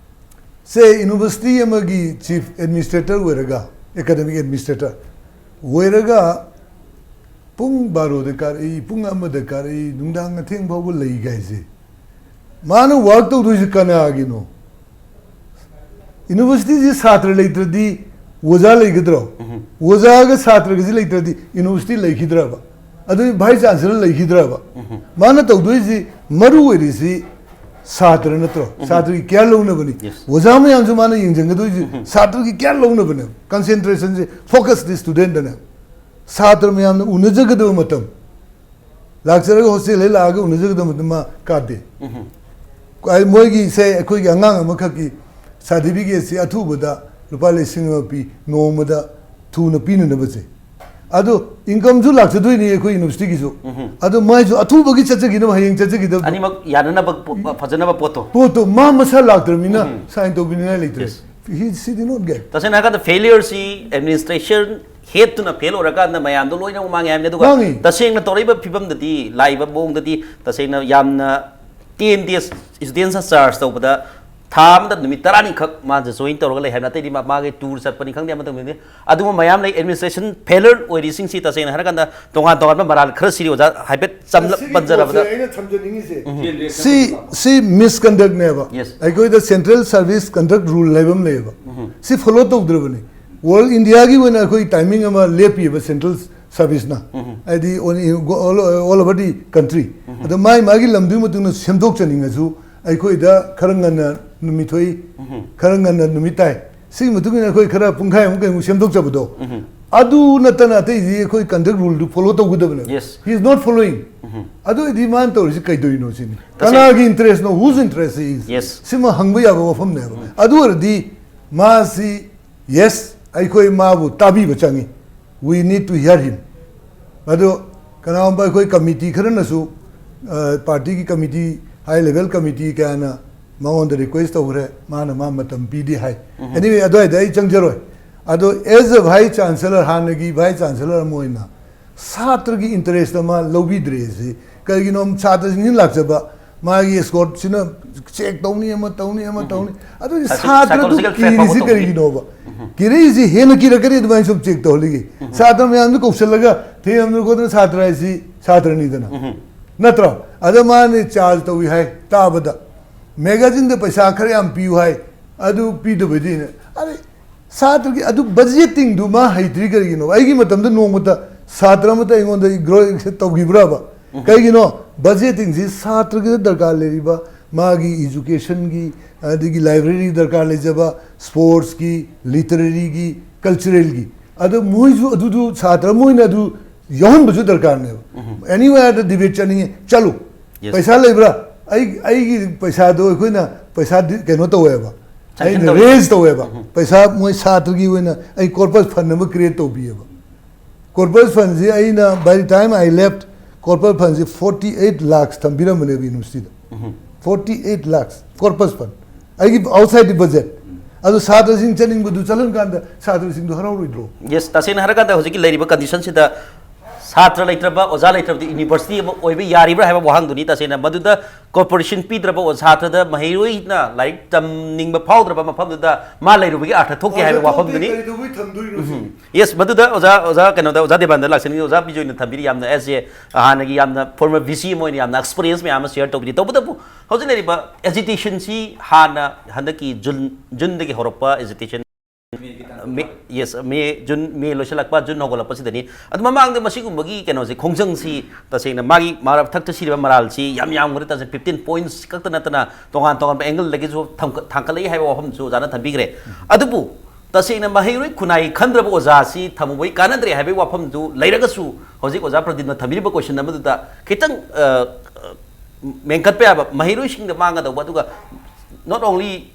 ꯁꯦ university ꯑꯃꯒꯤ chief administrator ꯑꯣꯏꯔꯒ, academic administrator ꯑꯣꯏꯔꯒ ꯄꯨꯡ ꯕꯥꯔꯣꯗ ꯀꯥꯔꯛꯏ, ꯄꯨꯡ ꯑꯃꯗ ꯀꯥꯔꯛꯏ, ꯅꯨꯡꯗꯥꯡ ꯑꯊꯦꯡ ꯐꯥꯎꯕ ꯂꯩ ꯀꯥꯏꯁꯦ, ꯃꯥꯅ work ꯇꯧꯗꯣꯏꯁꯦ ꯀꯅꯥꯒꯤꯅꯣ? Universityꯁꯤ ꯁꯥꯇ꯭ꯔ ꯂꯩꯇ꯭ꯔꯗꯤ ꯑꯣꯖꯥ ꯂꯩꯒꯗ꯭ꯔꯣ? ꯑꯣꯖꯥꯒ ꯁꯥꯇ꯭ꯔꯒꯁꯤ ꯂꯩꯇ꯭ꯔꯗꯤ university ꯂꯩꯈꯤꯗ꯭ꯔꯕ? ꯑꯗꯨꯗꯤ vice chancellor ꯂꯩꯈꯤꯗ꯭ꯔꯕ? ꯃꯥꯅ ꯇꯧꯗꯣꯏꯁꯤ, ꯃꯔꯨ ꯑꯣꯏꯔꯤꯁꯤ ꯁꯥꯇ꯭ꯔ ꯅꯠꯇ꯭ꯔꯣ? ꯁꯥꯇ꯭ꯔꯒꯤ care ꯂꯧꯅꯕꯅꯤ꯫ ꯑꯣꯖꯥ ꯃꯌꯥꯝꯁꯨ ꯃꯥꯅ ꯌꯦꯡꯁꯤꯟꯒꯗꯣꯏꯁꯤ ꯁꯥꯇ꯭ꯔꯒꯤ care ꯂꯧꯅꯕꯅꯦ꯫ Concentrationꯁꯦ, focusꯇꯤ studentꯇꯅꯦ꯫ ꯁꯥꯇ꯭ꯔ ꯃꯌꯥꯝꯅ ꯎꯅꯖꯒꯗꯕ ꯃꯇꯝ, ꯂꯥꯛꯆꯔꯒ hostel ꯍꯦꯛ ꯂꯥꯛꯑꯒ ꯎꯅꯖꯒꯗꯕ ꯃꯇꯝ ꯃꯥ ꯀꯥꯗꯦ꯫ ꯑꯩ ꯃꯣꯏꯒꯤ, ꯁꯦ, ꯑꯩꯈꯣꯏꯒꯤ ꯑꯉꯥꯡ ꯑꯃꯈꯛꯀꯤ certificateꯁꯤ ꯑꯊꯨꯕꯗ ꯂꯨꯄꯥ ꯂꯤꯁꯤꯡ ꯑꯃ ꯄꯤ, ꯅꯣꯡꯃꯗ ꯊꯨꯅ ꯄꯤꯅꯅꯕꯁꯦ꯫ ꯑꯗꯣ incomeꯁꯨ ꯂꯥꯛꯆꯗꯣꯏꯅꯤ ꯑꯩꯈꯣꯏ universityꯒꯤꯁꯨ꯫ ꯑꯗꯣ ꯃꯥꯏꯁꯨ ꯑꯊꯨꯕꯒꯤ ꯆꯠꯆꯈꯤꯅꯕ, ꯍꯌꯦꯡ ꯆꯠꯆꯈꯤꯗꯕꯗꯣ꯫ ꯑꯅꯤꯃꯛ ꯌꯥꯅꯅꯕ ꯄꯣ-, ꯐꯖꯅꯕ ꯄꯣꯠꯇꯣ꯫ ꯄꯣꯠꯇꯣ ꯃꯥ ꯃꯁꯥ ꯂꯥꯛꯇ꯭ꯔꯕꯅꯤꯅ sign ꯇꯧꯕꯤꯅꯤꯡꯉꯥꯏ ꯂꯩꯇ꯭ꯔꯦ꯫ He, she did not get. ꯇꯁꯦꯡꯅ ꯍꯥꯏꯔꯀꯥꯟꯗ failureꯁꯤ administration headꯇꯨꯅ fail ꯑꯣꯏꯔꯀꯥꯟꯗ ꯃꯌꯥꯝꯗꯣ ꯂꯣꯏꯅꯃꯛ ꯃꯥꯡꯉꯦ ꯍꯥꯏꯕꯅꯤ꯫ ꯑꯗꯨꯒ ꯃꯥꯡꯉꯤ꯫ ꯇꯁꯦꯡꯅ ꯇꯧꯔꯛꯏꯕ ꯐꯤꯕꯝꯗꯗꯤ, ꯂꯥꯛꯏꯕ ꯃꯑꯣꯡꯗꯗꯤ ꯇꯁꯦꯡꯅ ꯌꯥꯝꯅ ten days students charge ꯇꯧꯕꯗ ꯊꯥ ꯑꯃꯗ ꯅꯨꯃꯤꯠ ꯇꯔꯥꯅꯤꯈꯛ ꯃꯥꯁꯦ join ꯇꯧꯔꯒ ꯂꯩ ꯍꯥꯏꯕꯅꯤ꯫ ꯑꯇꯩꯗꯤ ꯃꯥ-, ꯃꯥꯒꯤ tour ꯆꯠꯄꯅꯤ ꯈꯪꯗꯦ, ꯑꯃ ꯇꯧꯕꯅꯤ ꯈꯪꯗꯦ꯫ ꯑꯗꯨꯒꯨꯝꯕ ꯃꯌꯥꯝ ꯂꯩ꯫ Administration failure ꯑꯣꯏꯔꯤꯁꯤꯡꯁꯤ ꯇꯁꯦꯡꯅ ꯍꯥꯏꯔꯀꯥꯟꯗ ꯇꯣꯉꯥꯟ ꯇꯣꯉꯥꯟꯕ ꯃꯔꯥꯜ ꯈꯔ ꯁꯤꯔꯤ ꯑꯣꯖꯥ ꯍꯥꯏꯐꯦꯠ ꯆꯝꯂꯞ ꯁꯤꯒꯤ ꯄꯟꯖꯔꯕꯗ꯫ ꯄꯣꯠꯁꯦ ꯑꯩꯅ ꯊꯝꯖꯅꯤꯡꯉꯤꯁꯦ, ꯁꯤ, ꯁꯤ misconductꯅꯦꯕ꯫ Yes. ꯑꯩꯈꯣꯏꯗ Central Service Conduct Rule ꯍꯥꯏꯕ ꯑꯃ ꯂꯩꯌꯦꯕ꯫ ꯁꯤ follow ꯇꯧꯗ꯭ꯔꯕꯅꯤ꯫ All Indiaꯒꯤ ꯑꯣꯏꯅ ꯑꯩꯈꯣꯏ timing ꯑꯃ ꯂꯦꯞꯄꯤꯕ Central Serviceꯅ꯫ ꯍꯥꯏꯗꯤ all, all, all over the country꯫ ꯑꯗꯣ ꯃꯥꯏ ꯃꯥꯒꯤ ꯂꯝꯗꯨꯒꯤ ꯃꯇꯨꯡ ꯏꯟꯅ ꯁꯦꯝꯗꯣꯛꯆꯅꯤꯡꯉꯁꯨ ꯑꯩꯈꯣꯏꯗ ꯈꯔ ꯉꯟꯅ ꯅꯨꯃꯤꯠ ꯊꯣꯛꯏ, ꯈꯔ ꯉꯟꯅ ꯅꯨꯃꯤꯠ ꯇꯥꯏ꯫ ꯁꯤꯒꯤ ꯃꯇꯨꯡ ꯏꯟꯅ ꯑꯩꯈꯣꯏ ꯈꯔ ꯄꯨꯡꯈꯥꯏꯃꯨꯛ ꯀꯩꯃꯨꯛ ꯁꯦꯝꯗꯣꯛꯆꯕꯗꯣ꯫ ꯑꯗꯨ ꯅꯠꯇꯅ ꯑꯇꯩꯗꯤ ꯑꯩꯈꯣꯏ conduct ruleꯗꯨ follow ꯇꯧꯒꯗꯕꯅꯦ꯫ Yes. He is not following. ꯑꯗꯨ ꯑꯣꯏꯗꯤ ꯃꯥꯅ ꯇꯧꯔꯤꯁꯤ ꯀꯩꯗꯧꯔꯤꯅꯣ ꯁꯤꯅꯤ꯫ ꯇꯁꯦꯡꯅ꯫ ꯀꯅꯥꯒꯤ interestꯅꯣ? Whose interest is? Yes. ꯁꯤꯃ ꯍꯪꯕ ꯌꯥꯕ ꯋꯥꯐꯝꯅꯦꯕ꯫ ꯑꯗꯨ ꯑꯣꯏꯔꯗꯤ ꯃꯥꯁꯤ, yes, ꯑꯩꯈꯣꯏ ꯃꯥꯕꯨ ꯇꯥꯕꯤꯕ ꯆꯪꯉꯤ꯫ We need to hear him. ꯑꯗꯣ ꯀꯅꯥꯒꯨꯝꯕ ꯑꯩꯈꯣꯏ committee ꯈꯔꯅꯁꯨ ꯄꯥꯔꯇꯤꯒꯤ ꯀꯃꯤꯇꯤ, ꯍꯥꯏ ꯂꯦꯚꯦꯜ ꯀꯃꯤꯇꯤ ꯀꯌꯥꯅ ꯃꯉꯣꯟꯗ ꯔꯤꯀ꯭ꯋꯦꯁ ꯇꯧꯈ꯭ꯔꯦ, ꯃꯥꯅ ꯃꯥ ꯃꯇꯝ ꯄꯤꯗꯦ ꯍꯥꯏ꯫ ꯑꯦꯅꯤꯋꯦ, ꯑꯗꯨꯋꯥꯏꯗ ꯑꯩ ꯆꯪꯖꯔꯣꯏ꯫ ꯑꯗꯣ ꯑꯦꯖ ꯑ ꯚꯥꯏꯁ ꯆꯥꯟꯁꯦꯂꯔ, ꯍꯥꯟꯅꯒꯤ ꯚꯥꯏꯁ ꯆꯥꯟꯁꯦꯂꯔ ꯑꯃ ꯑꯣꯏꯅ ꯁꯥꯇ꯭ꯔꯒꯤ ꯏꯟꯇꯔꯦꯁꯇ ꯃꯥ ꯂꯧꯕꯤꯗ꯭ꯔꯦ꯫ ꯁꯤ ꯀꯔꯤꯒꯤꯅꯣ? ꯁꯥꯇ꯭ꯔꯁꯤꯡꯁꯤꯅ ꯂꯥꯛꯆꯕ, ꯃꯥꯒꯤ ꯑꯦꯁꯀꯣꯔꯠꯁꯤꯅ ꯆꯦꯛ ꯇꯧꯅꯤ, ꯑꯃ ꯇꯧꯅꯤ, ꯑꯃ ꯇꯧꯅꯤ꯫ ꯑꯗꯨꯗꯤ ꯁꯥꯇ꯭ꯔꯗꯨ ꯀꯤꯔꯤꯁꯤ ꯀꯔꯤꯒꯤꯅꯣꯕ? ꯀꯤꯔꯛꯏꯁꯤ ꯍꯦꯟꯅ ꯀꯤꯔꯛꯀꯅꯤ ꯑꯗꯨꯃꯥꯏꯅ ꯁꯨꯝ ꯆꯦꯛ ꯇꯧꯍꯜꯂꯤꯒꯦ꯫ ꯁꯥꯇ꯭ꯔ ꯃꯌꯥꯝꯗꯨ ꯀꯧꯁꯜꯂꯒ ꯊꯦꯝꯗꯅ ꯈꯣꯠꯇꯅ, ꯁꯥꯇ꯭ꯔ ꯍꯥꯏꯁꯤ ꯁꯥꯇ꯭ꯔꯅꯤꯗꯅ꯫ ꯅꯠꯇ꯭ꯔꯣ? ꯑꯗ ꯃꯥꯅ ꯆꯥꯔꯖ ꯇꯧꯏ ꯍꯥꯏ ꯇꯥꯕꯗ, ꯃꯦꯒꯥꯖꯤꯟꯗ ꯄꯩꯁꯥ ꯈꯔ ꯌꯥꯝ ꯄꯤꯌꯨ ꯍꯥꯏ, ꯑꯗꯨ ꯄꯤꯗꯕꯩꯗꯤ ꯑꯩꯅ, ꯑꯗꯩ ꯁꯥꯇ꯭ꯔꯒꯤ ꯑꯗꯨ ꯕꯖꯦꯇꯤꯡꯗꯨ ꯃꯥ ꯍꯩꯇ꯭ꯔꯤ ꯀꯔꯤꯒꯤꯅꯣ? ꯑꯩꯒꯤ ꯃꯇꯝꯗ ꯅꯣꯡꯃꯇ ꯁꯥꯇ꯭ꯔ ꯑꯃꯠꯇ ꯑꯩꯉꯣꯟꯗ ꯏꯒꯅꯣꯔ ꯇꯧꯈꯤꯕ꯭ꯔꯕ? ꯀꯩꯒꯤꯅꯣ? ꯕꯖꯦꯇꯤꯡꯁꯤ ꯁꯥꯇ꯭ꯔꯒꯤꯗ ꯗꯔꯀꯥꯔ ꯂꯩꯔꯤꯕ, ꯃꯥꯒꯤ ꯏꯖꯨꯀꯦꯁꯟꯒꯤ, ꯑꯗꯒꯤ ꯂꯥꯏꯕ꯭ꯔꯦꯔꯤ ꯗꯔꯀꯥꯔ ꯂꯩꯖꯕ, ꯁ꯭ꯄꯣꯔꯠꯁꯀꯤ, ꯂꯤꯇꯔꯦꯔꯤꯒꯤ, ꯀꯜꯆꯔꯦꯜꯒꯤ, ꯑꯗꯣ ꯃꯣꯏꯁꯨ ꯑꯗꯨꯗꯨ ꯁꯥꯇ꯭ꯔ ꯃꯣꯏꯅ ꯑꯗꯨ ꯌꯥꯎꯍꯟꯕꯁꯨ ꯗꯔꯀꯥꯔꯅꯦꯕ꯫ ꯑꯦꯅꯤꯋꯦꯌꯔꯗ ꯗꯤꯕꯦꯠ ꯆꯠꯅꯤꯡꯉꯦ, ꯆꯠꯂꯨ꯫ Yes. ꯄꯩꯁꯥ ꯂꯩꯕ꯭ꯔꯥ? ꯑꯩ, ꯑꯩꯒꯤ ꯄꯩꯁꯥꯗꯣ ꯑꯩꯈꯣꯏꯅ ꯄꯩꯁꯥ ꯗꯤ-, ꯀꯩꯅꯣ ꯇꯧꯋꯦꯕ, sanction ꯑꯩꯅ ꯇꯧꯋꯦ꯫ ꯔꯦꯖ ꯇꯧꯋꯦꯕ꯫ ꯄꯩꯁꯥ ꯃꯣꯏ ꯁꯥꯇ꯭ꯔꯒꯤ ꯑꯣꯏꯅ ꯑꯩ ꯀꯣꯔꯄꯁ ꯐꯟ ꯑꯃ ꯀ꯭ꯔꯤꯌꯦꯠ ꯇꯧꯕꯤꯌꯦꯕ꯫ ꯀꯣꯔꯄꯁ ꯐꯟꯁꯤ ꯑꯩꯅ, by the time I left, corps ꯐꯟꯁꯤ forty eight lakhs ꯊꯝꯕꯤꯔꯝꯕꯅꯦꯕ ꯌꯨꯅꯤꯚꯔꯁꯤꯇꯤꯗ꯫ Forty eight lakhs ꯀꯣꯔꯄꯁ ꯐꯟ, ꯑꯩꯒꯤ ꯑꯥꯎꯠꯁꯥꯏꯗ ꯗꯤ ꯕꯖꯦꯠ꯫ ꯑꯗꯣ ꯁꯥꯇ꯭ꯔꯁꯤꯡ ꯆꯠꯅꯤꯡꯕꯗꯨ ꯆꯠꯍꯟ ꯀꯥꯟꯗ ꯁꯥꯇ꯭ꯔꯁꯤꯡꯗꯨ ꯍꯔꯥꯎꯔꯣꯏꯗ꯭ꯔꯣ? ꯌꯦꯁ, ꯇꯁꯦꯡꯅ ꯍꯥꯏꯔꯀꯥꯟꯗ ꯍꯧꯖꯤꯛꯀꯤ ꯂꯩꯔꯤꯕ ꯀꯟꯗꯤꯁꯟꯁꯤꯗ ꯁꯥꯇ꯭ꯔ ꯂꯩꯇ꯭ꯔꯕ, ꯑꯣꯖꯥ ꯂꯩꯇ꯭ꯔꯕꯗꯤ ꯌꯨꯅꯤꯚꯔꯁꯤꯇꯤ ꯑꯃ ꯑꯣꯏꯕ ꯌꯥꯔꯤꯕ꯭ꯔꯥ ꯍꯥꯏꯕ ꯋꯥꯍꯪꯗꯨꯅꯤ꯫ ꯇꯁꯦꯡꯅ ꯃꯗꯨꯗ ꯀꯣꯔꯄꯣꯔꯦꯁꯟ ꯄꯤꯗ꯭ꯔꯕ ꯑꯣ-, ꯁꯥꯇ꯭ꯔꯗ, ꯃꯍꯩꯔꯣꯏꯅ ꯂꯥꯏꯔꯤꯛ ꯇꯝꯅꯤꯡꯕ ꯐꯥꯎꯗ꯭ꯔꯕ ꯃꯐꯝꯗꯨꯗ ꯃꯥ ꯂꯩꯔꯨꯕꯒꯤ ꯑꯥꯔꯊ ꯊꯣꯛꯇꯦ ꯍꯥꯏꯕ ꯑꯥꯔꯊ ꯊꯣꯛꯇꯦ, ꯋꯥꯐꯝꯗꯨꯅꯤ꯫ ꯀꯩꯗꯧꯕꯩ ꯊꯝꯗꯣꯏꯅꯣ ꯁꯤꯅꯤ? ꯌꯦꯁ, ꯃꯗꯨꯗ ꯑꯣꯖꯥ, ꯑꯣꯖꯥ ꯀꯩꯅꯣꯗ, ꯑꯣꯖꯥ ꯗꯦꯕꯥꯟꯗ ꯂꯥꯛꯆꯅꯤꯡꯉꯤ꯫ ꯑꯣꯖꯥ ꯕꯤꯖꯣꯏꯅ ꯊꯝꯕꯤꯔꯤ, ꯌꯥꯝꯅ ꯑꯦꯁ ꯑꯦ ꯍꯥꯟꯅꯒꯤ ꯌꯥꯝꯅ ꯐꯣꯔꯃꯔ ꯚꯤ ꯁꯤ ꯑꯃ ꯑꯣꯏꯅ ꯌꯥꯝꯅ ꯑꯦꯛꯁꯄꯤꯔꯤꯌꯦꯟꯁ ꯃꯌꯥꯝ ꯑꯃ ꯁꯤꯌꯔ ꯇꯧꯕꯤꯔꯤ꯫ ꯇꯧꯕꯇꯕꯨ ꯍꯧꯖꯤꯛ ꯂꯩꯔꯤꯕ ꯑꯦꯖꯤꯇꯦꯁꯟꯁꯤ ꯍꯥꯟꯅ ꯍꯟꯗꯛꯀꯤ ꯖꯨꯟ, ꯖꯨꯟꯗꯒꯤ ꯍꯧꯔꯛꯄ ꯑꯦꯖꯤꯇꯦꯁꯟ, ꯃꯦ, ꯌꯦꯁ, ꯃꯦ, ꯖꯨꯟ, ꯃꯦ ꯂꯣꯏꯁꯤꯜꯂꯛꯄ, ꯖꯨꯟ ꯍꯧꯒꯠꯂꯛꯄꯁꯤꯗꯅꯤ꯫ ꯑꯗꯨ ꯃꯃꯥꯡꯗ ꯃꯁꯤꯒꯨꯝꯕꯒꯤ ꯀꯩꯅꯣꯁꯦ, ꯈꯣꯡꯖꯪꯁꯤ ꯇꯁꯦꯡꯅ ꯃꯥꯒꯤ ꯃꯔꯛꯊꯛꯇ ꯁꯤꯔꯤꯕ ꯃꯔꯥꯜꯁꯤ ꯌꯥꯝ ꯌꯥꯝꯈ꯭ꯔꯦ꯫ ꯇꯁꯦꯡꯅ ꯐꯤꯐꯇꯤꯟ ꯄꯣꯏꯟꯠꯁ ꯈꯛꯇ ꯅꯠꯇꯅ ꯇꯣꯉꯥꯟ ꯇꯣꯉꯥꯟꯕ ꯑꯦꯡꯒꯜꯗꯒꯤꯁꯨ ꯊꯥꯡꯒꯠꯂꯛꯏ ꯍꯥꯏꯕ ꯋꯥꯐꯝꯁꯨ ꯑꯣꯖꯥꯅ ꯊꯝꯕꯤꯈ꯭ꯔꯦ꯫ ꯑꯗꯨꯕꯨ ꯇꯁꯦꯡꯅ ꯃꯍꯩꯔꯣꯏ ꯈꯨꯟꯅꯥꯏ ꯈꯟꯗ꯭ꯔꯕ ꯑꯣꯖꯥꯁꯤ ꯊꯝꯃꯨꯕꯩ ꯀꯥꯟꯅꯗ꯭ꯔꯦ ꯍꯥꯏꯕꯒꯤ ꯋꯥꯐꯝꯗꯨ ꯂꯩꯔꯒꯁꯨ, ꯍꯧꯖꯤꯛ ꯑꯣꯖꯥ ꯄ꯭ꯔꯗꯤꯞꯅ ꯊꯝꯕꯤꯔꯤꯕ ꯀꯣꯏꯁꯟ ꯑꯃꯗꯨꯗ ꯈꯤꯇꯪ, ꯑ, ꯑ, ꯃꯦꯟꯈꯠꯄ ꯌꯥꯕ, ꯃꯍꯩꯔꯣꯏꯁꯤꯡꯗ ꯃꯥꯡꯒꯗꯧꯕ, ꯑꯗꯨꯒ not only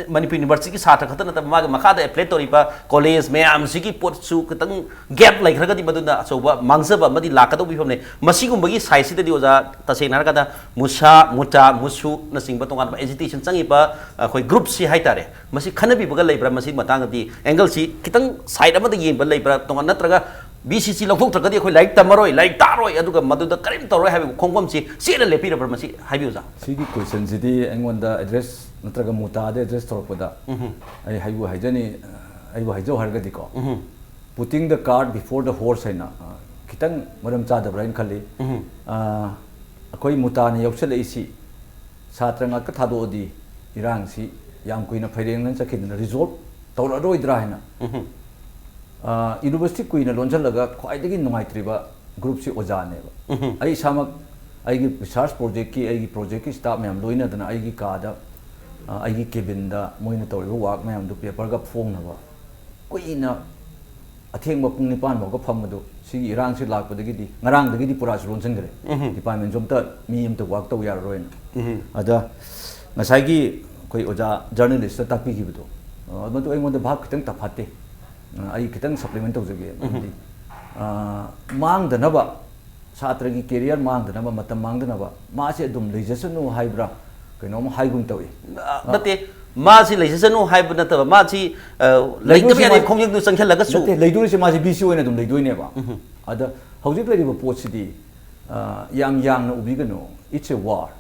Manipur Universityꯒꯤ ꯁꯥꯇ꯭ꯔ ꯈꯛꯇ ꯅꯠꯇꯕ, ꯃꯥꯒꯤ ꯃꯈꯥꯗ affiliate ꯇꯧꯔꯤꯕ college ꯃꯌꯥꯝꯁꯤꯒꯤ ꯄꯣꯠꯁꯨ ꯈꯤꯇꯪ gap ꯂꯩꯈ꯭ꯔꯒꯗꯤ ꯃꯗꯨꯅ ꯑꯆꯧꯕ ꯃꯥꯡꯖꯕ ꯑꯃꯗꯤ ꯂꯥꯛꯀꯗꯧꯕ ꯐꯤꯕꯝꯅꯦ꯫ ꯃꯁꯤꯒꯨꯝꯕꯒꯤ sideꯁꯤꯗꯗꯤ ꯑꯣꯖꯥ, ꯇꯁꯦꯡꯅ ꯍꯥꯏꯔꯀꯥꯟꯗ ꯃꯨꯁꯥ, ꯃꯨꯇꯥ, ꯃꯨꯁꯨꯅꯆꯤꯡꯕ ꯇꯣꯉꯥꯟꯕ agitation ꯆꯪꯉꯤꯕ ꯑꯩꯈꯣꯏ groupꯁꯤ ꯍꯥꯏꯇꯥꯔꯦ, ꯃꯁꯤ ꯈꯟꯅꯕꯤꯕꯒ ꯂꯩꯕ꯭ꯔꯥ? ꯃꯁꯤꯒꯤ ꯃꯇꯥꯡꯗꯗꯤ angleꯁꯤ ꯈꯤꯇꯪ side ꯑꯃꯗ ꯌꯦꯡꯕ ꯂꯩꯕ꯭ꯔꯥ? ꯇꯣꯉꯥꯟ ꯅꯠꯇ꯭ꯔꯒ B C C ꯂꯧꯊꯣꯛꯇ꯭ꯔꯒꯗꯤ ꯑꯩꯈꯣꯏ ꯂꯥꯏꯔꯤꯛ ꯇꯝꯃꯔꯣꯏ, ꯂꯥꯏꯔꯤꯛ ꯇꯥꯔꯣꯏ, ꯑꯗꯨꯒ ꯃꯗꯨꯗ ꯀꯔꯤꯝ ꯇꯧꯔꯣꯏ ꯍꯥꯏꯕ ꯈꯣꯡꯐꯝꯁꯤ ꯆꯦꯠꯅ ꯂꯦꯞꯄꯤꯔꯕ꯭ꯔꯥ? ꯃꯁꯤ ꯍꯥꯏꯕꯤꯌꯨ ꯑꯣꯖꯥ꯫ ꯁꯤꯒꯤ questionꯁꯤꯗꯤ ꯑꯩꯉꯣꯟꯗ address ꯅꯠꯇ꯭ꯔꯒ ꯃꯨꯇꯥꯗ address ꯇꯧꯔꯛꯄꯗ, ꯎꯝꯍꯨꯝ꯫ ꯑꯩ ꯍꯥꯏꯕꯨ ꯍꯥꯏꯖꯅꯤ, ꯑꯩꯕꯨ ꯍꯥꯏꯖꯧ ꯍꯥꯏꯔꯒꯗꯤꯀꯣ, ꯎꯝꯍꯨꯝ꯫ Putting the cart before the horse ꯍꯥꯏꯅ, ꯑ, ꯈꯤꯇꯪ ꯃꯔꯝ ꯆꯥꯗꯕ꯭ꯔꯥ ꯍꯥꯏꯅ ꯈꯜꯂꯤ꯫ ꯎꯝꯍꯨꯝ꯫ ꯑ, ꯑꯩꯈꯣꯏ ꯃꯨꯇꯥꯅ ꯌꯥꯎꯁꯜꯂꯛꯏꯁꯤ ꯁꯥꯇ꯭ꯔ ꯉꯥꯛꯇ ꯊꯥꯗꯣꯛꯑꯗꯤ ꯏꯔꯥꯡꯁꯤ ꯌꯥꯝ ꯀꯨꯏꯅ ꯐꯩꯔꯦꯡꯅ ꯆꯠꯈꯤꯗꯅ resolve ꯇꯧꯔꯛꯑꯔꯣꯏꯗ꯭ꯔꯥ ꯍꯥꯏꯅ꯫ ꯎꯝꯍꯨꯝ꯫ ꯑ, university ꯀꯨꯏꯅ ꯂꯣꯟꯁꯤꯜꯂꯒ ꯈ꯭ꯋꯥꯏꯗꯒꯤ ꯅꯨꯡꯉꯥꯏꯇ꯭ꯔꯤꯕ groupꯁꯤ ꯑꯣꯖꯥꯅꯦꯕ꯫ ꯎꯝꯍꯨꯝ꯫ ꯑꯩ ꯏꯁꯥꯃꯛ ꯑꯩꯒꯤ research projectꯀꯤ, ꯑꯩꯒꯤ projectꯀꯤ staff ꯃꯌꯥꯝ ꯂꯣꯏꯅꯗꯅ ꯑꯩꯒꯤ ꯀꯥꯗ, ꯑ, ꯑꯩꯒꯤ cabinꯗ ꯃꯣꯏꯅ ꯇꯧꯔꯤꯕ work ꯃꯌꯥꯝꯗꯨ paperꯒ ꯐꯣꯡꯅꯕ ꯀꯨꯏꯅ ꯑꯊꯦꯡꯕ ꯄꯨꯡ ꯅꯤꯄꯥꯟ ꯐꯥꯎꯕ ꯐꯝꯕꯗꯨ ꯁꯤꯒꯤ ꯏꯔꯥꯡꯁꯤ ꯂꯥꯛꯄꯗꯒꯤꯗꯤ, ꯉꯔꯥꯡꯗꯒꯤꯗꯤ ꯄꯨꯔꯥꯁꯨ ꯂꯣꯟꯁꯤꯟꯈ꯭ꯔꯦ꯫ ꯎꯝꯍꯨꯝ꯫ Departmentꯁꯨ ꯑꯝꯇ ꯃꯤ ꯑꯝꯇ work ꯇꯧ ꯌꯥꯔꯔꯣꯏꯅ꯫ ꯎꯝꯍꯨꯝ꯫ ꯑꯗ ꯉꯁꯥꯏꯒꯤ ꯑꯩꯈꯣꯏ ꯑꯣꯖꯥ journalistꯇ ꯇꯥꯛꯄꯤꯈꯤꯕꯗꯣ, ꯑ, ꯃꯗꯨ ꯑꯩꯉꯣꯟꯗ ꯚꯥꯞ ꯈꯤꯇꯪ ꯇꯥꯐꯠꯇꯦ꯫ ꯑ, ꯑꯩ ꯈꯤꯇꯪ supplement ꯇꯧꯖꯒꯦ꯫ ꯎꯝꯍꯨꯝ꯫ ꯍꯥꯏꯗꯤ, ꯑ, ꯃꯥꯡꯗꯅꯕ, ꯁꯥꯇ꯭ꯔꯒꯤ career ꯃꯥꯡꯗꯅꯕ, ꯃꯇꯝ ꯃꯥꯡꯗꯅꯕ ꯃꯥꯁꯦ ꯑꯗꯨꯝ ꯂꯩꯖꯁꯅꯨ ꯍꯥꯏꯕ꯭ꯔꯥ ꯀꯩꯅꯣꯝ ꯍꯥꯏꯒꯨꯝ ꯇꯧꯏ꯫ ꯑ, ꯅꯠꯇꯦ, ꯃꯥꯁꯤ ꯂꯩꯖꯁꯅꯨ ꯍꯥꯏꯕ ꯅꯠꯇꯕ, ꯃꯥꯁꯤ, ꯑ, ꯂꯩꯇꯕ ꯂꯩꯗꯣꯏꯁꯤ ꯌꯥꯗꯦ ꯃꯥ-, ꯈꯣꯡꯖꯪꯗꯨ ꯆꯪꯁꯤꯜꯂꯒꯁꯨ꯫ ꯅꯠꯇꯦ, ꯂꯩꯗꯣꯏꯁꯤ ꯃꯥꯁꯤ B C ꯑꯣꯏꯅ ꯑꯗꯨꯝ ꯂꯩꯗꯣꯏꯅꯦꯕ꯫ ꯎꯝꯍꯨꯝ꯫ ꯑꯗ ꯍꯧꯖꯤꯛ ꯂꯩꯔꯤꯕ ꯄꯣꯠꯁꯤꯗꯤ, ꯑ, ꯌꯥꯝ ꯌꯥꯡꯅ ꯎꯕꯤꯒꯅꯨ꯫ It's a war꯫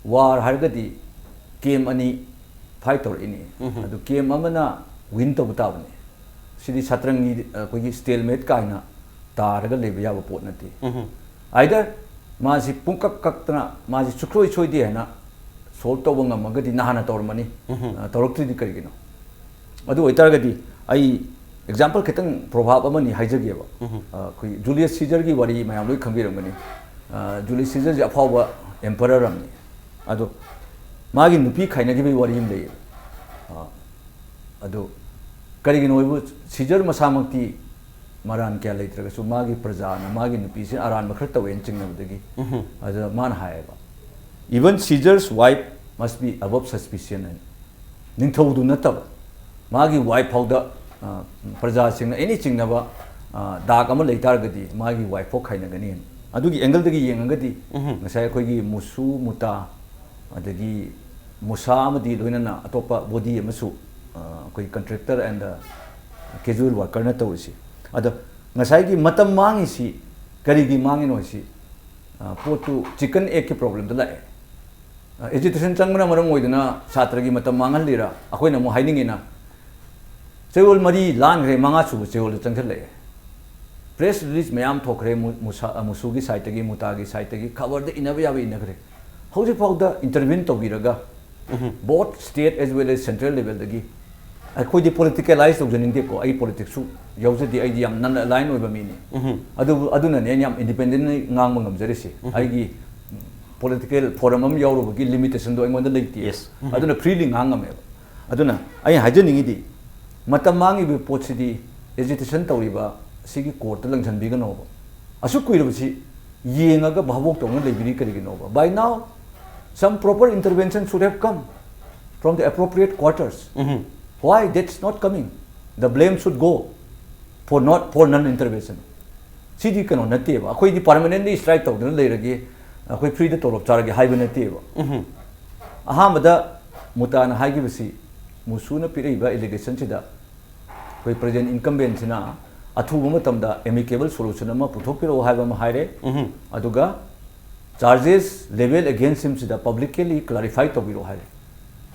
War ꯍꯥꯏꯔꯒꯗꯤ camp ꯑꯅꯤ fight ꯇꯧꯔꯛꯏꯅꯤ꯫ ꯎꯝꯍꯨꯝ꯫ ꯑꯗꯨ camp ꯑꯃꯅ win ꯇꯧꯕ ꯇꯥꯕꯅꯤ꯫ ꯁꯤꯗꯤ ꯁꯠꯇ꯭ꯔꯪꯒꯤ, ꯑꯩꯈꯣꯏꯒꯤ stalemate ꯀꯥꯏꯅ ꯇꯥꯔꯒ ꯂꯩꯕ ꯌꯥꯕ ꯄꯣꯠ ꯅꯠꯇꯦ꯫ ꯎꯝꯍꯨꯝ꯫ Either ꯃꯥꯁꯤ ꯄꯨꯡꯀꯛ ꯀꯛꯇꯅ ꯃꯥꯁꯤ ꯁꯨꯛꯁꯣꯏ ꯁꯣꯏꯗꯦ ꯍꯥꯏꯅ solve ꯇꯧꯕ ꯉꯝꯃꯒꯗꯤ ꯅꯍꯥꯟꯅ ꯇꯧꯔꯝꯃꯅꯤ꯫ ꯎꯝꯍꯨꯝ꯫ ꯑ, ꯇꯧꯔꯛꯇ꯭ꯔꯤꯗꯤ ꯀꯔꯤꯒꯤꯅꯣ? ꯑꯗꯨ ꯑꯣꯏꯇꯥꯔꯒꯗꯤ ꯑꯩ example ꯈꯤꯇꯪ proverb ꯑꯃꯅꯤ ꯍꯥꯏꯖꯒꯦꯕ꯫ ꯎꯝꯍꯨꯝ꯫ ꯑ, ꯑꯩꯈꯣꯏ Julius Caesarꯒꯤ ꯋꯥꯔꯤ ꯃꯌꯥꯝ ꯂꯣꯏ ꯈꯪꯕꯤꯔꯝꯒꯅꯤ꯫ ꯑ, Julius Caesarꯁꯦ ꯑꯐꯥꯎꯕ emperor ꯑꯃꯅꯤ꯫ ꯑꯗꯣ ꯃꯥꯒꯤ ꯅꯨꯄꯤ ꯈꯥꯏꯅꯈꯤꯕꯒꯤ ꯋꯥꯔꯤ ꯑꯃ ꯂꯩꯌꯦ꯫ ꯑ, ꯑꯗꯨ ꯀꯔꯤꯒꯤꯅꯣ ꯍꯥꯏꯕꯨ, Caesar ꯃꯁꯥꯃꯛꯇꯤ ꯃꯔꯥꯟ ꯀꯌꯥ ꯂꯩꯇ꯭ꯔꯒꯁꯨ ꯃꯥꯒꯤ ꯄ꯭ꯔꯖꯥꯅ ꯃꯥꯒꯤ ꯅꯨꯄꯤꯁꯤꯅ ꯑꯔꯥꯟꯕ ꯈꯔ ꯇꯧꯋꯦꯅ ꯆꯤꯡꯅꯕꯗꯒꯤ, ꯎꯝꯍꯨꯝ꯫ ꯑꯗꯨꯗ ꯃꯥꯅ ꯍꯥꯏꯌꯦꯕ, "Even Caesar's wife must be above suspicion ꯍꯥꯏꯅ꯫ ꯅꯤꯡꯊꯧꯗꯨ ꯅꯠꯇꯕ, ꯃꯥꯒꯤ ꯋꯥꯏꯐꯥꯎꯗ, ꯑ, ꯄ꯭ꯔꯖꯥꯁꯤꯡꯅ ꯑꯦꯅꯤ ꯆꯤꯡꯅꯕ, ꯑ, ꯗꯥꯛ ꯑꯃ ꯂꯩ ꯇꯥꯔꯒꯗꯤ ꯃꯥꯒꯤ ꯋꯥꯏꯐꯥꯎ ꯈꯥꯏꯅꯒꯅꯤ ꯍꯥꯏꯅ꯫ ꯑꯗꯨꯒꯤ ꯑꯦꯡꯒꯜꯗꯒꯤ ꯌꯦꯡꯉꯒꯗꯤ ꯎꯝꯍꯨꯝ꯫ ꯉꯁꯥꯏ ꯑꯩꯈꯣꯏꯒꯤ ꯃꯨꯁꯨ, ꯃꯨꯇꯥ, ꯑꯗꯒꯤ ꯃꯨꯁꯥ ꯑꯃꯗꯤ ꯂꯣꯏꯅꯅ ꯑꯇꯣꯞꯄ ꯕꯣꯗꯤ ꯑꯃꯁꯨ, ꯑ, ꯑꯩꯈꯣꯏ contractor and casual workerꯅ ꯇꯧꯔꯤꯁꯤ꯫ ꯑꯗꯣ ꯉꯁꯥꯏꯒꯤ ꯃꯇꯝ ꯃꯥꯡꯉꯤꯁꯤ ꯀꯔꯤꯒꯤ ꯃꯥꯡꯉꯤꯅꯣ ꯍꯥꯏꯁꯤ, ꯑ, ꯄꯣꯠꯇꯨ chicken eggꯀꯤ problemꯗ ꯂꯥꯛꯑꯦ꯫ ꯑ, agitation ꯆꯪꯕꯅ ꯃꯔꯝ ꯑꯣꯏꯗꯨꯅ ꯁꯥꯇ꯭ꯔꯒꯤ ꯃꯇꯝ ꯃꯥꯡꯍꯜꯂꯤꯔꯥ? ꯑꯩꯈꯣꯏꯅ ꯑꯃꯨꯛ ꯍꯥꯏꯅꯤꯡꯉꯤꯅ, ꯆꯌꯣꯜ ꯃꯔꯤ ꯂꯥꯟꯈ꯭ꯔꯦ, ꯃꯉꯥ ꯁꯨꯕ ꯆꯌꯣꯜꯗ ꯆꯪꯁꯤꯜꯂꯛꯑꯦ꯫ Press release ꯃꯌꯥꯝ ꯊꯣꯛꯈ꯭ꯔꯦ, ꯃꯨ-, ꯃꯨꯁꯥ-, ꯑ, ꯃꯨꯁꯨꯒꯤ sideꯇꯒꯤ, ꯃꯨꯇꯥꯒꯤ sideꯇꯒꯤ, ꯈꯕꯔꯗ ꯏꯅꯕ ꯌꯥꯕ ꯏꯅꯈ꯭ꯔꯦ꯫ ꯍꯧꯖꯤꯛ ꯐꯥꯎꯗ intervene ꯇꯧꯕꯤꯔꯒ, ꯎꯝꯍꯨꯝ꯫ Both state as well as central levelꯗꯒꯤ ꯑꯩꯈꯣꯏꯗꯤ politicalize ꯇꯧꯖꯅꯤꯡꯗꯦꯀꯣ, ꯑꯩ politicsꯁꯨ ꯌꯥꯎꯖꯗꯦ, ꯑꯩꯗꯤ ꯌꯥꯝ non-aligned ꯑꯣꯏꯕ ꯃꯤꯅꯤ꯫ ꯎꯝꯍꯨꯝ꯫ ꯑꯗꯨꯕꯨ, ꯑꯗꯨꯅꯅꯦ ꯑꯩꯅ ꯌꯥꯝ independently ꯉꯥꯡꯕ ꯉꯝꯖꯔꯤꯁꯦ꯫ ꯎꯝꯍꯨꯝ꯫ ꯑꯩꯒꯤ political forum ꯑꯃ ꯌꯥꯎꯔꯨꯕꯒꯤ limitationꯗꯣ ꯑꯩꯉꯣꯟꯗ ꯂꯩꯇꯦ꯫ Yes. ꯎꯝꯍꯨꯝ꯫ ꯑꯗꯨꯅ freely ꯉꯥꯡ ꯉꯝꯃꯦꯕ꯫ ꯑꯗꯨꯅ ꯑꯩ ꯍꯥꯏꯖꯅꯤꯡꯉꯤꯗꯤ, ꯃꯇꯝ ꯃꯥꯡꯉꯤꯕ ꯄꯣꯠꯁꯤꯗꯤ agitation ꯇꯧꯔꯤꯕ ꯁꯤꯒꯤ courtꯇ ꯂꯪꯁꯟꯕꯤꯒꯅꯣꯕ꯫ ꯑꯁꯨꯛ ꯀꯨꯏꯔꯕꯁꯤ ꯌꯦꯡꯉꯒ ꯚꯥꯕꯣꯛ ꯇꯧꯅ ꯂꯩꯕꯤꯔꯤ ꯀꯔꯤꯒꯤꯅꯣꯕ? By now, some proper intervention should have come from the appropriate quarters. Mm-hmm. Why that's not coming? The blame should go for not, for non-intervention. ꯁꯤꯗꯤ ꯀꯩꯅꯣ ꯅꯠꯇꯦꯕ, ꯑꯩꯈꯣꯏꯗꯤ permanently strike ꯇꯧꯗꯅ ꯂꯩꯔꯒꯦ, ꯑꯩꯈꯣꯏ freeꯗ ꯇꯣꯂꯣꯞ ꯆꯥꯔꯒꯦ ꯍꯥꯏꯕ ꯅꯠꯇꯦꯕ꯫ ꯎꯝꯍꯨꯝ꯫ ꯑꯍꯥꯟꯕꯗ ꯃꯨꯇꯥꯅ ꯍꯥꯏꯈꯤꯕꯁꯤ, ꯃꯨꯁꯨꯅ ꯄꯤꯔꯛꯏꯕ allegationꯁꯤꯗ ꯑꯩꯈꯣꯏ present incumbentꯁꯤꯅ ꯑꯊꯨꯕ ꯃꯇꯝꯗ amicable solution ꯑꯃ ꯄꯨꯊꯣꯛꯄꯤꯔꯛꯎ ꯍꯥꯏꯕ ꯑꯃ ꯍꯥꯏꯔꯦ꯫ ꯎꯝꯍꯨꯝ꯫ ꯑꯗꯨꯒ charges level against himꯁꯤꯗ publicly clarify ꯇꯧꯕꯤꯔꯛꯎ ꯍꯥꯏꯔꯦ꯫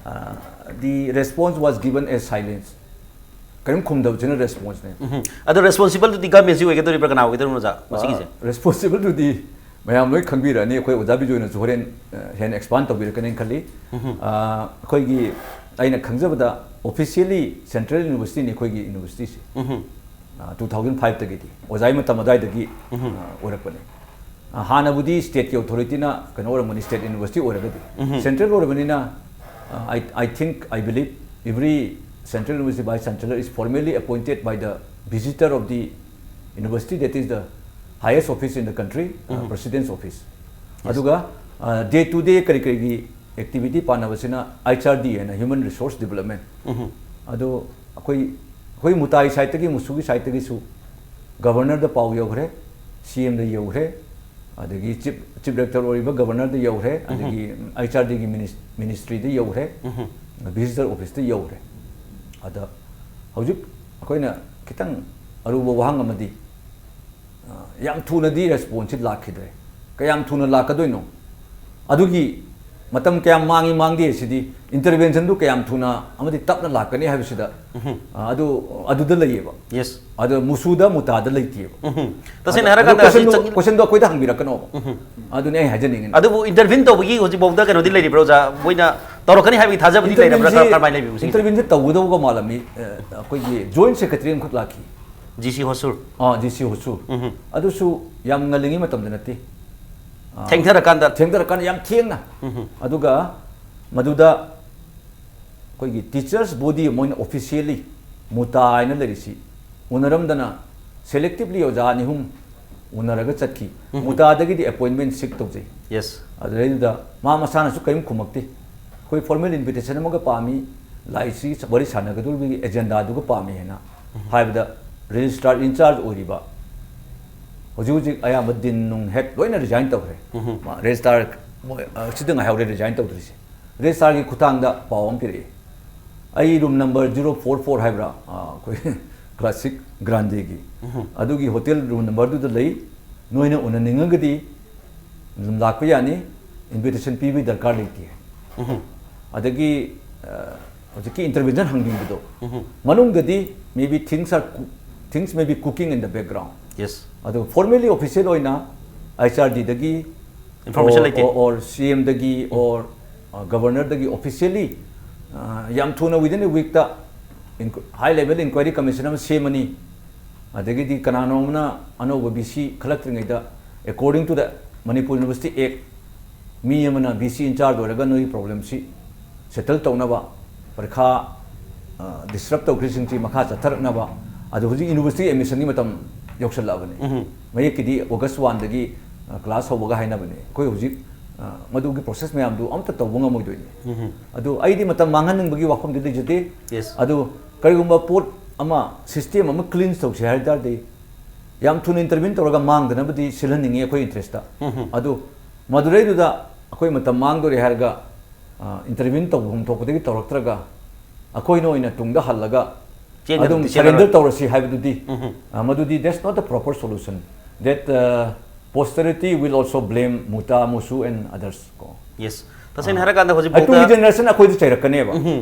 ꯑ, the response was given as silence. ꯀꯔꯤꯝ ꯈꯨꯝꯗꯕꯁꯤꯅ responseꯅꯦ꯫ ꯎꯝꯍꯨꯝ꯫ ꯑꯗꯣ responsibleꯗꯨꯗꯤ governmentꯁꯤ ꯑꯣꯏꯒꯗꯧꯔꯤꯕ꯭ꯔꯥ, ꯀꯅꯥ ꯑꯣꯏꯒꯗꯧꯔꯤꯅꯣ, ꯑꯣꯖꯥ, ꯃꯁꯤꯒꯤꯁꯦ? ꯑ, responsibleꯗꯨꯗꯤ ꯃꯌꯥꯝ ꯂꯣꯏ ꯈꯪꯕꯤꯔꯛꯑꯅꯤ꯫ ꯑꯩꯈꯣꯏ ꯑꯣꯖꯥ ꯕꯤꯖꯣꯏꯅꯁꯨ ꯍꯣꯔꯦꯟ, ꯑ, ꯍꯦꯟꯅ expand ꯇꯧꯕꯤꯔꯛꯀꯅꯤꯅ ꯈꯜꯂꯤ꯫ ꯎꯝꯍꯨꯝ꯫ ꯑ, ꯑꯩꯈꯣꯏꯒꯤ, ꯑꯩꯅ ꯈꯪꯖꯕꯗ officially central universityꯅꯤ ꯑꯩꯈꯣꯏꯒꯤ universityꯁꯤ꯫ ꯎꯝꯍꯨꯝ꯫ ꯑ, two thousand fiveꯇꯒꯤꯗꯤ ꯑꯣꯖꯥꯒꯤ ꯃꯇꯝ ꯑꯗꯨꯋꯥꯏꯗꯒꯤ, ꯎꯝꯍꯨꯝ꯫ ꯑ, ꯑꯣꯏꯔꯛꯄꯅꯤ꯫ ꯑ, ꯍꯥꯟꯅꯕꯨꯗꯤ stateꯀꯤ authorityꯅ ꯀꯩꯅꯣ ꯑꯣꯏꯔꯝꯒꯅꯤ, state university ꯑꯣꯏꯔꯒꯗꯤ꯫ ꯎꯝꯍꯨꯝ꯫ Central ꯑꯣꯏꯔꯕꯅꯤꯅ, ꯑ, I, I think, I believe every central university vice chancellor is formally appointed by the visitor of the university, that is the highest office in the country, uh, mm-hmm. President's office꯫ Yes. ꯑꯗꯨꯒ, ꯑ, day to day ꯀꯔꯤ ꯀꯔꯤꯒꯤ activity ꯄꯥꯟꯅꯕꯁꯤꯅ H R D ꯍꯥꯏꯅ, human resources development. ꯑꯗꯣ ꯑꯩꯈꯣꯏ ꯑꯩꯈꯣꯏ ꯃꯨꯇꯥꯒꯤ ꯁꯥꯏꯠꯇꯒꯤ, ꯃꯨꯁꯨꯒꯤ ꯁꯥꯏꯠꯇꯒꯤꯁꯨ ꯒꯕꯔꯅꯔꯗ ꯄꯥꯎ ꯌꯧꯈ꯭ꯔꯦ, ꯁꯤ ꯑꯦꯝꯗ ꯌꯧꯈ꯭ꯔꯦ, ꯑꯗꯒꯤ ꯆꯤꯞ ꯆꯤꯞ ꯗꯥꯏꯔꯦꯛꯇꯔ ꯑꯣꯏꯔꯤꯕ ꯒꯕꯔꯅꯔꯗ ꯌꯧꯈ꯭ꯔꯦ, ꯑꯗꯒꯤ ꯑꯩꯆ ꯑꯥꯔ ꯗꯤꯒꯤ ꯃꯤꯅꯤꯁꯇ꯭ꯔꯤꯗ ꯌꯧꯈ꯭ꯔꯦ, ꯚꯤꯖꯤꯇꯔ ꯑꯣꯐꯤꯁꯇ ꯌꯧꯈ꯭ꯔꯦ꯫ ꯑꯗ ꯍꯧꯖꯤꯛ ꯑꯩꯈꯣꯏꯅ ꯈꯤꯇꯪ ꯑꯔꯨꯕ ꯋꯥꯍꯪ ꯑꯃꯗꯤ, ꯑ, ꯌꯥꯝ ꯊꯨꯅꯗꯤ ꯔꯦꯁꯄꯣꯟꯁꯁꯤ ꯂꯥꯛꯈꯤꯗ꯭ꯔꯦ꯫ ꯀꯌꯥꯝ ꯊꯨꯅ ꯂꯥꯛꯀꯗꯣꯏꯅꯣ? ꯑꯗꯨꯒꯤ ꯃꯇꯝ ꯀꯌꯥꯝ ꯃꯥꯡꯉꯤ ꯃꯥꯡꯗꯦ ꯁꯤꯗꯤ, ꯏꯟꯇꯔꯚꯦꯟꯁꯟꯗꯨ ꯀꯌꯥꯝ ꯊꯨꯅ ꯑꯃꯗꯤ ꯇꯞꯅ ꯂꯥꯛꯀꯅꯤ ꯍꯥꯏꯕꯁꯤꯗ, ꯑ, ꯑꯗꯨ, ꯑꯗꯨꯗ ꯂꯩꯌꯦꯕ꯫ ꯌꯦꯁ꯫ ꯑꯗꯣ ꯃꯨꯁꯨꯗ, ꯃꯨꯇꯥꯗ ꯂꯩꯇꯦꯕ꯫ ꯇꯁꯦꯡꯅ ꯑꯗꯣ, ꯍꯥꯏꯔꯀꯥꯟꯗ ꯑꯗꯣ ꯑꯁꯤ question-ꯗꯣ, ꯆꯪ- question-ꯗꯣ ꯑꯩꯈꯣꯏꯗ ꯍꯪꯕꯤꯔꯛꯀꯅꯣꯕ꯫ ꯑꯗꯨꯅꯦ ꯑꯩ ꯍꯥꯏꯖꯅꯤꯡꯉꯤꯅꯦ꯫ ꯑꯗꯨꯕꯨ ꯏꯟꯇꯔꯚꯤꯟ ꯇꯧꯕꯒꯤ ꯍꯧꯖꯤꯛꯐꯥꯎꯗ ꯀꯩꯅꯣꯗꯤ ꯂꯩꯔꯤꯕ꯭ꯔꯥ ꯑꯣꯖꯥ? ꯃꯣꯏꯅ ꯇꯧꯔꯛꯀꯅꯤ ꯍꯥꯏꯕꯒꯤ ꯊꯥꯖꯕꯗꯤ ꯂꯩꯔꯕ꯭ꯔꯥ? ꯏꯟꯇꯔꯚꯤꯟꯁꯤ-, ꯀꯔꯝꯍꯥꯏꯅ ꯂꯩꯕꯤꯕ ꯁꯤꯒꯤ? ꯏꯟꯇꯔꯚꯤꯟꯁꯤ ꯇꯧꯒꯗꯧꯕꯒ ꯃꯥꯜꯂꯝꯃꯤ, ꯑ, ꯑꯩꯈꯣꯏꯒꯤ ꯖꯣꯏꯟ ꯁꯦꯀ꯭ꯔꯦꯇꯔꯤ ꯑꯃꯈꯛ ꯂꯥꯛꯈꯤ꯫ G C ꯍꯣꯁꯨꯔ꯫ ꯑꯥ, ꯖꯤ ꯁꯤ ꯍꯣꯁꯨꯔ꯫ ꯑꯗꯨꯁꯨ ꯌꯥꯝ ꯉꯜꯂꯤꯉꯩ ꯃꯇꯝꯗ ꯅꯠꯇꯦ꯫ ꯑꯥ, ꯊꯦꯡꯊꯔꯀꯥꯟꯗ꯫ ꯊꯦꯡꯊꯔꯀꯥꯟꯗ ꯌꯥꯝ ꯊꯦꯡꯅ꯫ ꯑꯗꯨꯒ ꯃꯗꯨꯗ ꯑꯩꯈꯣꯏꯒꯤ ꯇꯤꯆꯔꯁ ꯕꯣꯗꯤ ꯑꯃ ꯑꯣꯏꯅ ꯑꯣꯐꯤꯁꯤꯌꯦꯜꯂꯤ ꯃꯨꯇꯥ ꯍꯥꯏꯅ ꯂꯩꯔꯤꯁꯤ ꯎꯅꯔꯝꯗꯅ, ꯁꯦꯂꯦꯛꯇꯤꯚꯂꯤ ꯑꯣꯖꯥ ꯑꯅꯤ ꯑꯍꯨꯝ ꯎꯅꯔꯒ ꯆꯠꯈꯤ꯫ ꯃꯨꯇꯥꯗꯒꯤꯗꯤ ꯑꯦꯄꯣꯏꯟꯃꯦꯟ ꯁꯤꯛ ꯇꯧꯖꯩ꯫ ꯌꯦꯁ꯫ ꯑꯗꯨꯗꯩꯗꯨꯗ ꯃꯥ ꯃꯁꯥꯅꯁꯨ ꯀꯔꯤꯝ ꯈꯨꯝꯃꯛꯇꯦ꯫ ꯑꯩꯈꯣꯏ ꯐꯣꯔꯃꯦꯜ ꯏꯟꯚꯤꯇꯦꯁꯟ ꯑꯃꯒ ꯄꯥꯝꯃꯤ, ꯂꯥꯏꯁꯤ ꯋꯥꯔꯤ ꯁꯥꯟꯅꯒꯗꯧꯔꯤꯕꯒꯤ ꯑꯦꯖꯦꯟꯗꯥꯗꯨꯒ ꯄꯥꯝꯃꯤ ꯍꯥꯏꯅ ꯍꯥꯏꯕꯗ, ꯔꯦꯖꯤꯁꯇ꯭ꯔꯥꯔ ꯏꯟꯆꯥꯔꯖ ꯑꯣꯏꯔꯤꯕ ꯍꯧꯖꯤꯛ ꯍꯧꯖꯤꯛ ꯑꯌꯥꯝꯕ ꯗꯤꯟ ꯅꯨꯡ ꯍꯦꯠ ꯂꯣꯏꯅ ꯔꯤꯖꯥꯏꯟ ꯇꯧꯈ꯭ꯔꯦ꯫ ꯃꯥ ꯔꯦꯖꯤꯁꯇ꯭ꯔꯥꯔ ꯃꯣꯏ, ꯑ, ꯁꯤꯗ ꯉꯥꯏꯍꯧꯔꯦ ꯔꯤꯖꯥꯏꯟ ꯇꯧꯗ꯭ꯔꯤꯁꯦ꯫ ꯔꯦꯖꯤꯁꯇ꯭ꯔꯥꯔꯒꯤ ꯈꯨꯠꯊꯥꯡꯗ ꯄꯥꯎ ꯑꯃ ꯄꯤꯔꯛꯑꯦ꯫ ꯑꯩ room number zero four four ꯍꯥꯏꯕ꯭ꯔꯥ, ꯑ, ꯑꯩꯈꯣꯏ ꯀ꯭ꯂꯥꯁꯤꯛ ꯒ꯭ꯔꯥꯟꯗꯦꯒꯤ, ꯑꯗꯨꯒꯤ ꯍꯣꯇꯦꯜ ꯔꯨꯝ ꯅꯝꯕꯔꯗꯨꯗ ꯂꯩ, ꯅꯣꯏꯅ ꯎꯅꯅꯤꯡꯉꯒꯗꯤ ꯑꯗꯨꯝ ꯂꯥꯛꯄ ꯌꯥꯅꯤ, ꯏꯟꯚꯤꯇꯦꯁꯟ ꯄꯤꯕꯒꯤ ꯗꯔꯀꯥꯔ ꯂꯩꯇꯦ꯫ ꯑꯗꯒꯤ, ꯑ, ꯍꯧꯖꯤꯛꯀꯤ ꯏꯟꯇꯔꯚꯦꯟꯁꯟ ꯍꯪꯕꯤꯕꯗꯣ, ꯃꯅꯨꯡꯗꯗꯤ maybe things are coo-, things may be cooking in the background꯫ Yes. ꯑꯗꯣ ꯐꯣꯔꯃꯦꯜꯂꯤ ꯑꯣꯐꯤꯁꯤꯌꯦꯜ ꯑꯣꯏꯅ ꯑꯩꯆ ꯑꯥꯔ ꯗꯤꯗꯒꯤ Information ꯂꯩꯇꯦ꯫ ꯑꯣꯔ ꯁꯤ ꯑꯦꯝꯗꯒꯤ ꯑꯣꯔ ꯒꯕꯔꯅꯔꯗꯒꯤ ꯑꯣꯐꯤꯁꯤꯌꯦꯜꯂꯤ ꯌꯥꯝ ꯊꯨꯅ within a week-ꯇ high level inquiry commission ꯑꯃ ꯁꯦꯝꯃꯅꯤ꯫ ꯑꯗꯒꯤꯗꯤ ꯀꯅꯥꯅꯣꯝꯅ ꯑꯅꯧꯕ V C ꯈꯜꯂꯛꯇ꯭ꯔꯤꯉꯩꯗ, according to the Manipur University Act, ꯃꯤ ꯑꯃꯅ ꯚꯤ ꯁꯤ ꯏꯟꯆꯥꯔꯖ ꯑꯣꯏꯔꯒ ꯅꯣꯏꯒꯤ ꯄ꯭ꯔꯣꯕ꯭ꯂꯦꯝꯁꯤ ꯁꯦꯇꯜ ꯇꯧꯅꯕ, ꯄꯔꯤꯈꯥ, ꯑ, ꯗꯤꯁꯇꯔꯕ ꯇꯧꯈ꯭ꯔꯤꯁꯤꯡꯁꯤ ꯃꯈꯥ ꯆꯠꯊꯔꯛꯅꯕ꯫ ꯑꯗꯣ ꯍꯧꯖꯤꯛ ꯌꯨꯅꯤꯚꯔꯁꯤꯇꯤ ꯑꯦꯗꯃꯤꯁꯟꯒꯤ ꯃꯇꯝ ꯌꯧꯁꯜꯂꯛꯑꯕꯅꯤ꯫ ꯃꯌꯦꯛꯀꯤꯗꯤ ꯑꯣꯒꯁ ꯋꯥꯟꯗꯒꯤ, ꯑ, ꯀ꯭ꯂꯥꯁ ꯍꯧꯕꯒ ꯍꯥꯏꯅꯕꯅꯤ꯫ ꯑꯩꯈꯣꯏ ꯍꯧꯖꯤꯛ ꯃꯗꯨꯒꯤ ꯄ꯭ꯔꯣꯁꯦꯁ ꯃꯌꯥꯝꯗꯨ ꯑꯝꯇ ꯇꯧꯕ ꯉꯝꯃꯣꯏꯗꯣꯏꯅꯤ꯫ ꯑꯗꯨ ꯑꯩꯗꯤ ꯃꯇꯝ ꯃꯥꯡꯍꯟꯅꯤꯡꯕꯒꯤ ꯋꯥꯐꯝꯗꯤ ꯂꯩꯖꯗꯦ꯫ Yes. ꯑꯗꯨ ꯀꯔꯤꯒꯨꯝꯕ ꯄꯣꯠ ꯑꯃ, ꯁꯤꯁꯇꯦꯝ ꯑꯃ ꯀ꯭ꯂꯤꯟ ꯇꯧꯁꯦ ꯍꯥꯏ ꯇꯥꯔꯗꯤ, ꯌꯥꯝ ꯊꯨꯅ ꯏꯟꯇꯔꯚꯤꯟ ꯇꯧꯔꯒ ꯃꯥꯡꯗꯅꯕꯗꯤ ꯁꯤꯜꯍꯟꯅꯤꯡꯉꯤ ꯑꯩꯈꯣꯏ ꯏꯟꯇꯔꯦꯁꯇ꯫ ꯑꯗꯨ ꯃꯗꯨꯗꯩꯗꯨꯗ ꯑꯩꯈꯣꯏ ꯃꯇꯝ ꯃꯥꯡꯗꯣꯔꯦ ꯍꯥꯏꯔꯒ ꯏꯟꯇꯔꯚꯤꯟ ꯇꯧꯐꯝ ꯊꯣꯛꯄꯗꯒꯤ ꯇꯧꯔꯛꯇ꯭ꯔꯒ ꯑꯩꯈꯣꯏꯅ ꯑꯣꯏꯅ ꯇꯨꯡꯗ ꯍꯜꯂꯒ ꯆꯦꯟꯒꯗꯕꯗꯤ ꯑꯗꯨꯝ ꯆꯦꯜꯂꯔꯣꯏ꯫ ꯁꯔꯦꯟꯗꯔ ꯇꯧꯔꯁꯤ ꯍꯥꯏꯕꯗꯨꯗꯤ, ꯑ, ꯃꯗꯨꯗꯤ that's not a proper solution. That, uh, posterity will also blame Muta, Musu and others ꯀꯣ꯫ Yes. ꯇꯁꯦꯡꯅ ꯍꯥꯏꯔꯀꯥꯟꯗ ꯑ, ꯇꯨꯡꯒꯤ ꯍꯧꯖꯤꯛꯐꯥꯎꯗ ꯖꯦꯅꯦꯔꯦꯁꯟ ꯑꯩꯈꯣꯏꯗ ꯆꯩꯔꯛꯀꯅꯦꯕ꯫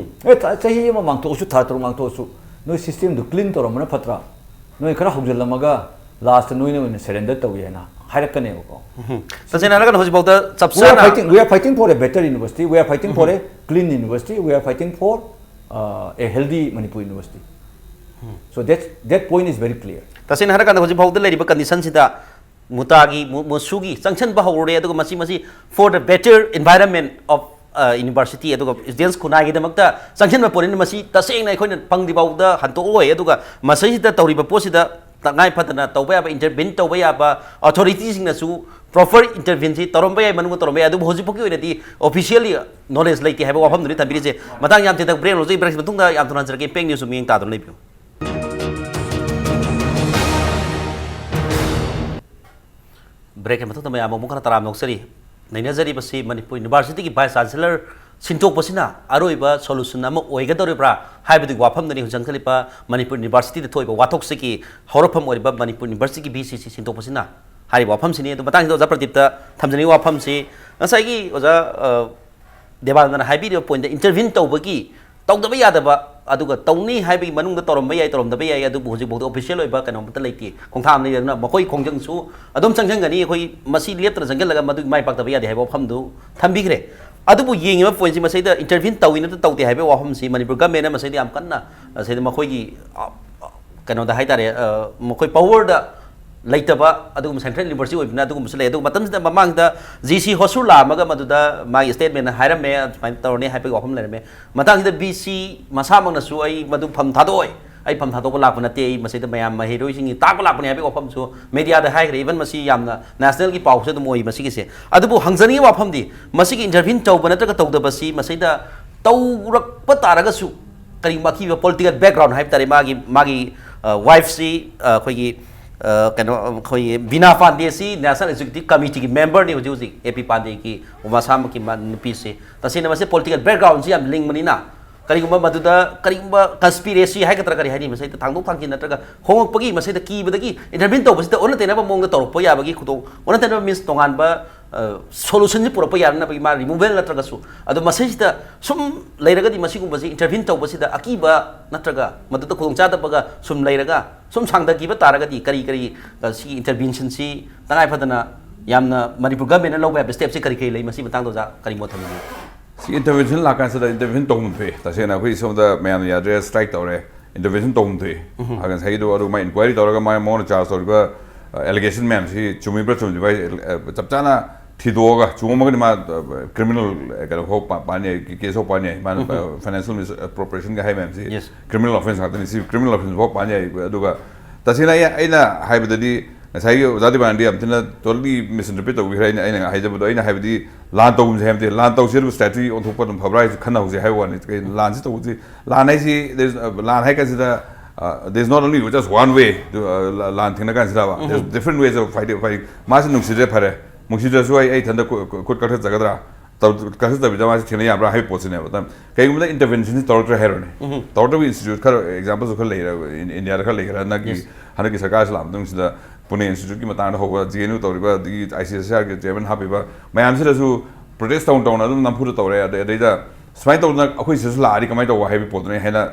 ꯑꯦ, ꯊ- ꯆꯍꯤ ꯑꯃ ꯃꯥꯡꯊꯣꯛꯑꯁꯨ, ꯊꯥ ꯇꯔꯨꯛ ꯃꯥꯡꯊꯣꯛꯑꯁꯨ, ꯅꯣꯏ ꯁꯤꯁꯇꯦꯝꯗꯨ ꯀ꯭ꯂꯤꯟ ꯇꯧꯔꯝꯕꯅ ꯐꯠꯇ꯭ꯔꯥ? ꯅꯣꯏ ꯈꯔ ꯍꯧꯖꯤꯜꯂꯝꯃꯒ ꯂꯥꯁꯇ ꯅꯣꯏꯅ ꯑꯣꯏꯅ ꯁꯔꯦꯟꯗꯔ ꯇꯧꯏ ꯍꯥꯏꯅ ꯍꯥꯏꯔꯛꯀꯅꯦꯕꯀꯣ꯫ ꯇꯁꯦꯡꯅ ꯍꯥꯏꯔꯒꯥꯟꯗ ꯍꯧꯖꯤꯛꯐꯥꯎꯗ ꯆꯞ We are ꯆꯥꯅ fighting, we are fighting for a better university, we are fighting for a clean university, we are fighting for, uh, a healthy Manipur university. So that, that point is very clear. ꯇꯁꯦꯡꯅ ꯍꯥꯏꯔꯀꯥꯟꯗ ꯍꯧꯖꯤꯛꯐꯥꯎꯗ ꯂꯩꯔꯤꯕ ꯀꯟꯗꯤꯁꯟꯁꯤꯗ ꯃꯨꯇꯥꯒꯤ, ꯃꯨ- ꯃꯨꯁꯨꯒꯤ ꯆꯪꯁꯤꯟꯕ ꯍꯧꯔꯦ, ꯑꯗꯨꯒ ꯃꯁꯤ, ꯃꯁꯤ for the better environment of, uh, university, ꯑꯗꯨꯒ students ꯈꯨꯟꯅꯥꯏꯒꯤꯗꯃꯛꯇ ꯆꯪꯁꯤꯟꯕ ꯄꯣꯠꯅꯤꯅ ꯃꯁꯤ ꯇꯁꯦꯡꯅ ꯑꯩꯈꯣꯏꯅ ꯐꯪꯗ꯭ꯔꯤꯐꯥꯎꯗ ꯍꯟꯇꯣꯛꯑꯣꯏ꯫ ꯑꯗꯨꯒ ꯃꯁꯤꯁꯤꯗ ꯇꯧꯔꯤꯕ ꯄꯣꯠꯁꯤꯗ ꯇꯉꯥꯏ ꯐꯗꯅ ꯇꯧꯕ ꯌꯥꯕ, ꯏꯟꯇꯔꯚꯤꯟ ꯇꯧꯕ ꯌꯥꯕ ꯑꯣꯊꯣꯔꯤꯇꯤꯁꯤꯡꯅꯁꯨ ꯄ꯭ꯔꯣꯄꯔ ꯏꯟꯇꯔꯚꯤꯟꯁꯤ ꯇꯧꯔꯝꯕ ꯌꯥꯏ, ꯃꯅꯨꯡꯗ ꯇꯧꯔꯝꯕ ꯌꯥꯏ, ꯑꯗꯨꯕꯨ ꯍꯧꯖꯤꯛꯐꯥꯎꯒꯤ ꯑꯣꯏꯅꯗꯤ ꯑꯣꯐꯤꯁꯤꯌꯦꯜꯂꯤ ꯅꯣꯂꯦꯖ ꯂꯩꯇꯦ ꯍꯥꯏꯕ ꯋꯥꯐꯝꯗꯨꯅꯤ ꯊꯝꯕꯤꯔꯤꯁꯦ꯫ ꯃꯇꯥꯡ ꯌꯥꯝ ꯇꯦꯟꯅ ꯕ꯭ꯔꯦꯛ ꯂꯧꯖꯩ꯫ ꯕ꯭ꯔꯦꯛꯀꯤ ꯃꯇꯨꯡꯗ ꯌꯥꯝ ꯊꯨꯅ ꯍꯟꯖꯔꯛꯀꯦ꯫ ꯏꯝꯄꯦꯛ ꯅ꯭ꯌꯨꯁ ꯃꯤꯠꯌꯦꯡ ꯇꯥꯗꯨꯅ ꯂꯩꯕꯤꯌꯨ꯫ ꯕ꯭ꯔꯦꯛꯀꯤ ꯃꯇꯨꯡꯗ ꯃꯌꯥꯝ ꯑꯃꯨꯛ ꯈꯔ ꯇꯔꯥꯝꯅ ꯑꯣꯛꯆꯔꯤ꯫ ꯅꯩꯅꯖꯔꯤꯕꯁꯤ ꯃꯅꯤꯄꯨꯔ ꯌꯨꯅꯤꯚꯔꯁꯤꯇꯤꯒꯤ ꯚꯥꯏꯁ ꯆꯥꯟꯁꯦꯂꯔ ꯁꯤꯟꯗꯣꯛꯄꯁꯤꯅ ꯑꯔꯣꯏꯕ ꯁꯣꯂꯨꯁꯟ ꯑꯃ ꯑꯣꯏꯒꯗꯧꯔꯤꯕ꯭ꯔꯥ ꯍꯥꯏꯕꯗꯨꯒꯤ ꯋꯥꯐꯝꯗꯅꯤ ꯍꯧꯖꯤꯛ ꯆꯪꯁꯤꯜꯂꯤꯕ ꯃꯅꯤꯄꯨꯔ ꯌꯨꯅꯤꯚꯔꯁꯤꯇꯤꯗ ꯊꯣꯛꯏꯕ ꯋꯥꯊꯣꯛꯁꯤꯒꯤ ꯍꯧꯔꯛꯐꯝ ꯑꯣꯏꯔꯤꯕ ꯃꯅꯤꯄꯨꯔ ꯌꯨꯅꯤꯚꯔꯁꯤꯇꯤꯒꯤ ꯚꯤ ꯁꯤ ꯁꯤ ꯁꯤꯟꯗꯣꯛꯄꯁꯤꯅ ꯍꯥꯏꯔꯤꯕ ꯋꯥꯐꯝꯁꯤꯅꯤ꯫ ꯑꯗꯨ ꯃꯇꯥꯡꯁꯤꯗ ꯑꯣꯖꯥ ꯄ꯭ꯔꯗꯤꯞꯇ ꯊꯝꯖꯅꯤꯡꯉꯤ ꯋꯥꯐꯝꯁꯤ, ꯉꯁꯥꯏꯒꯤ ꯑꯣꯖꯥ, ꯑ, ꯗꯦꯕꯥꯅꯟꯗꯅ ꯍꯥꯏꯕꯤꯔꯤꯕ ꯄꯣꯏꯟꯠꯇ ꯏꯟꯇꯔꯚꯤꯟ ꯇꯧꯕꯒꯤ ꯇꯧꯗꯕ ꯌꯥꯗꯕ, ꯑꯗꯨꯒ ꯇꯧꯅꯤ ꯍꯥꯏꯕꯒꯤ ꯃꯅꯨꯡꯗ ꯇꯧꯔꯝꯕ ꯌꯥꯏ, ꯇꯧꯔꯝꯗꯕ ꯌꯥꯏ, ꯑꯗꯨꯕꯨ ꯍꯧꯖꯤꯛꯐꯥꯎꯗ ꯑꯣꯐꯤꯁꯤꯌꯦꯜ ꯑꯣꯏꯕ ꯀꯩꯅꯣꯝꯇ ꯂꯩꯇꯦ꯫ ꯈꯣꯡꯊꯥꯡ ꯑꯃꯅꯤ, ꯑꯗꯨꯅ ꯃꯈꯣꯏ ꯈꯣꯡꯖꯪꯁꯨ ꯑꯗꯨꯝ ꯆꯪꯁꯤꯟꯒꯅꯤ꯫ ꯑꯩꯈꯣꯏ ꯃꯁꯤ ꯂꯦꯞꯇꯅ ꯆꯪꯁꯤꯜꯂꯒ ꯃꯗꯨꯒꯤ ꯃꯥꯏ ꯄꯥꯛꯇꯕ ꯌꯥꯗꯦ ꯍꯥꯏꯕ ꯋꯥꯐꯝꯗꯨ ꯊꯝꯕꯤꯈ꯭ꯔꯦ꯫ ꯑꯗꯨꯕꯨ ꯌꯦꯡꯉꯤꯕ ꯄꯣꯏꯟꯠꯁꯤ ꯃꯁꯤꯗ ꯏꯟꯇꯔꯚꯤꯟ ꯇꯧꯏ ꯅꯠꯇ꯭ꯔ ꯇꯧꯗꯦ ꯍꯥꯏꯕꯒꯤ ꯋꯥꯐꯝꯁꯤ ꯃꯅꯤꯄꯨꯔ ꯒꯃꯦꯟꯅ ꯃꯁꯤꯗ ꯌꯥꯝ ꯀꯟꯅ ꯃꯁꯤꯗ ꯃꯈꯣꯏꯒꯤ, ꯑ, ꯑ, ꯀꯩꯅꯣꯗ ꯍꯥꯏꯇꯥꯔꯦ, ꯑ, ꯃꯈꯣꯏ ꯄꯋꯔꯗ ꯂꯩꯇꯕ ꯑꯗꯨꯒꯨꯝꯕ ꯁꯦꯟꯇ꯭ꯔꯦꯜ ꯌꯨꯅꯤꯚꯔꯁꯤꯇꯤ ꯑꯣꯏꯕꯅ ꯑꯗꯨꯒꯨꯝꯕꯁꯨ ꯂꯩ꯫ ꯑꯗꯨꯒ ꯃꯇꯝꯁꯤꯗ ꯃꯃꯥꯡꯗ ꯖꯤ ꯁꯤ ꯍꯣꯁꯨꯔ ꯂꯥꯛꯑꯝꯃꯒ ꯃꯗꯨꯗ ꯃꯥꯒꯤ ꯁ꯭ꯇꯦꯠꯃꯦꯟ ꯍꯥꯏꯔꯝꯃꯦ, ꯁꯨꯃꯥꯏꯅ ꯇꯧꯔꯅꯤ ꯍꯥꯏꯕꯒꯤ ꯋꯥꯐꯝ ꯂꯩꯔꯝꯃꯦ꯫ ꯃꯇꯥꯡꯁꯤꯗ ꯚꯤ ꯁꯤ ꯃꯁꯥꯃꯛꯅꯁꯨ ꯑꯩ ꯃꯗꯨ ꯐꯝ ꯊꯥꯗꯣꯛꯑꯣꯏ, ꯑꯩ ꯐꯝ ꯊꯥꯗꯣꯛꯄ ꯂꯥꯛꯄ ꯅꯠꯇꯦ, ꯑꯩ ꯃꯁꯤꯗ ꯃꯌꯥꯝ ꯃꯍꯩꯔꯣꯏꯁꯤꯡꯒꯤ ꯇꯥꯛꯄ ꯂꯥꯛꯄꯅꯦ ꯍꯥꯏꯕꯒꯤ ꯋꯥꯐꯝꯁꯨ ꯃꯦꯗꯤꯌꯥꯗ ꯍꯥꯏꯈ꯭ꯔꯦ꯫ ꯏꯚꯟ ꯃꯁꯤ ꯌꯥꯝꯅ ꯅꯦꯁꯅꯦꯜꯒꯤ ꯄꯥꯎꯁꯨ ꯑꯗꯨꯝ ꯑꯣꯏ ꯃꯁꯤꯒꯤꯁꯦ꯫ ꯑꯗꯨꯕꯨ ꯍꯪꯖꯅꯤꯡꯉꯤꯕ ꯋꯥꯐꯝꯗꯤ, ꯃꯁꯤꯒꯤ ꯏꯟꯇꯔꯚꯤꯟ ꯇꯧꯕ ꯅꯠꯇ꯭ꯔꯒ ꯇꯧꯗꯕꯁꯤ ꯃꯁꯤꯗ ꯇꯧꯔꯛꯄ ꯇꯥꯔꯒꯁꯨ, ꯀꯔꯤꯒꯨꯝꯕ ꯑꯀꯤꯕ ꯄꯣꯂꯤꯇꯤꯀꯦꯜ ꯕꯦꯛꯒ꯭ꯔꯥꯎꯟ ꯍꯥꯏꯕ ꯇꯥꯔꯦ, ꯃꯥꯒꯤ, ꯃꯥꯒꯤ ꯋꯥꯏꯐꯁꯤ ꯑꯩꯈꯣꯏꯒꯤ, ꯀꯩꯅꯣ, ꯑꯩꯈꯣꯏꯒꯤ ꯕꯤꯅꯥ ꯄꯥꯟꯗꯦꯁꯤ ꯅꯦꯁꯅꯦꯜ ꯑꯦꯛꯖꯤꯀ꯭ꯌꯨꯇꯤꯚ ꯀꯃꯤꯇꯤꯒꯤ ꯃꯦꯝꯕꯔꯅꯤ ꯍꯧꯖꯤꯛ ꯍꯧꯖꯤꯛ, ꯑꯦ ꯄꯤ ꯄꯥꯟꯗꯦꯒꯤ ꯃꯁꯥꯃꯛꯀꯤ ꯃ-, ꯅꯨꯄꯤꯁꯤ꯫ ꯇꯁꯦꯡꯅ ꯃꯁꯤ ꯄꯣꯂꯤꯇꯤꯀꯦꯜ ꯕꯦꯛꯒ꯭ꯔꯥꯎꯟꯁꯤ ꯌꯥꯝ ꯂꯤꯡꯕꯅꯤꯅ, ꯀꯔꯤꯒꯨꯝꯕ ꯃꯗꯨꯗ ꯀꯔꯤꯒꯨꯝꯕ ꯀꯟꯁꯄꯤꯔꯦꯁꯤ ꯍꯥꯏꯒꯗ꯭ꯔꯥ ꯀꯔꯤ ꯍꯥꯏꯅꯤ, ꯃꯁꯤꯗ ꯊꯥꯡꯗꯣꯛ ꯊꯥꯡꯖꯤꯟ ꯅꯠꯇ꯭ꯔꯒ ꯍꯣꯡꯉꯛꯄꯒꯤ ꯃꯁꯤꯗ ꯀꯤꯕꯗꯒꯤ ꯏꯟꯇꯔꯚꯤꯟ ꯇꯧꯕꯁꯤꯗ ꯑꯣꯟꯅ ꯇꯩꯅꯕ ꯃꯑꯣꯡꯗ ꯇꯧꯔꯛꯄ ꯌꯥꯕꯒꯤ ꯈꯨꯗꯣꯡ, ꯑꯣꯟꯅ ꯇꯩꯅꯕ ꯃꯤꯟꯁ ꯇꯣꯉꯥꯟꯕ ꯁꯣꯂꯨꯁꯟꯁꯤ ꯄꯨꯔꯛꯄ ꯌꯥꯅꯅꯕꯒꯤ ꯃꯥ ꯔꯤꯃꯨꯚꯦꯜ ꯅꯠꯇ꯭ꯔꯒꯁꯨ꯫ ꯑꯗꯣ ꯃꯁꯤꯁꯤꯗ ꯁꯨꯝ ꯂꯩꯔꯒꯗꯤ, ꯃꯁꯤꯒꯨꯝꯕꯁꯤ ꯏꯟꯇꯔꯚꯤꯟ ꯇꯧꯕꯁꯤꯗ ꯑꯀꯤꯕ ꯅꯠꯇ꯭ꯔꯒ ꯃꯗꯨꯗ ꯈꯨꯗꯣꯡꯆꯥꯗꯕꯒ ꯁꯨꯝ ꯂꯩꯔꯒ ꯁꯨꯝ ꯁꯥꯡꯊꯈꯤꯕ ꯇꯥꯔꯒꯗꯤ ꯀꯔꯤ ꯀꯔꯤ, ꯑ, ꯁꯤꯒꯤ ꯏꯟꯇꯔꯚꯦꯟꯁꯟꯁꯤ ꯇꯉꯥꯏ ꯐꯗꯅ ꯌꯥꯝꯅ ꯃꯅꯤꯄꯨꯔ ꯒꯚꯔꯟꯃꯦꯟꯅ ꯂꯧꯕ ꯌꯥꯕ ꯁ꯭ꯇꯦꯞꯁꯤ ꯀꯔꯤ ꯀꯔꯤ ꯂꯩ? ꯃꯁꯤ ꯃꯇꯥꯡꯗ ꯑꯣꯖꯥ ꯀꯔꯤ ꯃꯣꯠ ꯊꯝꯕꯤꯅꯤꯡꯉꯤ? ꯁꯤ ꯏꯟꯇꯔꯚꯦꯟꯁꯟ ꯂꯥꯛꯀꯥꯟꯁꯤꯗ ꯏꯟꯇꯔꯚꯦꯟꯁꯟ ꯇꯧꯐꯝ ꯊꯣꯛꯑꯦ꯫ ꯇꯁꯦꯡꯅ ꯑꯩꯈꯣꯏ ꯁꯣꯝꯗ ꯃꯌꯥꯝꯅ ꯌꯥꯗ꯭ꯔꯦ, ꯁ꯭ꯇ꯭ꯔꯥꯏꯛ ꯇꯧꯔꯦ, ꯏꯟꯇꯔꯚꯦꯟꯁꯟ ꯇꯧꯐꯝ ꯊꯣꯛꯑꯦ꯫ ꯑ, ꯉꯁꯥꯏꯒꯤꯗꯣ ꯑꯗꯨ ꯃꯥ ꯏꯟꯀ꯭ꯋꯥꯏꯔꯤ ꯇꯧꯔꯒ ꯃꯥ, ꯃꯉꯣꯟꯗ ꯆꯥꯔꯖ ꯇꯧꯔꯤꯕ, ꯑ, ꯑꯦꯂꯤꯒꯦꯁꯟ ꯃꯌꯥꯝꯁꯤ ꯆꯨꯝꯃꯤꯕ꯭ꯔꯥ ꯆꯨꯝꯗ꯭ꯔꯤꯕ꯭ꯔꯥ ꯍꯥꯏꯁꯦ, ꯑ, ꯆꯞ ꯆꯥꯅ ꯊꯤꯗꯣꯛꯑꯒ ꯆꯨꯝꯃꯝꯃꯒꯗꯤ ꯃꯥ, ꯑ, ꯀ꯭ꯔꯤꯃꯤꯅꯦꯜ, ꯑ, ꯀꯩꯅꯣ ꯐꯥꯎ ꯄꯥ-, ꯄꯥꯅꯤ ꯌꯥꯏ, ꯀꯦꯁ ꯐꯥꯎ ꯄꯥꯅꯤ ꯌꯥꯏ꯫ ꯃꯥꯅ, ꯑ, ꯐꯥꯏꯅꯥꯟꯁꯤꯌꯦꯜ ꯃꯤꯁꯑꯦꯄ꯭ꯔꯣꯄ꯭ꯔꯤꯌꯦꯁꯟꯒ ꯍꯥꯏ ꯃꯌꯥꯝꯁꯤ ꯀ꯭ꯔꯤꯃꯤꯅꯦꯜ ꯑꯣꯐꯦꯟꯁ ꯉꯥꯛꯇꯅꯤ꯫ ꯁꯤ ꯀ꯭ꯔꯤꯃꯤꯅꯦꯜ ꯑꯣꯐꯦꯟꯁ ꯐꯥꯎ ꯄꯥꯅꯤ ꯌꯥꯏ꯫ ꯑꯗꯨꯒ ꯇꯁꯦꯡꯅ ꯑꯩ, ꯑꯩꯅ ꯍꯥꯏꯕꯗꯗꯤ ꯉꯁꯥꯏꯒꯤ ꯑꯣꯖꯥ ꯗꯤꯄꯥꯟꯗꯤ ꯌꯥꯝ ꯊꯤꯅ ꯇꯣꯇꯂꯤ ꯃꯤꯁꯏꯟꯇꯔꯄ꯭ꯔꯤꯠ ꯇꯧꯕꯤꯈ꯭ꯔꯦ꯫ ꯑꯩꯅ, ꯑꯩꯅ ꯍꯥꯏꯖꯕꯗꯣ, ꯑꯩꯅ ꯍꯥꯏꯕꯗꯤ ꯂꯥꯟ ꯇꯧꯒꯨꯝꯁꯦ ꯍꯥꯏꯕꯗꯤ, ꯂꯥꯟ ꯇꯧꯁꯦ ꯍꯥꯏꯕ ꯁ꯭ꯇ꯭ꯔꯦꯇꯦꯖꯤ ꯑꯣꯟꯊꯣꯛꯄ ꯑꯗꯨꯝ ꯐꯕ꯭ꯔꯥ ꯍꯥꯏꯁꯨ ꯈꯟꯅꯍꯧꯁꯦ ꯍꯥꯏꯕ ꯋꯥꯅꯤ꯫ ꯀꯩ ꯂꯥꯟꯁꯤ ꯇꯧꯕꯁꯤ, ꯂꯥꯟ ꯍꯥꯏꯁꯤ, there is, ꯂꯥꯟ ꯍꯥꯏ ꯀꯥꯟꯁꯤꯗ, uh, there is not only just one way to, uh, ꯂꯥꯟ ꯊꯦꯡꯅ ꯀꯥꯟꯁꯤꯗ, there is different ways of fighting, fighting. ꯃꯥꯁꯤ ꯅꯨꯡꯁꯤꯗ꯭ꯔꯦ, ꯐꯔꯦ, ꯅꯨꯡꯁꯤꯗ꯭ꯔꯁꯨ ꯑꯩ, ꯑꯩ ꯏꯊꯟꯗ ꯈꯨ-, ꯈꯨ-, ꯈꯨꯠ ꯀꯛꯊꯠꯆꯒꯗ꯭ꯔꯥ? ꯇꯧ-, ꯀꯛꯊꯠꯇꯕꯤꯗ ꯃꯥꯁꯤ ꯊꯦꯡꯅ ꯌꯥꯕ꯭ꯔꯥ ꯍꯥꯏꯕ ꯄꯣꯠꯁꯤꯅꯦꯕ꯫ ꯀꯩꯒꯨꯝꯕꯗ ꯏꯟꯇꯔꯚꯦꯟꯁꯟꯁꯤ ꯇꯧꯔꯛꯇ꯭ꯔꯦ ꯍꯥꯏꯔꯣꯅꯦ꯫ ꯇꯧꯔꯛꯇꯕ ꯏꯟꯁꯇꯤꯇ꯭ꯌꯨꯠ ꯈꯔ, ꯑꯦꯛꯖꯥꯝꯄꯜꯁꯨ ꯈꯔ ꯂꯩꯔꯦ, ꯏꯟ-, ꯏꯟꯗꯤꯌꯥꯗ ꯈꯔ ꯂꯩꯈ꯭ꯔꯦ꯫ ꯍꯟꯗꯛꯀꯤ, ꯍꯟꯗꯛꯀꯤ ꯁꯔꯀꯥꯔꯁꯤ ꯂꯥꯛꯄ ꯃꯇꯨꯡꯁꯤꯗ ꯄꯨꯅꯦ ꯏꯟꯁꯇꯤꯇ꯭ꯌꯨꯠꯀꯤ ꯃꯇꯥꯡꯗ ꯍꯧꯕ, ꯖꯤ ꯑꯦꯟ ꯌꯨ ꯇꯧꯔꯤꯕ, ꯑꯗꯒꯤ ꯑꯥꯏ ꯁꯤ ꯑꯦꯁ ꯑꯥꯔꯒꯤ ꯆꯤꯌꯔꯃꯦꯟ ꯍꯥꯞꯄꯤꯕ ꯃꯌꯥꯝꯁꯤꯗꯁꯨ ꯄ꯭ꯔꯣꯇꯦꯁ ꯇꯧꯅ ꯇꯧꯅ ꯑꯗꯨꯝ ꯅꯝꯐꯨꯗ ꯇꯧꯔꯦ꯫ ꯑꯗꯩ, ꯑꯗꯩꯗ ꯁꯨꯃꯥꯏꯅ ꯇꯧꯗꯅ ꯑꯩꯈꯣꯏ ꯁꯤꯗꯁꯨ ꯂꯥꯛꯑꯗꯤ ꯀꯃꯥꯏꯅ ꯇꯧꯕ ꯍꯥꯏꯕꯒꯤ ꯄꯣꯠꯇꯨꯅꯤ ꯍꯥꯏꯅ,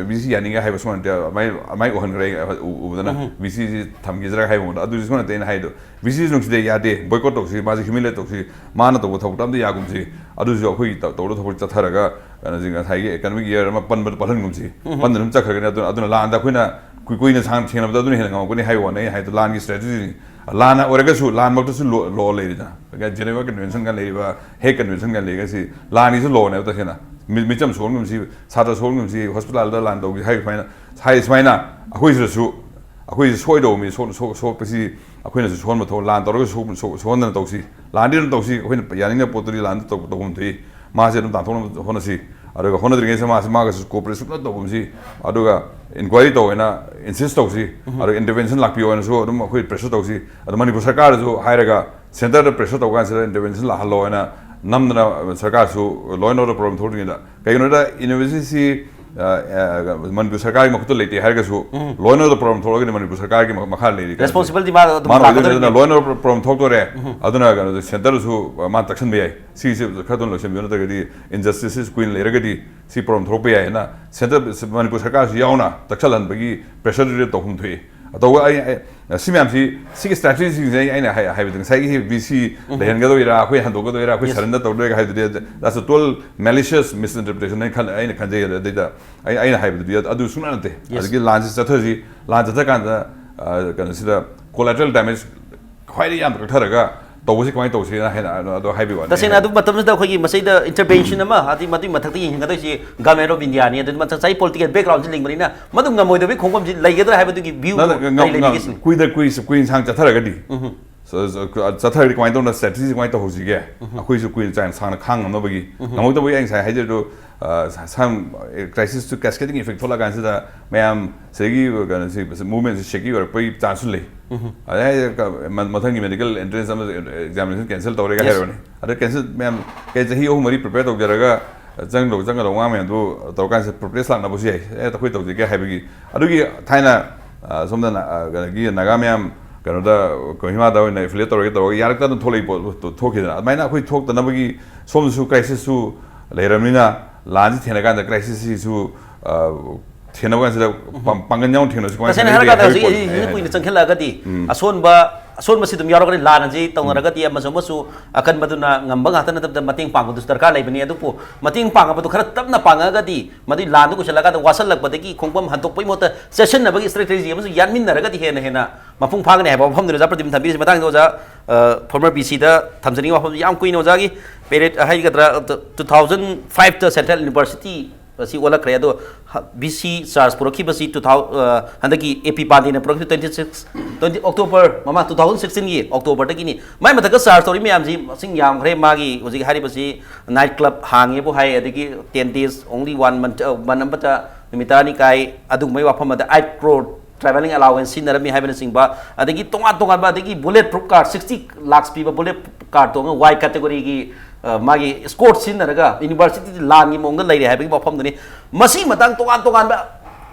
ꯕꯤ ꯁꯤ ꯌꯥꯅꯤꯡꯉꯦ ꯍꯥꯏꯕ ꯁꯨꯃꯥꯏꯅ ꯑꯗꯨꯃꯥꯏꯅ, ꯑꯗꯨꯃꯥꯏꯅ ꯎꯍꯟꯈ꯭ꯔꯦ꯫ ꯎ-, ꯎꯕꯗꯅ ꯕꯤ ꯁꯤꯁꯤ ꯊꯝꯈꯤꯁꯤꯔꯥ ꯍꯥꯏꯕ ꯃꯑꯣꯡꯗ꯫ ꯑꯗꯨꯗꯤ ꯁꯨꯃꯥꯏꯅ ꯅꯠꯇꯦ ꯑꯩꯅ ꯍꯥꯏꯗꯣ, ꯕꯤ ꯁꯤꯁꯤ ꯅꯨꯡꯁꯤꯗꯦ, ꯌꯥꯗꯦ, ꯕꯣꯏꯀꯣꯠ ꯇꯧꯁꯤ, ꯃꯥꯁꯦ ꯍ꯭ꯌꯨꯃꯤꯂꯦꯠ ꯇꯧꯁꯤ, ꯃꯥꯅ ꯇꯧꯕ ꯊꯕꯛꯇ ꯑꯝꯇ ꯌꯥꯒꯨꯝꯁꯤ, ꯑꯗꯨꯁꯨ ꯑꯩꯈꯣꯏꯒꯤ ꯇꯧ-, ꯇꯧꯗꯧ ꯊꯕꯛ ꯆꯠꯊꯔꯒ, ꯀꯩꯅꯣꯁꯤ, ꯉꯁꯥꯏꯒꯤ ꯑꯦꯀꯅꯃꯤꯛ ꯏꯌꯔ ꯑꯃ ꯄꯟꯕꯗ ꯄꯜꯍꯟꯒꯨꯝꯁꯤ꯫ ꯄꯟꯗꯅ ꯑꯗꯨꯝ ꯆꯠꯈ꯭ꯔꯒꯅꯤ꯫ ꯑꯗꯨꯅ, ꯑꯗꯨꯅ ꯂꯥꯟꯗ ꯑꯩꯈꯣꯏꯅ ꯀꯨꯏ ꯀꯨꯏꯅ ꯁꯥꯡꯅ ꯊꯦꯡꯅꯕꯗ ꯑꯗꯨꯅ ꯍꯦꯟꯅ ꯉꯝꯃꯛꯀꯅꯤ ꯍꯥꯏꯕ ꯋꯥꯅꯤ꯫ ꯑꯩꯅ ꯍꯥꯏꯗꯣ ꯂꯥꯟꯒꯤ ꯁ꯭ꯇ꯭ꯔꯦꯇꯦꯖꯤꯅꯤ꯫ ꯂꯥꯟ ꯑꯣꯏꯔꯒꯁꯨ, ꯂꯥꯟꯃꯛꯇꯁꯨ ꯂꯣ ꯂꯩꯔꯤꯗꯅ꯫ ꯖꯦꯅꯦꯚꯥ ꯀꯟꯚꯦꯟꯁꯟꯒ ꯂꯩꯔꯤꯕ, ꯍꯦꯛ ꯀꯟꯚꯦꯟꯁꯟꯒ ꯂꯩꯔꯤꯕꯁꯤ ꯂꯥꯟꯒꯤꯁꯨ ꯂꯣꯅꯦꯕ꯫ ꯇꯁꯦꯡꯅ ꯃꯤ- ꯃꯤꯆꯝ ꯁꯣꯛꯍꯟꯒꯨꯝꯁꯤ, ꯁꯥꯇ꯭ꯔ ꯁꯣꯛꯍꯟꯒꯨꯝꯁꯤ, ꯍꯣꯁꯄꯤꯇꯥꯜꯗ ꯂꯥꯟ ꯇꯧꯈꯤ ꯍꯥꯏ ꯁꯨꯃꯥꯏꯅ꯫ ꯍꯥꯏ ꯁꯨꯃꯥꯏꯅ ꯑꯩꯈꯣꯏꯁꯤꯗꯁꯨ, ꯑꯩꯈꯣꯏꯁꯤ ꯁꯣꯏꯗꯧꯕ ꯃꯤ ꯁꯣꯛ- ꯁꯣꯛ- ꯁꯣꯛꯄꯁꯤ ꯑꯩꯈꯣꯏꯅꯁꯨ ꯁꯣꯛꯍꯟꯕ ꯊꯣꯛ ꯂꯥꯟ ꯇꯧꯔꯒ ꯁꯣꯛ- ꯁꯣꯛ- ꯁꯣꯛꯍꯟꯗꯅ ꯇꯧꯁꯤ꯫ ꯂꯥꯟꯗꯤ ꯑꯗꯨꯝ ꯇꯧꯁꯤ, ꯑꯩꯈꯣꯏꯅ ꯌꯥꯅꯤꯡꯗꯕ ꯄꯣꯠꯇꯨꯗꯤ ꯂꯥꯟꯗ ꯇꯧ- ꯇꯧꯐꯝ ꯊꯣꯛꯏ꯫ ꯃꯥꯁꯦ ꯑꯗꯨꯝ ꯇꯥꯟꯊꯣꯛꯅꯕ ꯍꯣꯠꯅꯁꯤ꯫ ꯑꯗꯨꯒ ꯍꯣꯠꯅꯗ꯭ꯔꯤꯉꯩꯁꯤꯗ ꯃꯥꯁꯦ, ꯃꯥꯒꯁꯨ ꯀꯣꯑꯣꯄꯔꯦꯠ ꯁꯨꯡꯇꯧ ꯇꯧꯒꯨꯝꯁꯤ꯫ ꯑꯗꯨꯒ ꯏꯟꯀ꯭ꯋꯥꯏꯔꯤ ꯇꯧꯋꯦꯅ ꯏꯟꯁꯤꯁ ꯇꯧꯁꯤ꯫ ꯑꯗꯨꯒ ꯏꯟꯇꯔꯚꯦꯟꯁꯟ ꯂꯥꯛꯄꯤꯌꯣ ꯍꯥꯏꯅꯁꯨ ꯑꯗꯨꯝ ꯑꯩꯈꯣꯏ ꯄ꯭ꯔꯦꯁꯔ ꯇꯧꯁꯤ꯫ ꯑꯗꯣ ꯃꯅꯤꯄꯨꯔ ꯁꯔꯀꯥꯔꯗꯁꯨ ꯍꯥꯏꯔꯒ ꯁꯦꯟꯇꯔꯗ ꯄ꯭ꯔꯦꯁꯔ ꯇꯧ ꯀꯥꯟꯁꯤꯗ ꯏꯟꯇꯔꯚꯦꯟꯁꯟ ꯂꯥꯛꯍꯜꯂꯣ ꯍꯥꯏꯅ ꯅꯝꯗꯅ ꯁꯔꯀꯥꯔꯁꯨ ꯂꯣ ꯑꯦꯟ ꯑꯣꯔꯗꯔ ꯄ꯭ꯔꯣꯕ꯭ꯂꯦꯝ ꯊꯣꯛꯇ꯭ꯔꯤꯉꯩꯗ꯫ ꯀꯩꯒꯤꯅꯣꯗ ꯌꯨꯅꯤꯚꯔꯁꯤꯇꯤꯁꯤ, ꯑ, ꯑ, ꯃꯅꯤꯄꯨꯔ ꯁꯔꯀꯥꯔꯒꯤ ꯃꯈꯨꯠꯇ ꯂꯩꯇꯦ ꯍꯥꯏꯔꯒꯁꯨ, ꯂꯣ ꯑꯦꯟ ꯑꯣꯔꯗꯔ ꯄ꯭ꯔꯣꯕ꯭ꯂꯦꯝ ꯊꯣꯛꯂꯒꯗꯤ ꯃꯅꯤꯄꯨꯔ ꯁꯔꯀꯥꯔꯒꯤ ꯃꯈꯥ ꯂꯩꯔꯤ ꯀꯥꯟꯁꯤꯗ꯫ ꯔꯦꯁꯄꯣꯟꯁꯤꯕꯤꯂꯤꯇꯤ ꯃꯥ ꯑꯗꯨꯝ ꯃꯥꯅ ꯑꯣꯏꯗꯣꯏꯅꯤ꯫ ꯂꯥꯛꯀꯗꯣꯔꯤꯕꯅꯤ꯫ ꯑꯗꯨꯅ ꯂꯣ ꯑꯦꯟ ꯑꯣꯔꯗꯔ ꯄ꯭ꯔꯣꯕ꯭ꯂꯦꯝ ꯊꯣꯛꯇꯣꯔꯦ꯫ ꯑꯗꯨꯅ ꯀꯩꯅꯣꯗ ꯁꯦꯟꯇꯔꯗꯁꯨ ꯃꯥ ꯇꯛꯁꯟꯕ ꯌꯥꯏ꯫ ꯁꯤꯒꯤꯁꯦ ꯈꯔ ꯊꯨꯅ ꯂꯣꯏꯁꯤꯟꯕꯤꯌꯨ, ꯅꯠꯇ꯭ꯔꯒꯗꯤ ꯏꯟꯖꯁꯇꯤꯁꯁꯤ ꯀꯨꯏꯅ ꯂꯩꯔꯒꯗꯤ ꯁꯤ ꯄ꯭ꯔꯣꯕ꯭ꯂꯦꯝ ꯊꯣꯛꯂꯛꯄ ꯌꯥꯏ ꯍꯥꯏꯅ ꯁꯦꯟꯇꯔ, ꯃꯅꯤꯄꯨꯔ ꯁꯔꯀꯥꯔꯁꯨ ꯌꯥꯎꯅ ꯇꯛꯁꯜꯍꯟꯕꯒꯤ ꯄ꯭ꯔꯦꯁꯔꯗꯨꯗꯤ ꯇꯧꯐꯝ ꯊꯣꯛꯏ꯫ ꯇꯧꯕ ꯑꯩ, ꯑꯩ, ꯁꯤ ꯃꯌꯥꯝꯁꯤ, ꯁꯤꯒꯤ ꯁ꯭ꯇꯔꯦꯇꯦꯖꯤꯁꯤꯡꯁꯦ ꯑꯩ, ꯑꯩꯅ ꯍꯥꯏ-, ꯍꯥꯏꯕꯗ ꯉꯁꯥꯏꯒꯤ ꯚꯤ ꯁꯤ ꯂꯩꯍꯟꯒꯗꯣꯏꯔꯥ, ꯑꯩꯈꯣꯏ ꯍꯟꯗꯣꯛꯀꯗꯣꯏꯔꯥ, ꯑꯩꯈꯣꯏ ꯁꯔꯦꯟꯗꯔ ꯇꯧꯗꯣꯏꯔꯥ ꯍꯥꯏꯕꯗꯨꯗꯤ that's a total malicious misinterpretation ꯍꯥꯏꯅ ꯈꯜ-, ꯑꯩꯅ ꯈꯟꯖꯩ꯫ ꯑꯗꯩꯗ ꯑꯩ, ꯑꯩꯅ ꯍꯥꯏꯕꯗꯨꯗꯤ ꯑꯗꯨ ꯁꯨꯡꯅ ꯅꯠꯇꯦ꯫ ꯑꯗꯒꯤ ꯂꯥꯟꯁꯤ ꯆꯠꯊꯁꯤ, ꯂꯥꯟ ꯆꯠꯊꯀꯥꯟꯗ, ꯑ, ꯀꯩꯅꯣꯁꯤꯗ collateral damage ꯈ꯭ꯋꯥꯏꯗꯒꯤ ꯌꯥꯝꯅ ꯀꯛꯊꯔꯒ ꯇꯧꯕꯁꯤ ꯀꯃꯥꯏꯅ ꯇꯧꯁꯤꯅ ꯍꯥꯏꯅ ꯑꯗꯣ ꯍꯥꯏꯕꯤꯕ ꯋꯥꯅꯤ꯫ ꯇꯁꯦꯡꯅ ꯑꯗꯨ ꯃꯇꯝꯁꯤꯗ ꯑꯩꯈꯣꯏꯒꯤ ꯃꯁꯤꯗ ꯏꯟꯇꯔꯚꯦꯟꯁꯟ ꯑꯃ, ꯍꯥꯏꯗꯤ ꯃꯗꯨꯒꯤ ꯃꯊꯛꯇ ꯌꯦꯡꯁꯤꯟꯒꯗꯣꯏꯁꯤ Government of India ꯅꯤ꯫ ꯑꯗꯨꯅ ꯉꯁꯥꯏ political background ꯁꯤ ꯂꯤꯡꯕꯅꯤꯅ ꯃꯗꯨ ꯉꯝꯃꯣꯏꯗꯕꯒꯤ ꯈꯣꯡꯐꯝꯁꯤ ꯂꯩꯒꯗ꯭ꯔꯥ ꯍꯥꯏꯕꯗꯨꯒꯤ view ꯅꯪ ꯀꯔꯤ ꯉꯝ-, ꯂꯩꯕꯤꯒꯦ ꯉꯝ-, ꯁꯤꯅꯤ? ꯀꯨꯏꯗ-, ꯀꯨꯏ-, ꯀꯨꯏ ꯁꯥꯡ ꯆꯠꯊꯔꯒꯗꯤ, ꯆ-, ꯆ-, ꯆꯠꯊꯔꯒꯗꯤ ꯀꯃꯥꯏꯅ ꯇꯧꯅ, ꯁ꯭ꯇꯔꯦꯇꯦꯖꯤ ꯀꯃꯥꯏꯅ ꯇꯧꯍꯧꯁꯤꯒꯦ? ꯑꯩꯈꯣꯏꯁꯨ ꯀꯨꯏꯅ ꯆꯥꯡ ꯁꯥꯡꯅ ꯈꯥꯡ ꯉꯝꯅꯕꯒꯤ꯫ ꯉꯝꯃꯛꯇꯕꯒꯤ ꯑꯩ ꯉꯁꯥꯏ ꯍꯥꯏꯖꯔꯤꯗꯣ, ꯑ, ꯁ-, ꯁꯝ, ꯑꯦ, crisis ꯇꯨ cascading effect ꯊꯣꯛꯂꯛꯑꯀꯥꯟꯁꯤꯗ ꯃꯌꯥꯝ ꯁꯤꯗꯒꯤ ꯀꯩꯅꯣꯁꯤ, movement ꯁꯤ shaky ꯑꯣꯏꯔꯛꯄꯒꯤ chance ꯁꯨ ꯂꯩ꯫ ꯑꯗꯩ ꯍꯥꯏꯗꯤ ꯀ-, ꯃ-, ꯃꯊꯪꯒꯤ medical entrance ꯑꯃ, examination cancel ꯇꯧꯔꯦꯒ ꯍꯥꯏꯔꯨꯔꯅꯤ꯫ ꯑꯗ cancel ꯃꯌꯥꯝ ꯀꯩ ꯆꯍꯤ ꯑꯍꯨꯝ ꯃꯔꯤ prepare ꯇꯧꯖꯔꯒ ꯆꯪꯗꯧ, ꯆꯪꯒꯗꯧ ꯉꯥꯡ ꯃꯌꯥꯝꯗꯨ ꯇꯧꯔꯀꯥꯟꯁꯤꯗ protest ꯂꯥꯛꯅꯕꯁꯨ ꯌꯥꯏ꯫ ꯑꯦ, ꯑꯩꯈꯣꯏ ꯇꯧꯖꯒꯦ ꯍꯥꯏꯕꯒꯤ꯫ ꯑꯗꯨꯒꯤ ꯊꯥꯏꯅ, ꯑ, ꯁꯣꯝꯗ ꯅ-, ꯑ, ꯀꯩꯅꯣꯒꯤ ꯅꯥꯒꯥ ꯃꯌꯥꯝ ꯀꯩꯅꯣꯗ ꯀꯣꯍꯤꯃꯥꯗ ꯑꯣꯏꯅ affiliate ꯇꯧꯔꯒꯦ ꯇꯧꯔꯒ ꯌꯥꯔꯛꯇꯗꯅ ꯊꯣꯛꯂꯛꯏ ꯄꯣꯠ ꯊꯣꯛꯈꯤꯗꯅ꯫ ꯑꯗꯨꯃꯥꯏꯅ ꯑꯩꯈꯣꯏ ꯊꯣꯛꯇꯅꯕꯒꯤ ꯁꯣꯝꯗꯁꯨ crisis ꯁꯨ ꯂꯩꯔꯕꯅꯤꯅ ꯂꯥꯟꯁꯤ ꯊꯦꯡꯅꯀꯥꯟꯗ crisis ꯁꯤꯁꯨ, ꯑ, ꯊꯦꯡꯅꯕ ꯀꯥꯟꯁꯤꯗ ꯄꯥꯡ-, ꯄꯥꯡꯒꯜ ꯌꯥꯎꯅ ꯊꯦꯡꯅꯕꯁꯤ ꯀꯃꯥꯏꯅ ꯇꯁꯦꯡꯅ ꯊꯦꯡꯅꯒꯦ ꯍꯥꯏꯔꯀꯥꯟꯗ ꯍꯥꯏꯕꯒꯤ ꯍꯧꯖꯤꯛ ꯄꯣꯠꯅꯤ ꯑꯩ ꯑꯩ ꯍꯧꯖꯤꯛ ꯍꯥꯏꯅ꯫ ꯀꯨꯏꯅ ꯆꯪꯁꯤꯜꯂꯛꯑꯒꯗꯤ ꯑꯁꯣꯟꯕ ꯑꯁꯣꯟꯕꯁꯤ ꯑꯗꯨꯝ ꯌꯥꯎꯔꯛꯀꯅꯤ꯫ ꯂꯥꯟ ꯑꯁꯤ ꯇꯧꯅꯔꯒꯗꯤ ꯑꯃꯁꯨ ꯑꯃꯁꯨ ꯑꯀꯟꯕꯗꯨꯅ ꯉꯝꯕ ꯉꯥꯛꯇ ꯅꯠꯇꯕꯗ ꯃꯇꯦꯡ ꯄꯥꯡꯕꯗꯨꯁꯨ ꯗꯔꯀꯥꯔ ꯂꯩꯕꯅꯤ꯫ ꯑꯗꯨꯕꯨ ꯃꯇꯦꯡ ꯄꯥꯡꯉꯕꯗꯨ ꯈꯔ ꯇꯞꯅ ꯄꯥꯡꯉꯒꯗꯤ ꯃꯗꯨꯏ ꯂꯥꯟꯗꯨ ꯀꯨꯏꯁꯜꯂꯀꯥꯟꯗ ꯋꯥꯁꯜꯂꯛꯄꯗꯒꯤ ꯈꯣꯡꯐꯝ ꯍꯟꯗꯣꯛꯄꯒꯤ ꯃꯍꯨꯠꯇ ꯆꯦꯠꯁꯤꯟꯅꯕꯒꯤ strategy ꯑꯃꯁꯨ ꯌꯥꯟꯃꯤꯟꯅꯔꯒꯗꯤ ꯍꯦꯟꯅ ꯍꯦꯟꯅ ꯃꯄꯨꯡ ꯐꯥꯒꯅꯤ ꯍꯥꯏꯕ ꯋꯥꯐꯝꯗꯨꯅꯤ ꯑꯣꯖꯥ ꯄ꯭ꯔꯗꯤꯞꯅ ꯊꯝꯕꯤꯔꯤꯁꯤ꯫ ꯃꯇꯥꯡꯗ ꯑꯣꯖꯥ, ꯑ, former B C ꯗ ꯊꯝꯖꯅꯤꯡꯕ ꯋꯥꯐꯝ ꯌꯥꯝ ꯀꯨꯏꯅ ꯑꯣꯖꯥꯒꯤ period ꯍꯥꯏꯒꯗ꯭ꯔꯥ, two thousand five ꯇ Central University ꯑꯁꯤ ꯑꯣꯜꯂꯛꯈ꯭ꯔꯦ꯫ ꯑꯗꯣ ꯍ-, B C charge ꯄꯨꯔꯛꯈꯤꯕꯁꯤ two thousand, ꯑ, ꯍꯟꯗꯛꯀꯤ A P ꯄꯥꯟꯗꯦꯅ ꯄꯨꯔꯛꯈꯤꯕ twenty six, twenty October ꯃꯃꯥꯡ two thousand sixteen ꯒꯤ October ꯗꯒꯤꯅꯤ꯫ ꯃꯥꯏ ꯃꯊꯛꯇ charge ꯇꯧꯔꯤ ꯃꯌꯥꯝꯁꯤ ꯃꯁꯤꯡ ꯌꯥꯝꯈ꯭ꯔꯦ꯫ ꯃꯥꯒꯤ ꯍꯧꯖꯤꯛ ꯍꯥꯏꯔꯤꯕꯁꯤ night club ꯍꯥꯡꯉꯦꯕꯨ ꯍꯥꯏ, ꯑꯗꯒꯤ ten days, only one month, ꯑ, month ꯑꯃꯇ ꯅꯨꯃꯤꯠ ꯇꯔꯥꯅꯤ ꯀꯥꯏ, ꯑꯗꯨꯒꯨꯝꯕꯒꯤ ꯋꯥꯐꯝ ꯑꯗ eight crore travelling allowance ꯁꯤꯖꯤꯟꯅꯔꯝꯃꯤ ꯍꯥꯏꯕꯅꯆꯤꯡꯕ, ꯑꯗꯒꯤ ꯇꯣꯉꯥꯟ ꯇꯣꯉꯥꯟꯕ, ꯑꯗꯒꯤ bullet proof car, sixty lakhs ꯄꯤꯕ bullet car ꯇꯣꯡꯉ Y category ꯒꯤ, ꯑ, ꯃꯥꯒꯤ escort ꯁꯤꯖꯤꯟꯅꯔꯒ university ꯂꯥꯟꯒꯤ ꯃꯑꯣꯡꯗ ꯂꯩꯔꯦ ꯍꯥꯏꯕꯒꯤ ꯋꯥꯐꯝꯗꯨꯅꯤ꯫ ꯃꯁꯤ ꯃꯇꯥꯡ ꯇꯣꯉꯥꯟ ꯇꯣꯉꯥꯟꯕ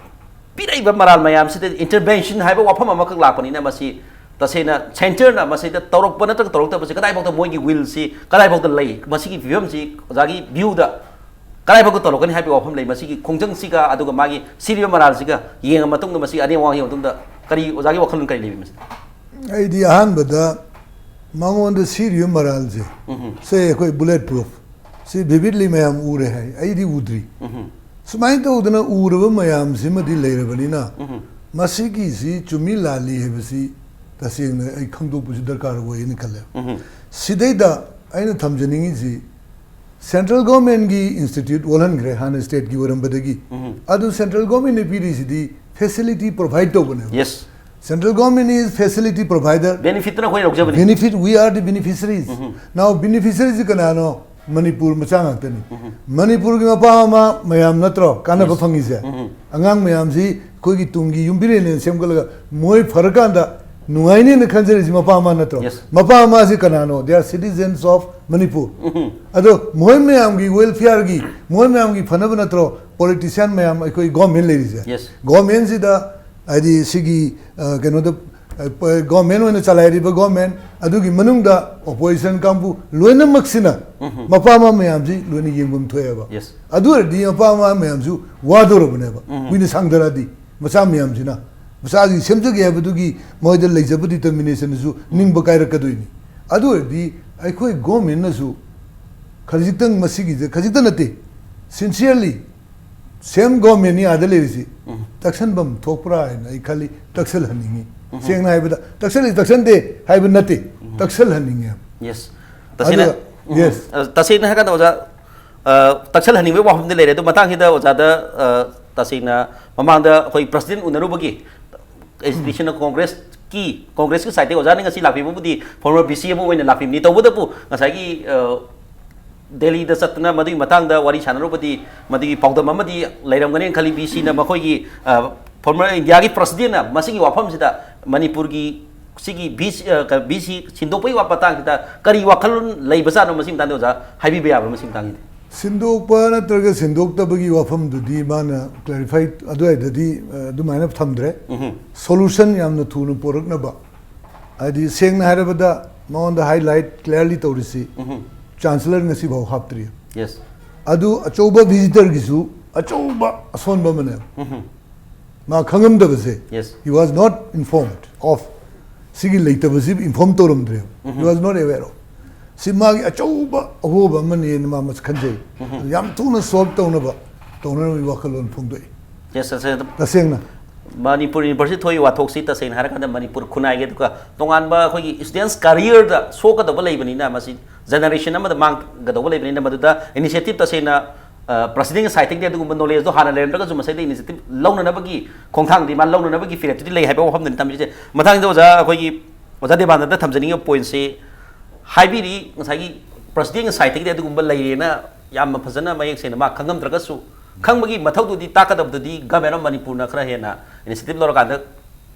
ꯄꯤꯔꯛꯏꯕ ꯃꯔꯥꯜ ꯃꯌꯥꯝꯁꯤꯗ intervention ꯍꯥꯏꯕ ꯋꯥꯐꯝ ꯑꯃꯈꯛ ꯂꯥꯛꯄꯅꯤꯅ ꯃꯁꯤ ꯇꯁꯦꯡꯅ centre ꯅ ꯃꯁꯤꯗ ꯇꯧꯔꯛꯄ ꯅꯠꯇ꯭ꯔꯒ ꯇꯧꯔꯛꯇꯕꯁꯤ ꯀꯗꯥꯏꯐꯥꯎꯗ ꯃꯣꯏꯒꯤ will ꯁꯤ ꯀꯗꯥꯏꯐꯥꯎꯗ ꯂꯩ? ꯃꯁꯤꯒꯤ ꯐꯤꯕꯝꯁꯤ ꯑꯣꯖꯥꯒꯤ view ꯗ ꯀꯗꯥꯏꯐꯥꯎꯗ ꯇꯧꯔꯛꯀꯅꯤ ꯍꯥꯏꯕꯒꯤ ꯋꯥꯐꯝ ꯂꯩ꯫ ꯃꯁꯤꯒꯤ ꯈꯣꯡꯖꯪꯁꯤꯒ ꯑꯗꯨꯒ ꯃꯥꯒꯤ ꯁꯤꯔꯤꯕ ꯃꯔꯥꯜꯁꯤꯒ ꯌꯦꯡꯉ ꯃꯇꯨꯡꯗ, ꯃꯁꯤ ꯑꯅꯦꯝ ꯑꯋꯥꯡ ꯌꯦꯡꯉ ꯃꯇꯨꯡꯗ ꯀꯔꯤ ꯑꯣꯖꯥꯒꯤ ꯋꯥꯈꯜꯂꯣꯟ ꯀꯔꯤ ꯂꯩꯕꯤ ꯃꯁꯤꯗ? ꯑꯩꯗꯤ ꯑꯍꯥꯟꯕꯗ ꯃꯉꯣꯟꯗ ꯁꯤꯔꯤꯕ ꯃꯔꯥꯜꯁꯦ, ꯎꯝ꯫ ꯁꯦ ꯑꯩꯈꯣꯏ bullet proof, ꯁꯤ vividly ꯃꯌꯥꯝ ꯎꯔꯦ ꯍꯥꯏ, ꯑꯩꯗꯤ ꯎꯗ꯭ꯔꯤ꯫ ꯎꯝ꯫ ꯁꯨꯃꯥꯏꯅ ꯇꯧꯗꯅ ꯎꯔꯕ ꯃꯌꯥꯝꯁꯤꯃꯗꯤ ꯂꯩꯔꯕꯅꯤꯅ, ꯎꯝ꯫ ꯃꯁꯤꯒꯤꯁꯤ ꯆꯨꯝꯃꯤ ꯂꯥꯜꯂꯤ ꯍꯥꯏꯕꯁꯤ ꯇꯁꯦꯡꯅ ꯑꯩ ꯈꯪꯗꯣꯛꯄꯁꯨ ꯗꯔꯀꯥꯔ ꯑꯣꯏꯅ ꯈꯜꯂꯦ꯫ ꯎꯝ꯫ ꯁꯤꯗꯩꯗ ꯑꯩꯅ ꯊꯝꯖꯅꯤꯡꯉꯤꯁꯤ, central government ꯒꯤ institute ꯑꯣꯜꯍꯟꯈ꯭ꯔꯦ ꯍꯥꯟꯅ state ꯀꯤ ꯑꯣꯏꯔꯝꯕꯗꯒꯤ꯫ ꯎꯝ꯫ ꯑꯗꯨ central government ꯅ ꯄꯤꯔꯤꯁꯤꯗꯤ facility provide ꯇꯧꯕꯅꯦꯕ꯫ Yes꯫ Central government is facility provider. Benefit ꯇꯨꯅ ꯑꯩꯈꯣꯏ ꯂꯧꯖꯕꯅꯤ꯫ Benefit, we are the beneficiaries. Um. Now beneficiaries ꯁꯤ ꯀꯅꯥꯅꯣ? ꯃꯅꯤꯄꯨꯔ ꯃꯆꯥ ꯉꯥꯛꯇꯅꯤ꯫ ꯎꯝ꯫ ꯃꯅꯤꯄꯨꯔꯒꯤ ꯃꯄꯥ ꯃꯃꯥ ꯃꯌꯥꯝ ꯅꯠꯇ꯭ꯔꯣ ꯀꯥꯟꯅꯕ Yes꯫ ꯐꯪꯉꯤꯁꯦ? ꯎꯝ꯫ ꯑꯉꯥꯡ ꯃꯌꯥꯝꯁꯤ ꯑꯩꯈꯣꯏꯒꯤ ꯇꯨꯡꯒꯤ ꯌꯨꯝꯕꯤꯔꯦꯟꯅꯦꯅ ꯁꯦꯝꯒꯠꯂꯒ ꯃꯣꯏ ꯐꯔꯀꯥꯟꯗ ꯅꯨꯡꯉꯥꯏꯅꯦꯅ ꯈꯟꯖꯔꯤꯁꯤ ꯃꯄꯥ ꯃꯃꯥ ꯅꯠꯇ꯭ꯔꯣ? Yes꯫ ꯃꯄꯥ ꯃꯃꯥꯁꯤ ꯀꯅꯥꯅꯣ? They are citizens of Manipur. ꯎꯝ꯫ ꯑꯗꯣ ꯃꯣꯏ ꯃꯌꯥꯝꯒꯤ welfare ꯒꯤ, ꯃꯣꯏ ꯃꯌꯥꯝꯒꯤ ꯐꯅꯕ ꯅꯠꯇ꯭ꯔꯣ politician ꯃꯌꯥꯝ, ꯑꯩꯈꯣꯏ government ꯂꯩꯔꯤꯁꯦ? Yes꯫ Government ꯁꯤꯗ ꯍꯥꯏꯗꯤ ꯁꯤꯒꯤ, ꯑ, ꯀꯩꯅꯣꯗ, ꯑ, ꯄ-, government ꯑꯣꯏꯅ ꯆꯂꯥꯏꯔꯤꯕ government, ꯑꯗꯨꯒꯤ ꯃꯅꯨꯡꯗ opposition ꯀꯥꯡꯕꯨ ꯂꯣꯏꯅꯃꯛꯁꯤꯅ ꯎꯝ꯫ ꯃꯄꯥ ꯃꯃꯥ ꯃꯌꯥꯝꯁꯤ ꯂꯣꯏꯅ ꯌꯦꯡꯐꯝ ꯊꯣꯛꯑꯦꯕ꯫ Yes꯫ ꯑꯗꯨ ꯑꯣꯏꯔꯗꯤ ꯃꯄꯥ ꯃꯃꯥ ꯃꯌꯥꯝꯁꯨ ꯋꯥꯗꯧꯔꯕꯅꯦꯕ, ꯎꯝ꯫ ꯀꯨꯏꯅ ꯁꯥꯡꯊꯔꯛꯑꯗꯤ ꯃꯆꯥ ꯃꯌꯥꯝꯁꯤꯅ꯫ ꯃꯆꯥꯁꯤꯡ ꯁꯦꯝꯖꯒꯦ ꯍꯥꯏꯕꯗꯨꯒꯤ ꯃꯣꯏꯗ ꯂꯩꯖꯕ ꯗꯤꯇꯔꯃꯤꯅꯦꯁꯟꯗꯨꯁꯨ ꯅꯤꯡꯕ ꯀꯥꯏꯔꯛꯀꯗꯣꯏꯅꯤ꯫ ꯑꯗꯨ ꯑꯣꯏꯔꯗꯤ ꯑꯩꯈꯣꯏ ꯒꯣꯔꯃꯦꯟꯅꯁꯨ ꯈꯖꯤꯛꯇꯪ ꯃꯁꯤꯒꯤꯁꯦ ꯈꯖꯤꯛꯇ ꯅꯠꯇꯦ, ꯁꯤꯟꯁꯤꯌꯔꯂꯤ ꯁꯦꯝ ꯒꯣꯔꯃꯦꯟꯅꯤ ꯑꯥꯗ ꯂꯩꯔꯤꯁꯤ, ꯇꯛꯁꯟꯐꯝ ꯊꯣꯛꯄ꯭ꯔꯥ ꯍꯥꯏꯅ ꯑꯩ ꯈꯜꯂꯤ꯫ ꯇꯛꯁꯜꯍꯟꯅꯤꯡꯉꯤ꯫ ꯁꯦꯡꯅ ꯍꯥꯏꯕꯗ ꯇꯛꯁꯜꯂꯤ ꯇꯛꯁꯟꯗꯦ ꯍꯥꯏꯕ ꯅꯠꯇꯦ, ꯇꯛꯁꯜꯍꯟꯅꯤꯡꯉꯦ꯫ ꯌꯦꯁ꯫ ꯇꯁꯦꯡꯅ ꯑꯗꯨꯒ, ꯌꯦꯁ꯫ ꯑ, ꯇꯁꯦꯡꯅ ꯍꯥꯏꯔꯀꯥꯟꯗ ꯑꯣꯖꯥ, ꯑ, ꯇꯛꯁꯜꯍꯟꯅꯤꯡꯕꯒꯤ ꯋꯥꯐꯝꯗꯤ ꯂꯩꯔꯦ꯫ ꯑꯗꯨ ꯃꯇꯥꯡꯁꯤꯗ ꯑꯣꯖꯥꯗ, ꯑ, ꯇꯁꯦꯡꯅ ꯃꯃꯥꯡꯗ ꯑꯩꯈꯣꯏ ꯄ꯭ꯔꯁꯤꯗꯦꯟ ꯎꯅꯔꯨꯕꯒꯤ ꯑꯦꯖꯤꯇꯦꯁꯟ ꯀꯣꯡꯒ꯭ꯔꯦꯁꯀꯤ ꯀꯣꯡꯒ꯭ꯔꯦꯁꯀꯤ ꯁꯥꯏꯠꯇꯒꯤ ꯑꯣꯖꯥꯅ ꯉꯁꯤ ꯂꯥꯛꯄꯤꯕꯕꯨꯗꯤ ꯐꯣꯔꯃꯔ ꯕꯤ ꯁꯤ ꯑꯃ ꯑꯣꯏꯅ ꯂꯥꯛꯄꯤꯕꯅꯤ꯫ ꯇꯧꯕꯇꯕꯨ ꯉꯁꯥꯏꯒꯤ, ꯑ, ꯗꯦꯜꯂꯤꯗ ꯆꯠꯇꯅ ꯃꯗꯨꯒꯤ ꯃꯇꯥꯡꯗ ꯋꯥꯔꯤ ꯁꯥꯟꯅꯔꯨꯕꯗꯤ ꯃꯗꯨꯒꯤ ꯄꯥꯎꯗꯝ ꯑꯃꯗꯤ ꯂꯩꯔꯝꯒꯅꯤꯅ ꯈꯜꯂꯤ꯫ ꯕꯤ ꯁꯤꯅ ꯃꯈꯣꯏꯒꯤ, ꯑ, ꯐꯣꯔꯃꯔ ꯏꯟꯗꯤꯌꯥꯒꯤ ꯄ꯭ꯔꯁꯤꯗꯦꯟꯅ ꯃꯁꯤꯒꯤ ꯋꯥꯐꯝꯁꯤꯗ ꯃꯅꯤꯄꯨꯔꯒꯤ ꯁꯤꯒꯤ ꯕꯤ ꯁꯤ, ꯑ, ꯀ-, ꯕꯤ ꯁꯤ ꯁꯤꯟꯗꯣꯛꯄꯒꯤ ꯋꯥ ꯃꯇꯥꯡꯁꯤꯗ ꯀꯔꯤ ꯋꯥꯈꯜꯂꯣꯟ ꯂꯩꯕꯖꯥꯠꯅꯣ? ꯃꯁꯤ ꯃꯇꯥꯡꯗ ꯑꯣꯖꯥ ꯍꯥꯏꯕꯤꯕ ꯌꯥꯕ꯭ꯔꯥ ꯃꯁꯤ ꯃꯇꯥꯡꯒꯤꯗꯤ? ꯁꯤꯟꯗꯣꯛꯄ ꯅꯠꯇ꯭ꯔꯒ ꯁꯤꯟꯗꯣꯛꯇꯕꯒꯤ ꯋꯥꯐꯝꯗꯨꯗꯤ ꯃꯥꯅ ꯀ꯭ꯂꯦꯔꯤꯐꯥꯏ ꯑꯗꯨꯋꯥꯏꯗꯗꯤ, ꯑ, ꯑꯗꯨꯃꯥꯏꯅ ꯊꯝꯗ꯭ꯔꯦ꯫ ꯁꯣꯂꯨꯁꯟ ꯌꯥꯝꯅ ꯊꯨꯅ ꯄꯣꯔꯛꯅꯕ, ꯍꯥꯏꯗꯤ ꯁꯦꯡꯅ ꯍꯥꯏꯔꯕꯗ ꯃꯉꯣꯟꯗ ꯍꯥꯏꯂꯥꯏꯠ ꯀ꯭ꯂꯤꯌꯥꯔꯂꯤ ꯇꯧꯔꯤꯁꯤ ꯆꯥꯟꯁꯦꯂꯔ ꯉꯁꯤꯐꯥꯎ ꯍꯥꯞꯇ꯭ꯔꯤ꯫ ꯌꯦꯁ꯫ ꯑꯗꯨ ꯑꯆꯧꯕ ꯚꯤꯖꯤꯇꯔꯒꯤꯁꯨ ꯑꯆꯧꯕ ꯑꯁꯣꯟꯕ ꯑꯃꯅꯦꯕ꯫ ꯃꯥ ꯈꯪꯉꯝꯗꯕꯁꯦ, yes. He was not informed of, ꯁꯤꯒꯤ ꯂꯩꯇꯕꯁꯤ ꯏꯟꯐꯣꯔꯝ ꯇꯧꯔꯝꯗ꯭ꯔꯦꯕ꯫ He was not aware of꯫ ꯁꯤ ꯃꯥꯒꯤ ꯑꯆꯧꯕ ꯑꯍꯣꯕ ꯑꯃꯅꯦꯅ ꯃꯥ ꯃꯁꯤ ꯈꯟꯖꯩ꯫ ꯑꯗꯨ ꯌꯥꯝ ꯊꯨꯅ ꯁꯣꯜꯕ ꯇꯧꯅꯕ ꯇꯧꯅꯅꯕꯒꯤ ꯋꯥꯈꯜꯂꯣꯟ ꯐꯣꯡꯗꯣꯛꯏ꯫ ꯌꯦꯁ, ꯇꯁꯦꯡꯅ ꯇꯁꯦꯡꯅ ꯃꯅꯤꯄꯨꯔ ꯌꯨꯅꯤꯚꯔꯁꯤꯇꯤ ꯊꯣꯛꯏ ꯋꯥꯊꯣꯛꯁꯤ ꯇꯁꯦꯡꯅ ꯍꯥꯏꯔꯀꯥꯟꯗ ꯃꯅꯤꯄꯨꯔ ꯈꯨꯟꯅꯥꯏꯒꯤ ꯑꯗꯨꯒ ꯇꯣꯉꯥꯟꯕ ꯑꯩꯈꯣꯏꯒꯤ ꯁ꯭ꯇꯨꯗꯦꯟꯠꯁ ꯀꯦꯔꯤꯌꯔꯗ ꯁꯣꯛꯀꯗꯧꯕ ꯂꯩꯕꯅꯤꯅ, ꯃꯁꯤ ꯖꯦꯅꯦꯔꯦꯁꯟ ꯑꯃꯗ ꯃꯥꯡꯒꯗꯧꯕ ꯂꯩꯕꯅꯤꯅ, ꯃꯗꯨꯗ ꯏꯅꯤꯁꯤꯌꯦꯇꯤꯚ ꯇꯁꯦꯡꯅ, ꯑ, ꯄ꯭ꯔꯁꯤꯗꯦꯟꯒꯤ ꯁꯥꯏꯠꯇꯒꯤ ꯑꯗꯨꯒꯨꯝꯕ ꯅꯣꯂꯦꯖꯇꯣ ꯍꯥꯟꯅ ꯂꯩꯔꯝꯗ꯭ꯔꯒꯁꯨ ꯃꯁꯤꯗ ꯏꯅꯤꯁꯤꯌꯦꯇꯤꯚ ꯂꯧꯅꯅꯕꯒꯤ ꯈꯣꯡꯊꯥꯡꯗꯤ ꯃꯥ ꯂꯧꯅꯅꯕꯒꯤ ꯐꯤꯔꯦꯞꯇꯨꯗꯤ ꯂꯩ ꯍꯥꯏꯕ ꯋꯥꯐꯝꯗꯨꯅꯤ ꯊꯝꯖꯔꯤꯁꯦ꯫ ꯃꯊꯪꯗ ꯑꯣꯖꯥ ꯑꯩꯈꯣꯏꯒꯤ ꯑꯣꯖꯥ ꯗꯦꯕꯥꯅꯟꯗ ꯊꯝꯖꯅꯤꯡꯉꯤꯕ ꯄꯣꯏꯟꯠꯁꯤ, ꯍꯥꯏꯕꯤꯔꯤ ꯉꯁꯥꯏꯒꯤ ꯄ꯭ꯔꯁꯤꯗꯦꯟꯒꯤ ꯁꯥꯏꯠꯇꯒꯤꯗꯤ ꯑꯗꯨꯒꯨꯝꯕ ꯂꯩꯔꯦꯅ ꯌꯥꯝꯅ ꯐꯖꯅ ꯃꯌꯦꯛ ꯁꯦꯡꯅ ꯃꯥ ꯈꯪꯉꯝꯗ꯭ꯔꯒꯁꯨ, ꯈꯪꯕꯒꯤ ꯃꯊꯧꯗꯨꯗꯤ ꯇꯥꯛꯀꯗꯕꯗꯨꯗꯤ ꯒꯃꯦꯟ ꯑꯣꯐ ꯃꯅꯤꯄꯨꯔꯅ ꯈꯔ ꯍꯦꯟꯅ ꯏꯅꯤꯁꯤꯌꯦꯇꯤꯚ ꯂꯧꯔꯀꯥꯟꯗ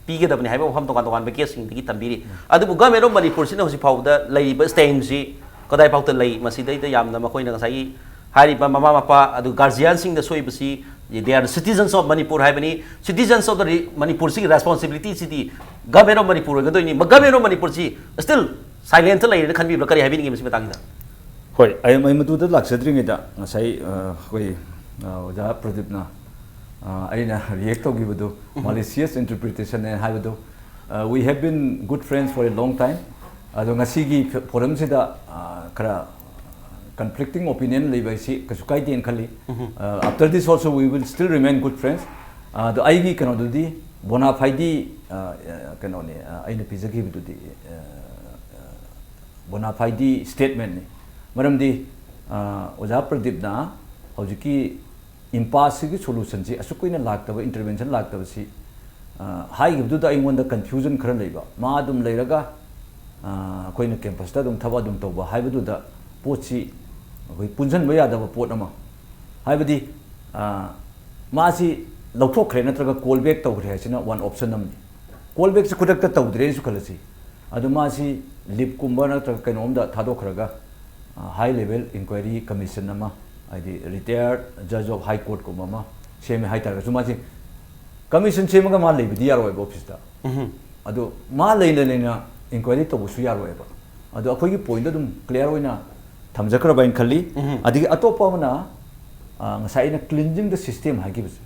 ꯄꯤꯒꯗꯕꯅꯤ ꯍꯥꯏꯕ ꯋꯥꯐꯝ ꯇꯣꯉꯥꯟ ꯇꯣꯉꯥꯟꯕ ꯀꯦꯁꯁꯤꯡꯗꯒꯤ ꯊꯝꯕꯤꯔꯤ꯫ ꯑꯗꯨꯕꯨ ꯒꯃꯦꯟ ꯑꯣꯐ ꯃꯅꯤꯄꯨꯔꯁꯤꯅ ꯍꯧꯖꯤꯛ ꯐꯥꯎꯕꯗ ꯂꯩꯔꯤꯕ ꯁ꯭ꯇꯦꯝꯁꯤ ꯀꯗꯥꯏ ꯐꯥꯎꯗ ꯂꯩ? ꯃꯁꯤꯗꯩꯗ ꯌꯥꯝꯅ ꯃꯈꯣꯏꯅ ꯉꯁꯥꯏꯒꯤ ꯍꯥꯏꯔꯤꯕ ꯃꯃꯥ ꯃꯄꯥ ꯑꯗꯨ ꯒꯥꯔꯖꯤꯌꯥꯟꯁꯤꯡꯗ ꯁꯣꯏꯕꯁꯤ, they are citizens of Manipur ꯍꯥꯏꯕꯅꯤ꯫ Citizens of the Manipur ꯁꯤꯒꯤ ꯔꯦꯁꯄꯣꯟꯁꯤꯕꯤꯂꯤꯇꯤꯁꯤꯗꯤ ꯒꯃꯦꯟ ꯑꯣꯐ ꯃꯅꯤꯄꯨꯔ ꯑꯣꯏꯒꯗꯣꯏꯅꯤ꯫ ꯒꯃꯦꯟ ꯑꯣꯐ ꯃꯅꯤꯄꯨꯔꯁꯤ ꯁ꯭ꯇꯤꯜ ꯁꯥꯏꯂꯦꯟꯇ ꯂꯩꯔꯦꯅ ꯈꯟꯕꯤꯕ꯭ꯔꯥ? ꯀꯔꯤ ꯍꯥꯏꯕꯤꯅꯤꯡꯉꯤ ꯃꯁꯤ ꯃꯇꯥꯡꯗ? ꯍꯣꯏ, ꯑꯩ, ꯑꯩ ꯃꯗꯨꯗ ꯂꯥꯛꯆꯗ꯭ꯔꯤꯉꯩꯗ ꯉꯁꯥꯏ, ꯑ, ꯑꯩꯈꯣꯏ, ꯑ, ꯑꯣꯖꯥ ꯄ꯭ꯔꯗꯤꯞꯅ ꯑ, ꯑꯩꯅ ꯔꯤꯌꯦꯛ ꯇꯧꯈꯤꯕꯗꯨ, ꯃꯥꯂꯤꯁꯤꯌꯁ ꯏꯟꯇꯔꯄ꯭ꯔꯤꯇꯦꯁꯟꯅꯦ ꯍꯥꯏꯕꯗꯨ, ꯑ, we have been good friends for a long time. ꯑꯗꯣ ꯉꯁꯤꯒꯤ ꯐ- ꯐꯣꯔꯝꯁꯤꯗ, ꯑ, ꯈꯔ ꯀꯟꯐ꯭ꯂꯤꯛꯇꯤꯡ ꯑꯣꯄꯤꯅꯤꯌꯟ ꯂꯩꯕ ꯍꯥꯏꯁꯤ ꯀꯩꯁꯨ ꯀꯥꯏꯗꯦꯅ ꯈꯜꯂꯤ꯫ ꯑ, after this also we will still remain good friends. ꯑ, ꯑꯗꯣ ꯑꯩꯒꯤ ꯀꯩꯅꯣꯗꯨꯗꯤ ꯕꯣꯅꯥꯐꯥꯏꯗꯤ, ꯑ, ꯑ, ꯀꯩꯅꯣꯅꯦ, ꯑ, ꯑꯩꯅ ꯄꯤꯖꯈꯤꯕꯗꯨꯗꯤ, ꯑ, ꯑ, ꯕꯣꯅꯥꯐꯥꯏꯗꯤ ꯁ꯭ꯇꯦꯠꯃꯦꯟꯅꯤ꯫ ꯃꯔꯝꯗꯤ, ꯑ, ꯑꯣꯖꯥ ꯄ꯭ꯔꯗꯤꯞꯅ ꯍꯧꯖꯤꯛꯀꯤ ꯏꯝꯄꯥꯁꯁꯤꯒꯤ ꯁꯣꯂꯨꯁꯟꯁꯤ ꯑꯁꯨꯛ ꯀꯨꯏꯅ ꯂꯥꯛꯇꯕ, ꯏꯟꯇꯔꯚꯦꯟꯁꯟ ꯂꯥꯛꯇꯕꯁꯤ, ꯑ, ꯍꯥꯏꯈꯤꯕꯗꯨꯗ ꯑꯩꯉꯣꯟꯗ ꯀꯟꯐ꯭ꯌꯨꯖꯟ ꯈꯔ ꯂꯩꯕ꯫ ꯃꯥ ꯑꯗꯨꯝ ꯂꯩꯔꯒ, ꯑ, ꯑꯩꯈꯣꯏꯅ ꯀꯦꯝꯄꯁꯇ ꯑꯗꯨꯝ ꯊꯕꯛ ꯑꯗꯨꯝ ꯇꯧꯕ ꯍꯥꯏꯕꯗꯨꯗ ꯄꯣꯠꯁꯤ ꯑꯩꯈꯣꯏ ꯄꯨꯟꯁꯤꯟꯕ ꯌꯥꯗꯕ ꯄꯣꯠ ꯑꯃ꯫ ꯍꯥꯏꯕꯗꯤ, ꯑ, ꯃꯥꯁꯤ ꯂꯧꯊꯣꯛꯈ꯭ꯔꯦ ꯅꯠꯇ꯭ꯔꯒ ꯀꯣꯜ ꯕꯦꯛ ꯇꯧꯈ꯭ꯔꯦ ꯍꯥꯏꯁꯤꯅ ꯋꯥꯟ ꯑꯣꯞꯁꯟ ꯑꯃꯅꯤ꯫ ꯀꯣꯜ ꯕꯦꯛꯁꯤ ꯈꯨꯗꯛꯇ ꯇꯧꯗ꯭ꯔꯦꯁꯨ ꯈꯜꯂꯁꯤ, ꯑꯗꯨ ꯃꯥꯁꯤ ꯂꯤꯞꯀꯨꯝꯕ ꯅꯠꯇ꯭ꯔꯒ ꯀꯩꯅꯣꯝꯗ ꯊꯥꯗꯣꯛꯈ꯭ꯔꯒ, ꯑ, high level inquiry commission ꯑꯃ, ꯍꯥꯏꯗꯤ retired judge of high courtꯀꯨꯝꯕ ꯑꯃ ꯁꯦꯝꯃꯦ ꯍꯥꯏꯇꯥꯔꯒꯁꯨ, ꯃꯥꯁꯤ ꯀꯃꯤꯁꯟ ꯁꯦꯝꯃꯒ ꯃꯥ ꯂꯩꯕꯗꯤ ꯌꯥꯔꯣꯏꯕ ꯑꯣꯐꯤꯁꯇ꯫ ꯑꯗꯣ ꯃꯥ ꯂꯩꯅ ꯂꯩꯅ ꯏꯟꯀ꯭ꯋꯥꯏꯔꯤ ꯇꯧꯕꯁꯨ ꯌꯥꯔꯣꯏꯕ꯫ ꯑꯗꯣ ꯑꯩꯈꯣꯏꯒꯤ ꯄꯣꯏꯟꯗꯣ ꯑꯗꯨꯝ ꯀ꯭ꯂꯤꯌꯥꯔ ꯑꯣꯏꯅ ꯊꯝꯖꯈ꯭ꯔꯕ ꯍꯥꯏꯅ ꯈꯜꯂꯤ꯫ ꯑꯗꯒꯤ ꯑꯇꯣꯞꯄ ꯑꯃꯅ, ꯑ, ꯉꯁꯥꯏ ꯑꯩꯅ cleansing the system ꯍꯥꯏꯈꯤꯕꯁꯦ,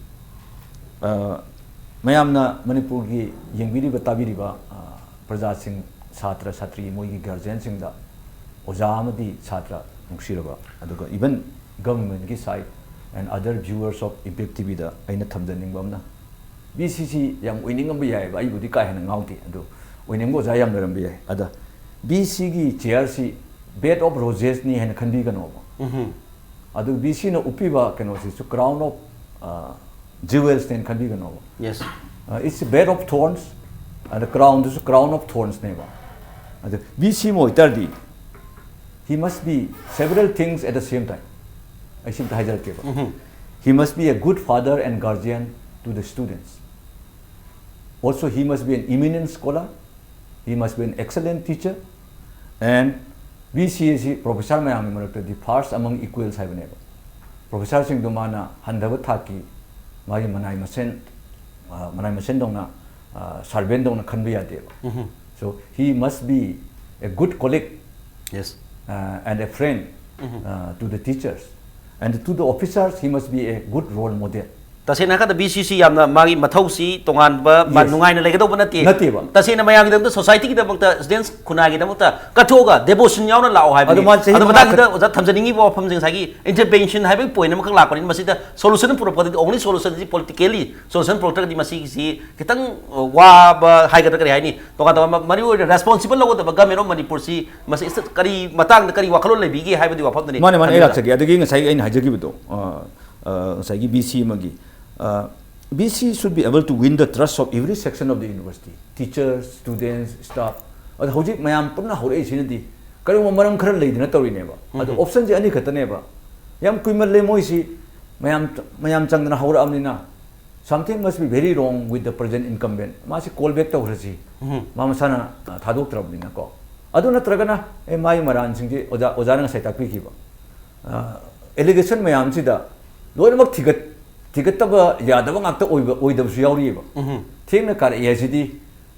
ꯑ, ꯃꯌꯥꯝꯅ, ꯃꯅꯤꯄꯨꯔꯒꯤ ꯌꯦꯡꯕꯤꯔꯤꯕ ꯇꯥꯕꯤꯔꯤꯕ, ꯑ, ꯄ꯭ꯔꯖꯥꯁꯤꯡ, ꯁꯥꯇ꯭ꯔ ꯁꯥꯇ꯭ꯔꯤ, ꯃꯣꯏꯒꯤ ꯒꯥꯔꯖꯤꯌꯟꯁꯤꯡꯗ, ꯑꯣꯖꯥ ꯑꯃꯗꯤ ꯁꯥꯇ꯭ꯔ ꯅꯨꯡꯁꯤꯔꯕ, ꯑꯗꯨꯒ even governmentꯀꯤ side and other viewers of Impact TVꯗ ꯑꯩꯅ ꯊꯝꯖꯅꯤꯡꯕ ꯑꯃꯅ, ꯕꯤ ꯁꯤꯁꯤ ꯌꯥꯝ ꯑꯣꯏꯅꯤꯡꯉꯝꯕ ꯌꯥꯏꯑꯕ, ꯑꯩꯕꯨꯗꯤ ꯀꯥ ꯍꯦꯟꯅ ꯉꯥꯎꯗꯦ, ꯑꯗꯨ ꯑꯣꯏꯅꯤꯡꯕ ꯑꯣꯖꯥ ꯌꯥꯝ ꯂꯩꯔꯝꯕ ꯌꯥꯏ꯫ ꯑꯗ ꯕꯤ ꯁꯤꯒꯤ ꯆꯤꯌꯔꯁꯤ bed of rosesꯅꯤ ꯍꯥꯏꯅ ꯈꯟꯕꯤꯒꯅꯣꯕ꯫ ꯑꯗꯨ ꯕꯤ ꯁꯤꯅ ꯎꯞꯄꯤꯕ ꯀꯩꯅꯣꯁꯤꯁꯨ crown of, ꯑ, jewelsꯅꯦꯅ ꯈꯟꯕꯤꯒꯅꯣꯕ꯫ Yes. Uh, it's a bed of thorns, and the crownꯗꯨꯁꯨ crown of thornsꯅꯦꯕ꯫ ꯑꯗꯨ ꯕꯤ ꯁꯤ ꯑꯃ ꯑꯣꯏꯇꯥꯔꯗꯤ, he must be several things at the same time. ꯑꯩ ꯁꯤ ꯑꯝꯇ ꯍꯥꯏꯖꯔꯛꯀꯦꯕ꯫ He must be a good father and guardian to the students. Also, he must be an eminent scholar. He must be an excellent teacher. And B C ꯑꯁꯤ professor ꯃꯌꯥꯝꯒꯤ ꯃꯔꯛꯇꯗꯤ first among equals ꯍꯥꯏꯕꯅꯦꯕ꯫ ꯄ꯭ꯔꯣꯐꯦꯁꯔꯁꯤꯡꯗꯣ ꯃꯥꯅ ꯍꯟꯊꯕ ꯊꯥꯛꯀꯤ, ꯃꯥꯒꯤ ꯃꯅꯥꯏ ꯃꯁꯦꯟ, ꯑ, ꯃꯅꯥꯏ ꯃꯁꯦꯟꯗꯧꯅ, ꯑ, ꯁꯥꯔꯚꯦꯟꯗꯧꯅ ꯈꯟꯕ ꯌꯥꯗꯦꯕ꯫ So he must be a good colleague, Yes. uh, and a friend, uh, to the teachers. And to the officers, he must be a good role model. ꯇꯁꯦꯡꯅ ꯍꯥꯏꯔꯀꯥꯟꯗ ꯕꯤ ꯁꯤ ꯁꯤ ꯌꯥꯝꯅ ꯃꯥꯒꯤ ꯃꯊꯧꯁꯤ ꯇꯣꯉꯥꯟꯕ ꯃꯥ Yes. ꯅꯨꯡꯉꯥꯏꯅ ꯂꯩꯒꯗꯧꯕ ꯅꯠꯇꯦ꯫ ꯅꯠꯇꯦꯕ꯫ ꯇꯁꯦꯡꯅ ꯃꯌꯥꯝꯒꯤꯗꯃꯛꯇ, ꯁꯣꯁꯥꯏꯇꯤꯒꯤꯗꯃꯛꯇ, ꯁ꯭ꯇꯨꯗꯦꯟꯠꯁ ꯈꯨꯟꯅꯥꯏꯒꯤꯗꯃꯛꯇ ꯀꯠꯊꯣꯛꯑꯒ ꯗꯦꯚꯣꯁꯟ ꯌꯥꯎꯅ ꯂꯥꯛꯑꯣ ꯍꯥꯏꯕꯅꯤ꯫ ꯑꯗꯣ ꯃꯥ ꯆꯍꯤ ꯑꯗꯣ ꯃꯉꯥ ꯃꯇꯥꯡꯁꯤꯗ ꯈꯛ ꯑꯣꯖꯥ ꯊꯝꯖꯅꯤꯡꯉꯤꯕ ꯋꯥꯐꯝꯁꯦ ꯉꯁꯥꯏꯒꯤ ꯏꯟꯇꯔꯚꯦꯟꯁꯟ ꯍꯥꯏꯕꯒꯤ ꯄꯣꯏꯟꯠ ꯑꯃꯈꯛ ꯂꯥꯛꯄꯅꯤꯅ, ꯃꯁꯤꯗ ꯁꯣꯂꯨꯁꯟ ꯄꯨꯔꯛꯄꯗꯗꯤ, ꯑꯣꯡꯂꯤ ꯁꯣꯂꯨꯁꯟꯁꯤ ꯄꯣꯂꯤꯇꯤꯀꯦꯜꯂꯤ ꯁꯣꯂꯨꯁꯟ ꯄꯨꯔꯛꯇ꯭ꯔꯒꯗꯤ ꯃꯁꯤꯒꯤꯁꯤ ꯈꯤꯇꯪ, ꯑ, ꯋꯥꯕ ꯍꯥꯏꯒꯗ꯭ꯔꯥ, ꯀꯔꯤ ꯍꯥꯏꯅꯤ, ꯇꯣꯉꯥꯟ ꯇꯣꯉꯥꯟꯕ ꯃꯔꯨ ꯑꯣꯏꯅ ꯔꯦꯁꯄꯣꯟꯁꯤꯕꯜ ꯂꯧꯒꯗꯕ ꯒꯃꯦꯟ ꯑꯣꯐ ꯃꯅꯤꯄꯨꯔꯁꯤ ꯃꯁꯤ ꯏꯁ-, ꯀꯔꯤ ꯃꯇꯥꯡꯗ ꯀꯔꯤ ꯋꯥꯈꯜꯂꯣꯟ ꯂꯩꯕꯤꯒꯦ ꯍꯥꯏꯕꯗꯤ ꯋꯥꯐꯝꯗꯨꯅꯤ꯫ ꯃꯥꯅꯦ, ꯃꯥꯅꯦ, ꯑꯩ ꯊꯝꯕꯤꯕ꯫ ꯂꯥꯛꯆꯒꯦ꯫ ꯑꯗꯨꯒꯤ ꯉꯁꯥꯏ ꯑꯩꯅ ꯍꯥꯏꯖꯈꯤꯕꯗꯣ, ꯑ, ꯑ, ꯉꯁꯥꯏꯒꯤ ꯕꯤ ꯁꯤ ꯑꯃꯒꯤ, ꯑ, B C should be able to win the trust of every section of the university, teachers, students, staff. ꯑꯗꯣ ꯍꯧꯖꯤꯛ ꯃꯌꯥꯝ ꯄꯨꯟꯅ ꯍꯧꯔꯛꯏꯁꯤꯅꯗꯤ ꯀꯔꯤꯒꯨꯝꯕ ꯃꯔꯝ ꯈꯔ ꯂꯩꯗꯅ ꯇꯧꯔꯤꯅꯦꯕ꯫ ꯑꯗꯣ ꯎꯝ꯫ ꯑꯣꯞꯁꯟꯁꯦ ꯑꯅꯤ ꯈꯛꯇꯅꯦꯕ꯫ ꯌꯥꯝ ꯀꯨꯏꯃꯜꯂꯦ ꯃꯣꯏꯁꯤ, ꯃꯌꯥꯝ, ꯃꯌꯥꯝ ꯆꯪꯗꯅ ꯍꯧꯔꯛꯑꯕꯅꯤꯅ, something must be very wrong with the present incumbent. ꯃꯥꯁꯤ call back ꯇꯧꯈ꯭ꯔꯁꯤ꯫ ꯎꯝ꯫ ꯃꯥ ꯃꯁꯥꯅ, ꯑ, ꯊꯥꯗꯣꯛꯇ꯭ꯔꯕꯅꯤꯅꯀꯣ꯫ ꯑꯗꯨ ꯅꯠꯇ꯭ꯔꯒꯅ, ꯑꯦ, ꯃꯥꯒꯤ ꯃꯔꯥꯟꯁꯤꯡꯁꯤ ꯑꯣꯖꯥ, ꯑꯣꯖꯥꯅ ꯉꯁꯥꯏ ꯇꯥꯛꯄꯤꯈꯤꯕ, ꯑ, allegation ꯃꯌꯥꯝꯁꯤꯗ ꯂꯣꯏꯅꯃꯛ ꯊꯤꯒꯠ-, ꯊꯤꯒꯠꯇꯕ ꯌꯥꯗꯕ ꯉꯥꯛꯇ ꯑꯣꯏꯕ, ꯑꯣꯏꯗꯕꯁꯨ ꯌꯥꯎꯔꯤꯑꯕ꯫ ꯎꯝ꯫ ꯊꯦꯡꯅ ꯀꯥꯔꯛꯑꯦ ꯍꯥꯏꯁꯤꯗꯤ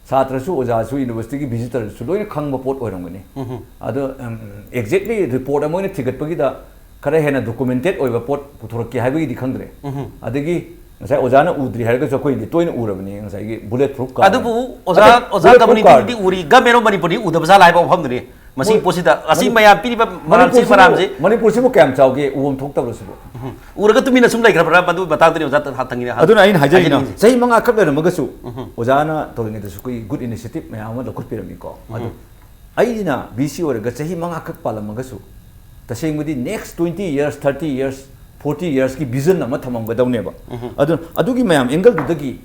ꯁꯥꯇ꯭ꯔꯁꯨ, ꯑꯣꯖꯥꯁꯨ, ꯌꯨꯅꯤꯚꯔꯁꯤꯇꯤꯒꯤ ꯚꯤꯖꯤꯇꯔꯁꯨ ꯂꯣꯏꯅ ꯈꯪꯕ ꯄꯣꯠ ꯑꯣꯏꯔꯝꯒꯅꯤ꯫ ꯎꯝ꯫ ꯑꯗꯣ, ꯎꯝ, exactly report ꯑꯃ ꯑꯣꯏꯅ ꯊꯤꯒꯠꯄꯒꯤꯗ ꯈꯔ ꯍꯦꯟꯅ documented ꯑꯣꯏꯕ ꯄꯣꯠ ꯄꯨꯊꯣꯔꯛꯀꯦ ꯍꯥꯏꯕꯒꯤꯗꯤ ꯈꯪꯗ꯭ꯔꯦ꯫ ꯎꯝ꯫ ꯑꯗꯒꯤ ꯉꯁꯥꯏ ꯑꯣꯖꯥꯅ ꯎꯗ꯭ꯔꯤ ꯍꯥꯏꯔꯒꯁꯨ ꯑꯩꯈꯣꯏꯗꯤ ꯇꯣꯏꯅ ꯎꯔꯕꯅꯤ, ꯉꯁꯥꯏꯒꯤ bullet proof car ꯑꯗꯨꯕꯨ ꯍꯥꯏꯅ꯫ ꯑꯣꯖꯥ, ꯑꯣꯖꯥ Bullet proof car꯫ ꯀꯝꯃꯨꯅꯤꯇꯤꯗꯤ ꯎꯔꯤ, ꯒꯃꯦꯟ ꯑꯣꯐ ꯃꯅꯤꯄꯨꯔꯗꯤ ꯎꯗꯕ ꯖꯥꯠꯂꯥ ꯍꯥꯏꯕ ꯋꯥꯐꯝꯗꯨꯅꯤ꯫ ꯃꯁꯤꯒꯤ ꯃꯣꯏ ꯄꯣꯠꯁꯤꯗ, ꯑꯁꯤ ꯃꯅꯤ-, ꯃꯌꯥꯝ ꯄꯤꯔꯤꯕ ꯃꯔꯥꯜꯁꯤ, ꯃꯅꯤꯄꯨꯔꯁꯤꯕꯨ, ꯃꯔꯥꯜꯁꯤ ꯃꯅꯤꯄꯨꯔꯁꯤꯕꯨ ꯀꯌꯥꯝ ꯆꯥꯎꯒꯦ, ꯎꯐꯝ ꯊꯣꯛꯇꯕ꯭ꯔꯣ ꯁꯤꯕꯨ? ꯎꯝ꯫ ꯎꯔꯒ ꯇꯨꯃꯤꯟꯅ ꯁꯨꯝ ꯂꯩꯈ꯭ꯔꯕ꯭ꯔꯥ? ꯃꯗꯨ ꯃꯇꯥꯡꯗꯅꯤ ꯑꯣꯖꯥ ꯊ-, ꯊꯝꯈꯤꯅꯦ ꯍꯥ-, ꯑꯗꯨꯅ ꯑꯩꯅ ꯍꯥꯏꯖꯔꯤꯅ, ꯍꯥꯏꯖꯅꯤꯡꯉꯤꯁꯦ꯫ ꯆꯍꯤ ꯃꯉꯥ ꯈꯛ ꯂꯩꯔꯝꯃꯒꯁꯨ ꯎꯝ꯫ ꯑꯣꯖꯥꯅ ꯇꯧꯔꯤꯉꯩꯗꯁꯨ ꯑꯩꯈꯣꯏꯒꯤ good initiative ꯃꯌꯥꯝ ꯑꯃ ꯂꯧꯈꯠꯄꯤꯔꯝꯃꯤꯀꯣ꯫ ꯑꯗꯨ ꯎꯝ꯫ ꯑꯩꯅ ꯕꯤ ꯁꯤ ꯑꯣꯏꯔꯒ ꯆꯍꯤ ꯃꯉꯥ ꯈꯛ ꯄꯥꯜꯂꯝꯃꯒꯁꯨ, ꯇꯁꯦꯡꯕꯗꯤ next twenty years, thirty years, forty yearsꯀꯤ vision ꯑꯃ ꯊꯝꯃꯝꯒꯗꯧꯅꯦꯕ꯫ ꯎꯝ꯫ ꯑꯗꯨ, ꯑꯗꯨꯒꯤ ꯃꯌꯥꯝ angle-ꯗꯨꯗꯒꯤ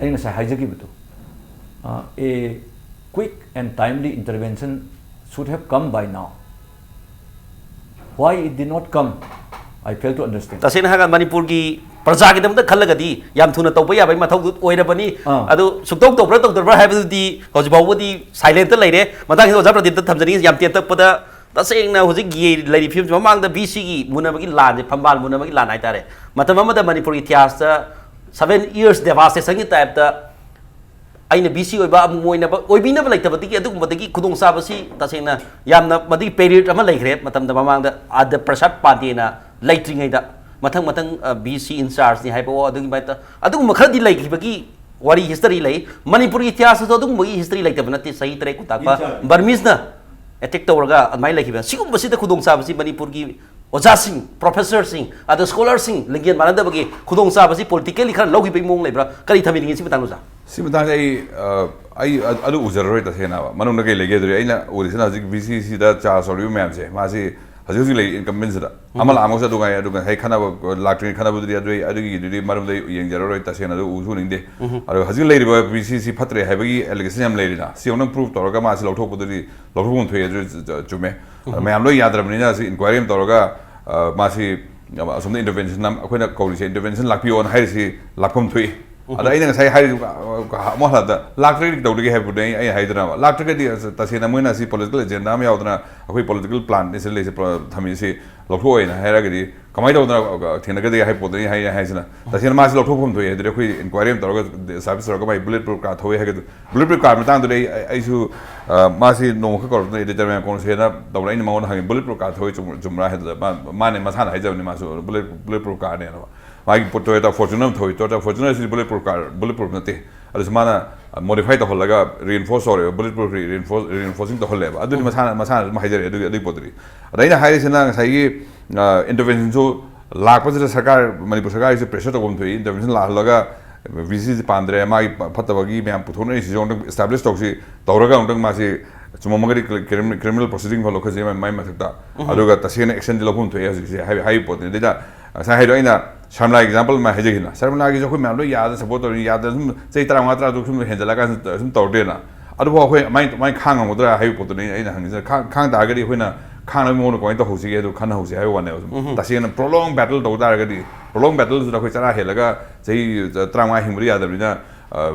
ꯑꯩ ꯉꯁꯥꯏ ꯍꯥꯏꯖꯈꯤꯕꯗꯣ, ꯑ, a quick and timely intervention should have come by now. Why it did not come? I fail to understand. ꯇꯁꯦꯡꯅ ꯍꯥꯏꯔꯒ ꯃꯅꯤꯄꯨꯔꯒꯤ ꯄ꯭ꯔꯖꯥꯒꯤꯗꯃꯛꯇ ꯈꯜꯂꯒꯗꯤ ꯌꯥꯝ ꯊꯨꯅ ꯇꯧꯕ ꯌꯥꯕꯒꯤ ꯃꯊꯧꯗꯨ ꯑꯣꯏꯔꯕꯅꯤ꯫ ꯑꯥ꯫ ꯑꯗꯨ ꯁꯨꯛꯇꯧ ꯇꯧꯕ꯭ꯔꯥ ꯇꯧꯗꯕ꯭ꯔꯥ ꯍꯥꯏꯕꯗꯨꯗꯤ ꯍꯧꯖꯤꯛ ꯐꯥꯎꯕꯗꯤ silent-ꯇ ꯂꯩꯔꯦ꯫ ꯃꯇꯥꯡꯁꯤꯗ ꯑꯣꯖꯥ ꯄ꯭ꯔꯗꯤꯞꯇ ꯊꯝꯖꯅꯤꯡꯉꯤ, ꯌꯥꯝ ꯇꯦꯟꯇꯛꯄꯗ, ꯇꯁꯦꯡꯅ ꯍꯧꯖꯤꯛ ꯂꯩꯔꯤꯕ ꯐꯤꯕꯝꯁꯤ, ꯃꯃꯥꯡꯗ ꯕꯤ ꯁꯤꯒꯤ ꯃꯨꯟꯅꯕꯒꯤ ꯂꯥꯟꯁꯦ, ꯐꯝꯕꯥꯜ ꯃꯨꯟꯅꯕꯒꯤ ꯂꯥꯟ ꯍꯥꯏꯇꯥꯔꯦ, ꯃꯇꯝ ꯑꯃꯗ ꯃꯅꯤꯄꯨꯔꯒꯤ ꯏꯇꯤꯍꯥꯁꯇ seven years devastation-ꯒꯤ type-ꯇ ꯑꯩꯅ ꯕꯤ ꯁꯤ ꯑꯣꯏꯕ ꯑꯃꯨꯛ ꯑꯣꯏꯅꯕ, ꯑꯣꯏꯕꯤꯅꯕ ꯂꯩꯇꯕꯗꯒꯤ, ꯑꯗꯨꯒꯨꯝꯕꯗꯒꯤ ꯈꯨꯗꯣꯡꯆꯥꯕꯁꯤ ꯇꯁꯦꯡꯅ ꯌꯥꯝꯅ ꯃꯗꯨꯒꯤ period ꯑꯃ ꯂꯩꯈ꯭ꯔꯦ꯫ ꯃꯇꯝꯗ ꯃꯃꯥꯡꯗ ꯑꯥꯗ ꯄ꯭ꯔꯁꯥꯗ ꯄꯥꯟꯗꯦꯅ ꯂꯩꯇ꯭ꯔꯤꯉꯩꯗ, ꯃꯊꯪ ꯃꯊꯪ ꯕꯤ ꯁꯤ ꯏꯟꯆꯥꯔꯖꯅꯤ ꯍꯥꯏꯕ, ꯑꯣ, ꯑꯗꯨꯒꯤ ꯃꯥꯏ ꯇ-, ꯑꯗꯨꯒꯨꯝꯕ ꯈꯔꯗꯤ ꯂꯩꯈꯤꯕꯒꯤ ꯋꯥꯔꯤ, ꯍꯤꯁꯇꯔꯤ ꯂꯩ꯫ ꯃꯅꯤꯄꯨꯔꯒꯤ ꯏꯇꯤꯍꯥꯁꯇꯁꯨ ꯑꯗꯨꯒꯨꯝꯕꯒꯤ ꯍꯤꯁꯇꯔꯤ ꯂꯩꯇꯕ ꯅꯠꯇꯦ꯫ ꯆꯍꯤ ꯇꯔꯦꯠ ꯀꯨꯟ ꯇꯥꯛꯄ ꯕꯔꯃꯤꯁꯅ ꯑꯦꯇꯦꯛ ꯇꯧꯔꯒ ꯑꯗꯨꯃꯥꯏꯅ ꯂꯩꯈꯤꯕ꯫ ꯁꯤꯒꯨꯝꯕꯁꯤꯗ ꯈꯨꯗꯣꯡꯆꯥꯕꯁꯤ ꯃꯅꯤꯄꯨꯔꯒꯤ ꯑꯣꯖꯥꯁꯤꯡ, ꯄ꯭ꯔꯣꯐꯦꯁꯔꯁꯤꯡ, ꯑꯗ ꯁ꯭ꯀꯣꯂꯔꯁꯤꯡ, ꯂꯤꯡꯖꯦꯜ ꯃꯥꯟꯅꯗꯕꯒꯤ ꯈꯨꯗꯣꯡꯆꯥꯕꯁꯤ ꯄꯣꯂꯤꯇꯤꯀꯦꯜꯂꯤ ꯈꯔ ꯂꯧꯈꯤꯕꯒꯤ ꯃꯑꯣꯡ ꯂꯩꯕ꯭ꯔꯥ? ꯀꯔꯤ ꯊꯝꯕꯤꯅꯤꯡꯉꯤ ꯁꯤ ꯃꯇꯥꯡꯗ, ꯑꯣꯖꯥ? ꯁꯤ ꯃꯇꯥꯡꯁꯦ ꯑꯩ, ꯑ, ꯑꯩ ꯑ-, ꯑꯗꯨ ꯎꯖꯔꯔꯣꯏ, ꯇꯁꯦꯡꯅ ꯍꯥꯏꯕ꯫ ꯃꯅꯨꯡꯗ ꯀꯩ ꯂꯩꯒꯦ ꯑꯗꯨꯗꯤ, ꯑꯩꯅ ꯎꯔꯤꯁꯤꯅ ꯍꯧꯖꯤꯛ ꯚꯤ ꯁꯤ ꯁꯤꯗ ꯆꯥꯔꯖ ꯇꯧꯔꯤꯕ ꯃꯌꯥꯝꯁꯦ, ꯃꯥꯁꯤ ꯍꯧꯖꯤꯛ ꯍꯧꯖꯤꯛ ꯂꯩ ꯏꯟꯀꯝꯕꯦꯟꯁꯤꯗ꯫ ꯑꯃ ꯂꯥꯛꯑꯝꯃꯒꯁꯨ ꯑꯗꯨ ꯉꯥꯏ, ꯑꯗꯨꯒ ꯍꯦꯛ ꯈꯟꯅꯕ ꯂꯥꯛꯇ꯭ꯔꯤꯉꯩ ꯈꯟꯅꯕꯗꯨꯗꯤ ꯑꯗꯨ ꯑꯩ, ꯑꯗꯨꯒꯤꯗꯨꯗꯤ ꯃꯔꯝꯗ ꯑꯩ ꯌꯦꯡꯖꯔꯔꯣꯏ, ꯇꯁꯦꯡꯅ ꯑꯗꯨ ꯎꯁꯨ ꯎꯅꯤꯡꯗꯦ꯫ ꯑꯗꯣ ꯍꯧꯖꯤꯛ ꯂꯩꯔꯤꯕ ꯚꯤ ꯁꯤ ꯁꯤ ꯐꯠꯇ꯭ꯔꯦ ꯍꯥꯏꯕꯒꯤ ꯑꯦꯂꯤꯒꯦꯁꯟ ꯌꯥꯝ ꯂꯩꯔꯤꯅ, ꯁꯤ ꯑꯃꯨꯛꯇꯪ ꯄ꯭ꯔꯨꯐ ꯇꯧꯔꯒ ꯃꯥꯁꯤ ꯂꯧꯊꯣꯛꯄꯗꯨꯗꯤ ꯂꯧꯊꯣꯛꯐꯝ ꯊꯣꯛꯑꯦ, ꯑꯗꯨ ꯆ-, ꯆ-, ꯆꯨꯝꯃꯦ꯫ ꯑꯗꯣ ꯃꯌꯥꯝ ꯂꯣꯏ ꯌꯥꯗ꯭ꯔꯕꯅꯤꯅ ꯁꯤ ꯏꯟꯀ꯭ꯋꯥꯏꯔꯤ ꯑꯃ ꯇꯧꯔꯒ, ꯑ, ꯃꯥꯁꯤ ꯑꯁꯣꯝꯗ ꯏꯟꯇꯔꯚꯦꯟꯁꯟ ꯑꯃ, ꯑꯩꯈꯣꯏꯅ ꯀꯧꯔꯤꯁꯦ ꯏꯟꯇꯔꯚꯦꯟꯁꯟ ꯂꯥꯛꯄꯤꯌꯣꯅ ꯍꯥꯏꯔꯤꯁꯤ ꯂꯥꯛꯐꯝ ꯊꯣꯛꯏ꯫ ꯑꯗ ꯑꯩꯅ ꯉꯁꯥꯏ ꯍꯥꯏꯔꯤꯁꯤ, ꯑ, ꯑꯃꯨꯛ ꯍꯜꯂꯛꯇ ꯂꯥꯛꯇ꯭ꯔꯒꯗꯤ ꯀꯩꯗꯧꯔꯤꯒꯦ ꯍꯥꯏꯕꯗꯨꯅꯦ ꯑꯩ, ꯑꯩ ꯍꯥꯏꯗꯅꯕ꯫ ꯂꯥꯛꯇ꯭ꯔꯒꯗꯤ ꯑꯁ, ꯇꯁꯦꯡꯅ ꯃꯣꯏꯅ ꯁꯤ ꯄꯣꯂꯤꯇꯤꯀꯦꯜ ꯑꯦꯖꯦꯟꯗꯥ ꯑꯃ ꯌꯥꯎꯗꯅ ꯑꯩꯈꯣꯏ ꯄꯣꯂꯤꯇꯤꯀꯦꯜ ꯄ꯭ꯂꯥꯟꯅꯤ ꯁꯤ ꯂꯩꯁꯦ, ꯄ-, ꯊꯝꯃꯤꯁꯤ ꯂꯧꯊꯣꯛꯑꯣꯏꯅ ꯍꯥꯏꯔꯒꯗꯤ ꯀꯃꯥꯏꯅ ꯇꯧꯗꯅ, ꯑ, ꯊꯦꯡꯅꯒꯗꯒꯦ ꯍꯥꯏꯕ ꯄꯣꯠꯇꯨꯅꯤ ꯑꯩ ꯍꯥꯏꯁꯤꯅ꯫ ꯇꯁꯦꯡꯅ ꯃꯥꯁꯤ ꯂꯧꯊꯣꯛꯐꯝ ꯊꯣꯛꯏ ꯍꯥꯏꯗꯨꯗꯤ ꯑꯩꯈꯣꯏ ꯏꯟꯀ꯭ꯋꯥꯏꯔꯤ ꯑꯃ ꯇꯧꯔꯒ, ꯁꯥꯔꯚꯤꯁ ꯇꯧꯔꯒ ꯃꯥꯒꯤ ꯕꯨꯂꯦꯠ ꯄ꯭ꯔꯨꯐ ꯀꯥꯔ ꯊꯧꯋꯦ ꯍꯥꯏꯒꯗꯨ꯫ ꯕꯨꯂꯦꯠ ꯄ꯭ꯔꯨꯐ ꯀꯥꯔ ꯃꯇꯥꯡꯗꯨꯗꯤ ꯑꯩ, ꯑꯩ, ꯑꯩꯁꯨ, ꯑ, ꯃꯥꯁꯤ ꯅꯣꯡꯃꯈꯛ ꯀꯧꯔꯛꯇꯅ ꯑꯦꯗꯤꯇꯔ ꯃꯌꯥꯝ ꯀꯣꯟꯁꯦꯅ ꯇꯧꯔ ꯑꯩꯅ ꯃꯉꯣꯟꯗ ꯍꯪꯉꯤ, "ꯕꯨꯂꯦꯠ ꯄ꯭ꯔꯨꯐ ꯀꯥꯔ ꯊꯧꯋꯤ ꯆꯨꯝ-, ꯆꯨꯝꯕ꯭ꯔꯥ?" ꯍꯥꯏꯗꯨꯗ ꯃꯥ, ꯃꯥꯅꯦ ꯃꯁꯥꯅ ꯍꯥꯏꯖꯕꯅꯤ, ꯃꯥꯁꯨ ꯕꯨꯂꯦꯠ, ꯕꯨꯂꯦꯠ ꯄ꯭ꯔꯨꯐ ꯀꯥꯔꯅꯦꯅ꯫ ꯃꯥꯒꯤ ꯄꯣꯠ Toyota Fortuner ꯑꯃ ꯊꯧꯋꯤ, Toyota Fortuner ꯁꯤꯗꯤ bullet proof car, bullet proof ꯅꯠꯇꯦ꯫ ꯑꯗꯨꯁꯨ ꯃꯥꯅ ꯃꯣꯗꯤꯐꯥꯏ ꯇꯧꯍꯜꯂꯒ ꯔꯤꯏꯟꯐꯣꯔꯁ ꯇꯧꯔꯦꯕ, ꯕꯨꯂꯦꯠ ꯄ꯭ꯔꯨꯐ ꯔꯤ-, ꯔꯤꯏꯟꯐꯣꯔꯁ, ꯔꯤꯏꯟꯐꯣꯔꯁꯤꯡ ꯇꯧꯍꯜꯂꯦꯕ꯫ ꯑꯗꯨꯗꯤ ꯃꯁꯥꯅ, ꯃꯁꯥꯅ ꯑꯗꯨꯝ ꯍꯥꯏꯖꯔꯛꯑꯦ ꯑꯗꯨꯒꯤ, ꯑꯗꯨꯒꯤ ꯄꯣꯠꯇꯨꯗꯤ꯫ ꯑꯗ ꯑꯩꯅ ꯍꯥꯏꯔꯤꯁꯤꯅ ꯉꯁꯥꯏꯒꯤ, ꯑ, ꯏꯟꯇꯔꯚꯦꯟꯁꯟꯁꯨ ꯂꯥꯛꯄꯁꯤꯗ ꯁꯔꯀꯥꯔ, ꯃꯅꯤꯄꯨꯔ ꯁꯔꯀꯥꯔꯒꯤꯁꯨ ꯄ꯭ꯔꯦꯁꯔ ꯇꯧꯐꯝ ꯊꯣꯛꯏ꯫ ꯏꯟꯇꯔꯚꯦꯟꯁꯟ ꯂꯥꯛꯍꯜꯂꯒ ꯚꯤ ꯁꯤ ꯁꯤ ꯄꯥꯟꯗ꯭ꯔꯦ, ꯃꯥꯒꯤ ꯐ-, ꯐꯠꯇꯕꯒꯤ ꯃꯌꯥꯝ ꯄꯨꯊꯣꯛꯅꯔꯤꯁꯤꯁꯨ ꯑꯃꯨꯛꯇꯪ ꯏꯁꯇꯥꯕ꯭ꯂꯤꯁ ꯇꯧꯁꯤ, ꯇꯧꯔꯒ ꯑꯃꯨꯛꯇꯪ ꯃꯥꯁꯤ ꯆꯨꯝꯃꯝꯃꯒꯗꯤ ꯀ꯭ꯔꯤ-, ꯀ꯭ꯔꯤꯃꯤꯅꯦꯜ ꯄ꯭ꯔꯣꯁꯤꯗꯤꯡ ꯐꯥꯎ ꯂꯧꯈꯠꯁꯤ ꯃꯥꯏ, ꯃꯥꯏ ꯃꯊꯛꯇ꯫ ꯑꯗꯨꯒ ꯇꯁꯦꯡꯅ ꯑꯦꯛꯁꯟꯗꯤ ꯂꯧꯐꯝ ꯊꯣꯛꯑꯦ ꯍꯧꯖꯤꯛꯁꯦ ꯍꯥꯏ-, ꯍꯥꯏꯔꯤꯕ ꯄꯣꯠꯅꯤ꯫ ꯑꯗꯩꯗ ꯉꯁꯥꯏ ꯍꯥꯏꯗꯣ ꯑꯩꯅ ꯁꯔꯃꯂꯥꯒꯤ ꯑꯦꯛꯖꯥꯝꯄꯜ ꯑꯃ ꯍꯥꯏꯖꯈꯤꯅ, ꯁꯔꯃꯂꯥꯒꯤꯁꯨ ꯑꯩꯈꯣꯏ ꯃꯌꯥꯝ ꯂꯣꯏ ꯌꯥꯗꯅ ꯁꯞꯄꯣꯔꯠ ꯇꯧꯔꯤ, ꯌꯥꯗꯅ ꯁꯨꯝ ꯆꯍꯤ ꯇꯔꯥꯃꯉꯥ, ꯇꯔꯥ ꯇꯔꯨꯛ ꯁꯨꯝ ꯍꯦꯟꯖꯜꯂꯛꯑꯀꯥꯟꯗ ꯁꯨꯝ ꯇꯧꯔꯗꯦꯅ꯫ ꯑꯗꯨꯐꯥꯎ ꯑꯩꯈꯣꯏ ꯑꯗꯨꯃꯥꯏꯅ, ꯑꯗꯨꯃꯥꯏꯅ ꯈꯥꯡ ꯉꯝꯒꯗ꯭ꯔꯥ ꯍꯥꯏꯕ ꯄꯣꯠꯇꯨꯅꯤ ꯑꯩꯅ ꯍꯪꯉꯤꯁꯤꯅ꯫ ꯈꯥꯡ, ꯈꯥꯡ ꯇꯥꯔꯒꯗꯤ ꯑꯩꯈꯣꯏꯅ ꯈꯥꯡꯅꯕꯒꯤ ꯃꯑꯣꯡꯗ ꯀꯃꯥꯏꯅ ꯇꯧꯍꯧꯁꯤꯒꯦ ꯑꯗꯨ ꯈꯟꯅꯍꯧꯁꯤ ꯍꯥꯏꯕ ꯋꯥꯅꯦꯕ꯫ ꯁꯨꯝ ꯇꯁꯦꯡꯅ ꯄ꯭ꯔꯣꯂꯣꯡ ꯕꯦꯇꯜ ꯇꯧ ꯇꯥꯔꯒꯗꯤ, ꯄ꯭ꯔꯣꯂꯣꯡ ꯕꯦꯇꯜꯁꯤꯗ ꯑꯩꯈꯣꯏ ꯆꯔꯥ ꯍꯦꯜꯂꯒ ꯆꯍꯤ ꯇꯔꯥꯃꯉꯥ ꯍꯤꯡꯕꯗꯤ ꯌꯥꯗꯕꯅꯤꯅ, ꯑ,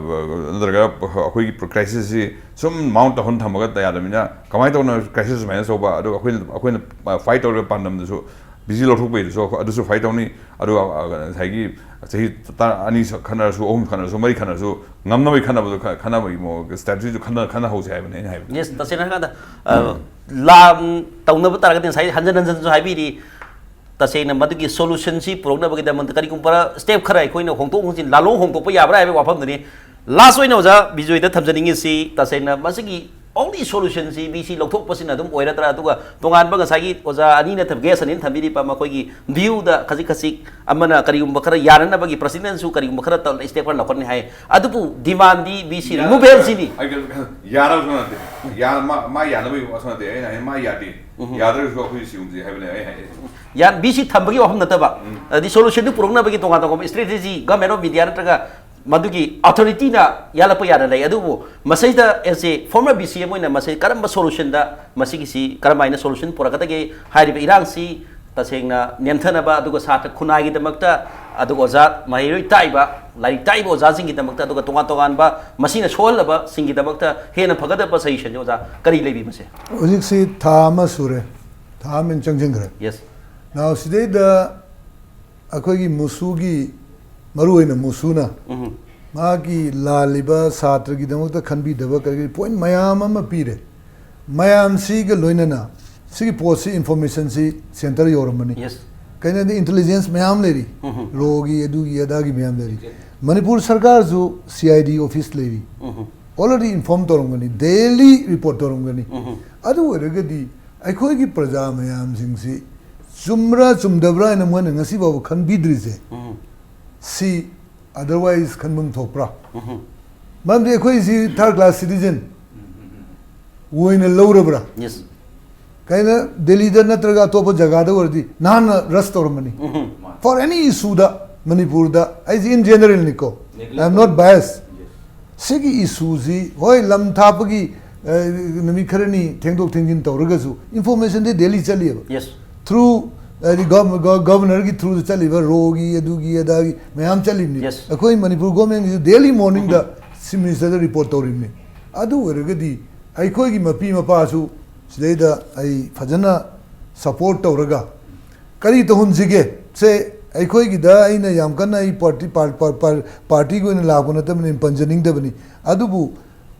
ꯅꯠꯇ꯭ꯔꯒ ꯑꯩꯈꯣꯏꯒꯤ ꯀ꯭ꯔꯥꯏꯁꯤꯁꯁꯤ ꯁꯨꯝ ꯃꯥꯎꯟ ꯇꯧꯍꯟ ꯊꯝꯃꯒ ꯌꯥꯗꯕꯅꯤꯅ, ꯀꯃꯥꯏꯅ ꯇꯧꯅ ꯀ꯭ꯔꯥꯏꯁꯤꯁ ꯁꯨꯃꯥꯏꯅ ꯇꯧꯕ, ꯑꯗꯨꯒ ꯑꯩꯈꯣꯏꯅ, ꯑꯩꯈꯣꯏꯅ, ꯑ, ꯐꯥꯏꯠ ꯇꯧꯔꯤꯕ ꯄꯥꯟꯗꯝꯗꯨꯁꯨ, ꯕꯤ ꯁꯤ ꯂꯧꯊꯣꯛꯄꯒꯤꯗꯨꯁꯨ ꯑꯩꯈꯣꯏ ꯑꯗꯨꯁꯨ ꯐꯥꯏꯠ ꯇꯧꯅꯤ꯫ ꯑꯗꯨꯒ, ꯑ, ꯉꯁꯥꯏꯒꯤ ꯆꯍꯤ ꯇꯔꯥ, ꯑꯅꯤ ꯈꯟꯅꯔꯁꯨ, ꯑꯍꯨꯝ ꯈꯟꯅꯔꯁꯨ, ꯃꯔꯤ ꯈꯟꯅꯔꯁꯨ, ꯉꯝꯅꯕꯒꯤ ꯈꯟꯅꯕꯗꯣ ꯈ-, ꯈꯟꯅꯕꯒꯤ ꯃꯑꯣꯡ, ꯁ꯭ꯇ꯭ꯔꯦꯇꯦꯖꯤꯗꯨ ꯈꯟꯅ-, ꯈꯟꯅꯍꯧꯁꯦ ꯍꯥꯏꯕꯅꯦ ꯑꯩꯅ ꯍꯥꯏꯕꯗꯤ꯫ ꯌꯦꯁ, ꯇꯁꯦꯡꯅ ꯍꯥꯏꯔꯀꯥꯟꯗ, ꯑ, ꯂꯥꯟ ꯇꯧꯅꯕ ꯇꯥꯔꯒꯗꯤ ꯉꯁꯥꯏ ꯍꯟꯖꯟ ꯍꯟꯖꯟꯁꯨ ꯍꯥꯏꯕꯤꯔꯤ, ꯇꯁꯦꯡꯅ ꯃꯗꯨꯒꯤ ꯁꯣꯂꯨꯁꯟꯁꯤ ꯄꯨꯔꯛꯅꯕꯒꯤꯗꯃꯛꯇ ꯀꯔꯤꯒꯨꯝꯕ ꯁ꯭ꯇꯦꯞ ꯈꯔ ꯑꯩꯈꯣꯏꯅ ꯍꯣꯡꯗꯣꯛ ꯍꯣꯡꯖꯤꯟ, ꯂꯥꯜꯂꯣꯡ ꯍꯣꯡꯗꯣꯛꯄ ꯌꯥꯕ꯭ꯔꯥ ꯍꯥꯏꯕꯒꯤ ꯋꯥꯐꯝꯗꯨꯅꯤ꯫ ꯂꯥꯁ ꯑꯣꯏꯅ ꯑꯣꯖꯥ ꯕꯤꯖꯣꯏꯗ ꯊꯝꯖꯅꯤꯡꯉꯤꯁꯤ, ꯇꯁꯦꯡꯅ ꯃꯁꯤꯒꯤ ꯑꯣꯡꯂꯤ ꯁꯣꯂꯨꯁꯟꯁꯤ ꯕꯤ ꯁꯤ ꯂꯧꯊꯣꯛꯄꯁꯤꯅ ꯑꯗꯨꯝ ꯑꯣꯏꯔꯗ꯭ꯔꯥ? ꯑꯗꯨꯒ ꯇꯣꯉꯥꯟꯕ ꯉꯁꯥꯏꯒꯤ ꯑꯣꯖꯥ ꯑꯅꯤꯅ ꯊꯝ-, ꯒꯦꯁ ꯑꯅꯤꯅ ꯊꯝꯕꯤꯔꯤꯕ ꯃꯈꯣꯏꯒꯤ ꯚ꯭ꯌꯨꯗ ꯈꯖꯤꯛ ꯈꯖꯤꯛ ꯑꯃꯅ ꯀꯔꯤꯒꯨꯝꯕ ꯈꯔ ꯌꯥꯅꯅꯕꯒꯤ ꯄ꯭ꯔꯁꯤꯗꯦꯟꯁꯨ ꯀꯔꯤꯒꯨꯝꯕ ꯈꯔ ꯇꯧ-, ꯁ꯭ꯇꯦꯞ ꯈꯔ ꯂꯧꯈꯠꯅꯤ ꯍꯥꯏ꯫ ꯑꯗꯨꯕꯨ ꯗꯤꯃꯥꯟꯗꯤ ꯕꯤ ꯁꯤ ꯌꯥ-, ꯔꯤꯃꯨꯚꯦꯜꯁꯤꯅꯤ꯫ ꯑꯩ ꯀꯩꯅꯣ, ꯌꯥꯅꯕꯁꯨ ꯅꯠꯇꯦ꯫ ꯌꯥ-, ꯃꯥ, ꯃꯥ ꯌꯥꯅꯕꯒꯤ ꯋꯥꯁꯨ ꯅꯠꯇꯦ꯫ ꯑꯩꯅ ꯍꯥꯏ, ꯃꯥ ꯌꯥꯗꯦ꯫ ꯎꯝ꯫ ꯌꯥꯗ꯭ꯔꯒꯁꯨ ꯑꯩꯈꯣꯏ ꯁꯤꯒꯨꯝꯕꯁꯦ ꯍꯥꯏꯕꯅꯦ ꯑꯩ ꯍꯥꯏꯁꯦ꯫ ꯌꯥ-, ꯕꯤ ꯁꯤ ꯊꯝꯕꯒꯤ ꯋꯥꯐꯝ ꯅꯠꯇꯕ, ꯎꯝ꯫ ꯑꯗꯩ ꯁꯣꯂꯨꯁꯟꯗꯨ ꯄꯨꯔꯛꯅꯕꯒꯤ ꯇꯣꯉꯥꯟ ꯇꯣꯉꯥꯟꯕ ꯁ꯭ꯇ꯭ꯔꯦꯇꯦꯖꯤ ꯒꯚꯔꯟꯃꯦꯟ ꯑꯣꯐ ꯏꯟꯗꯤꯌꯥ ꯅꯠꯇ꯭ꯔꯒ ꯃꯗꯨꯒꯤ ꯑꯣꯊꯣꯔꯤꯇꯤꯅ ꯌꯥꯜꯂꯛꯄ ꯌꯥꯅ ꯂꯩ꯫ ꯑꯗꯨꯕꯨ ꯃꯁꯤꯗ as a former B C M ꯑꯣꯏꯅ ꯃꯁꯤ ꯀꯔꯝꯕ ꯁꯣꯂꯨꯁꯟꯗ, ꯃꯁꯤꯒꯤꯁꯤ ꯀꯔꯝꯍꯥꯏꯅ ꯁꯣꯂꯨꯁꯟ ꯄꯨꯔꯛꯀꯗꯒꯦ? ꯍꯥꯏꯔꯤꯕ ꯏꯔꯥꯡꯁꯤ ꯇꯁꯦꯡꯅ ꯅꯦꯝꯊꯅꯕ, ꯑꯗꯨꯒ ꯁꯥꯇ꯭ꯔ ꯈꯨꯟꯅꯥꯏꯒꯤꯗꯃꯛꯇ, ꯑꯗꯨꯒ ꯑꯣꯖꯥ ꯃꯍꯩꯔꯣꯏ ꯇꯥꯛꯏꯕ, ꯂꯥꯏꯔꯤꯛ ꯇꯥꯛꯏꯕ ꯑꯣꯖꯥꯁꯤꯡꯒꯤꯗꯃꯛꯇ, ꯑꯗꯨꯒ ꯇꯣꯉꯥꯟ ꯇꯣꯉꯥꯟꯕ ꯃꯁꯤꯅ ꯁꯣꯛꯍꯜꯂꯕꯁꯤꯡꯒꯤꯗꯃꯛꯇ ꯍꯦꯟꯅ ꯐꯒꯗꯕ ꯁꯖꯦꯁꯟꯁꯦ ꯑꯣꯖꯥ ꯀꯔꯤ ꯂꯩꯕꯤ ꯃꯁꯦ? ꯍꯧꯖꯤꯛꯁꯤ ꯊꯥ ꯑꯃ ꯁꯨꯔꯦ, ꯊꯥ ꯑꯃ ꯆꯪꯁꯤꯟꯈ꯭ꯔꯦ꯫ Yes. Now ꯁꯤꯗꯩꯗ ꯑꯩꯈꯣꯏꯒꯤ ꯃꯨꯁꯨꯒꯤ, ꯃꯔꯨꯑꯣꯏꯅ ꯃꯨꯁꯨꯅ ꯎꯝ꯫ ꯃꯥꯒꯤ ꯂꯥꯜꯂꯤꯕ ꯁꯥꯇ꯭ꯔꯒꯤꯗꯃꯛꯇ ꯈꯟꯕꯤꯗꯕ ꯀꯔꯤ ꯀꯔꯤ ꯄꯣꯏꯟ ꯃꯌꯥꯝ ꯑꯃ ꯄꯤꯔꯦ꯫ ꯃꯌꯥꯝꯁꯤꯒ ꯂꯣꯏꯅꯅ ꯁꯤꯒꯤ ꯄꯣꯠꯁꯤ ꯏꯟꯐꯣꯔꯃꯦꯁꯟꯁꯤ ꯁꯦꯟꯇꯔ ꯌꯧꯔꯝꯃꯅꯤ꯫ Yes. ꯀꯩꯅꯣꯗꯤ ꯏꯟꯇꯦꯂꯤꯖꯦꯟꯁ ꯃꯌꯥꯝ ꯂꯩꯔꯤ, ꯎꯝ꯫ ꯔꯣꯒꯤ ꯑꯗꯨꯒꯤ ꯑꯗꯥꯒꯤ ꯃꯌꯥꯝ ꯂꯩꯔꯤ꯫ Exactly. Manipur ꯁꯔꯀꯥꯔꯁꯨ C I D office ꯂꯩꯔꯤ, ꯎꯝ꯫ Already inform ꯇꯧꯔꯝꯒꯅꯤ, daily report ꯇꯧꯔꯝꯒꯅꯤ꯫ ꯎꯝ꯫ ꯑꯗꯨ ꯑꯣꯏꯔꯒꯗꯤ ꯑꯩꯈꯣꯏꯒꯤ ꯄ꯭ꯔꯖꯥ ꯃꯌꯥꯝꯁꯤꯡꯁꯤ ꯆꯨꯝꯕ꯭ꯔꯥ ꯆꯨꯝꯗꯕ꯭ꯔꯥ ꯍꯥꯏꯅ ꯃꯣꯏꯅ ꯉꯁꯤ ꯐꯥꯎꯕ ꯈꯟꯕꯤꯗ꯭ꯔꯤꯁꯦ, ꯎꯝ꯫ ꯁꯤ otherwise ꯈꯟꯐꯝ ꯊꯣꯛꯄ꯭ꯔꯥ? ꯎꯝ꯫ ꯃꯔꯝꯗꯤ ꯑꯩꯈꯣꯏꯁꯤ third class citizen ꯑꯣꯏꯅ ꯂꯧꯔꯕ꯭ꯔꯥ? Yes. ꯀꯩꯅꯣ, ꯗꯦꯜꯂꯤꯗ ꯅꯠꯇ꯭ꯔꯒ ꯑꯇꯣꯞꯄ ꯖꯒꯥꯗ ꯑꯣꯏꯔꯗꯤ ꯅꯍꯥꯟꯅ ꯔꯁ ꯇꯧꯔꯝꯃꯅꯤ꯫ ꯎꯝ꯫ For any issue ꯗ ꯃꯅꯤꯄꯨꯔꯗ, ꯑꯩꯁꯦ in general ꯅꯤꯀꯣ, I am not biased. Yes. ꯁꯤꯒꯤ ꯏꯁꯨꯁꯤ, ꯍꯣꯏ, ꯂꯝ ꯊꯥꯞꯄꯒꯤ, ꯑ, ꯅꯨꯃꯤꯠ ꯈꯔꯅꯤ ꯊꯦꯡꯗꯣꯛ ꯊꯦꯡꯖꯤꯟ ꯇꯧꯔꯒꯁꯨ ꯏꯟꯐꯣꯔꯃꯦꯁꯟꯗꯤ ꯗꯦꯜꯂꯤ ꯆꯠꯂꯤꯑꯕ꯫ Yes. Through, ꯍꯥꯏꯗꯤ, ꯒꯚ-, ꯒꯚ-, ꯒꯚꯔꯅꯔꯒꯤ ꯊ꯭ꯔꯨꯗ ꯆꯠꯂꯤꯕ ꯔꯣꯒꯤ, ꯑꯗꯨꯒꯤ, ꯑꯗꯥꯒꯤ ꯃꯌꯥꯝ ꯆꯠꯂꯤꯕꯅꯤ꯫ Yes. ꯑꯩꯈꯣꯏ ꯃꯅꯤꯄꯨꯔ ꯒꯣꯔꯃꯦꯟꯒꯤꯁꯨ ꯗꯦꯜꯂꯤ ꯃꯣꯔꯅꯤꯡꯗ ꯎꯝ꯫ Chief ꯃꯤꯅꯤꯁꯇꯔꯗ report ꯇꯧꯔꯤꯕꯅꯤ꯫ ꯑꯗꯨ ꯑꯣꯏꯔꯒꯗꯤ ꯑꯩꯈꯣꯏꯒꯤ ꯃꯄꯤ ꯃꯄꯥꯁꯨ ꯁꯤꯗꯩꯗ ꯑꯩ ꯐꯖꯅ ꯁꯄꯣꯔꯠ ꯇꯧꯔꯒ ꯀꯔꯤ ꯇꯧꯍꯟꯁꯤꯒꯦ? ꯁꯦ, ꯑꯩꯈꯣꯏꯒꯤꯗ ꯑꯩꯅ ꯌꯥꯝ ꯀꯟꯅ ꯑꯩ ꯄꯥꯔꯇꯤ, ꯄꯥꯔ-, ꯄꯥꯔ-, ꯄꯥꯔ-, ꯄꯥꯔꯇꯤꯒꯤ ꯑꯣꯏꯅ ꯂꯥꯛꯄ ꯅꯠꯇꯕꯅꯤꯅ ꯄꯟꯖꯅꯤꯡꯗꯕꯅꯤ꯫ ꯑꯗꯨꯕꯨ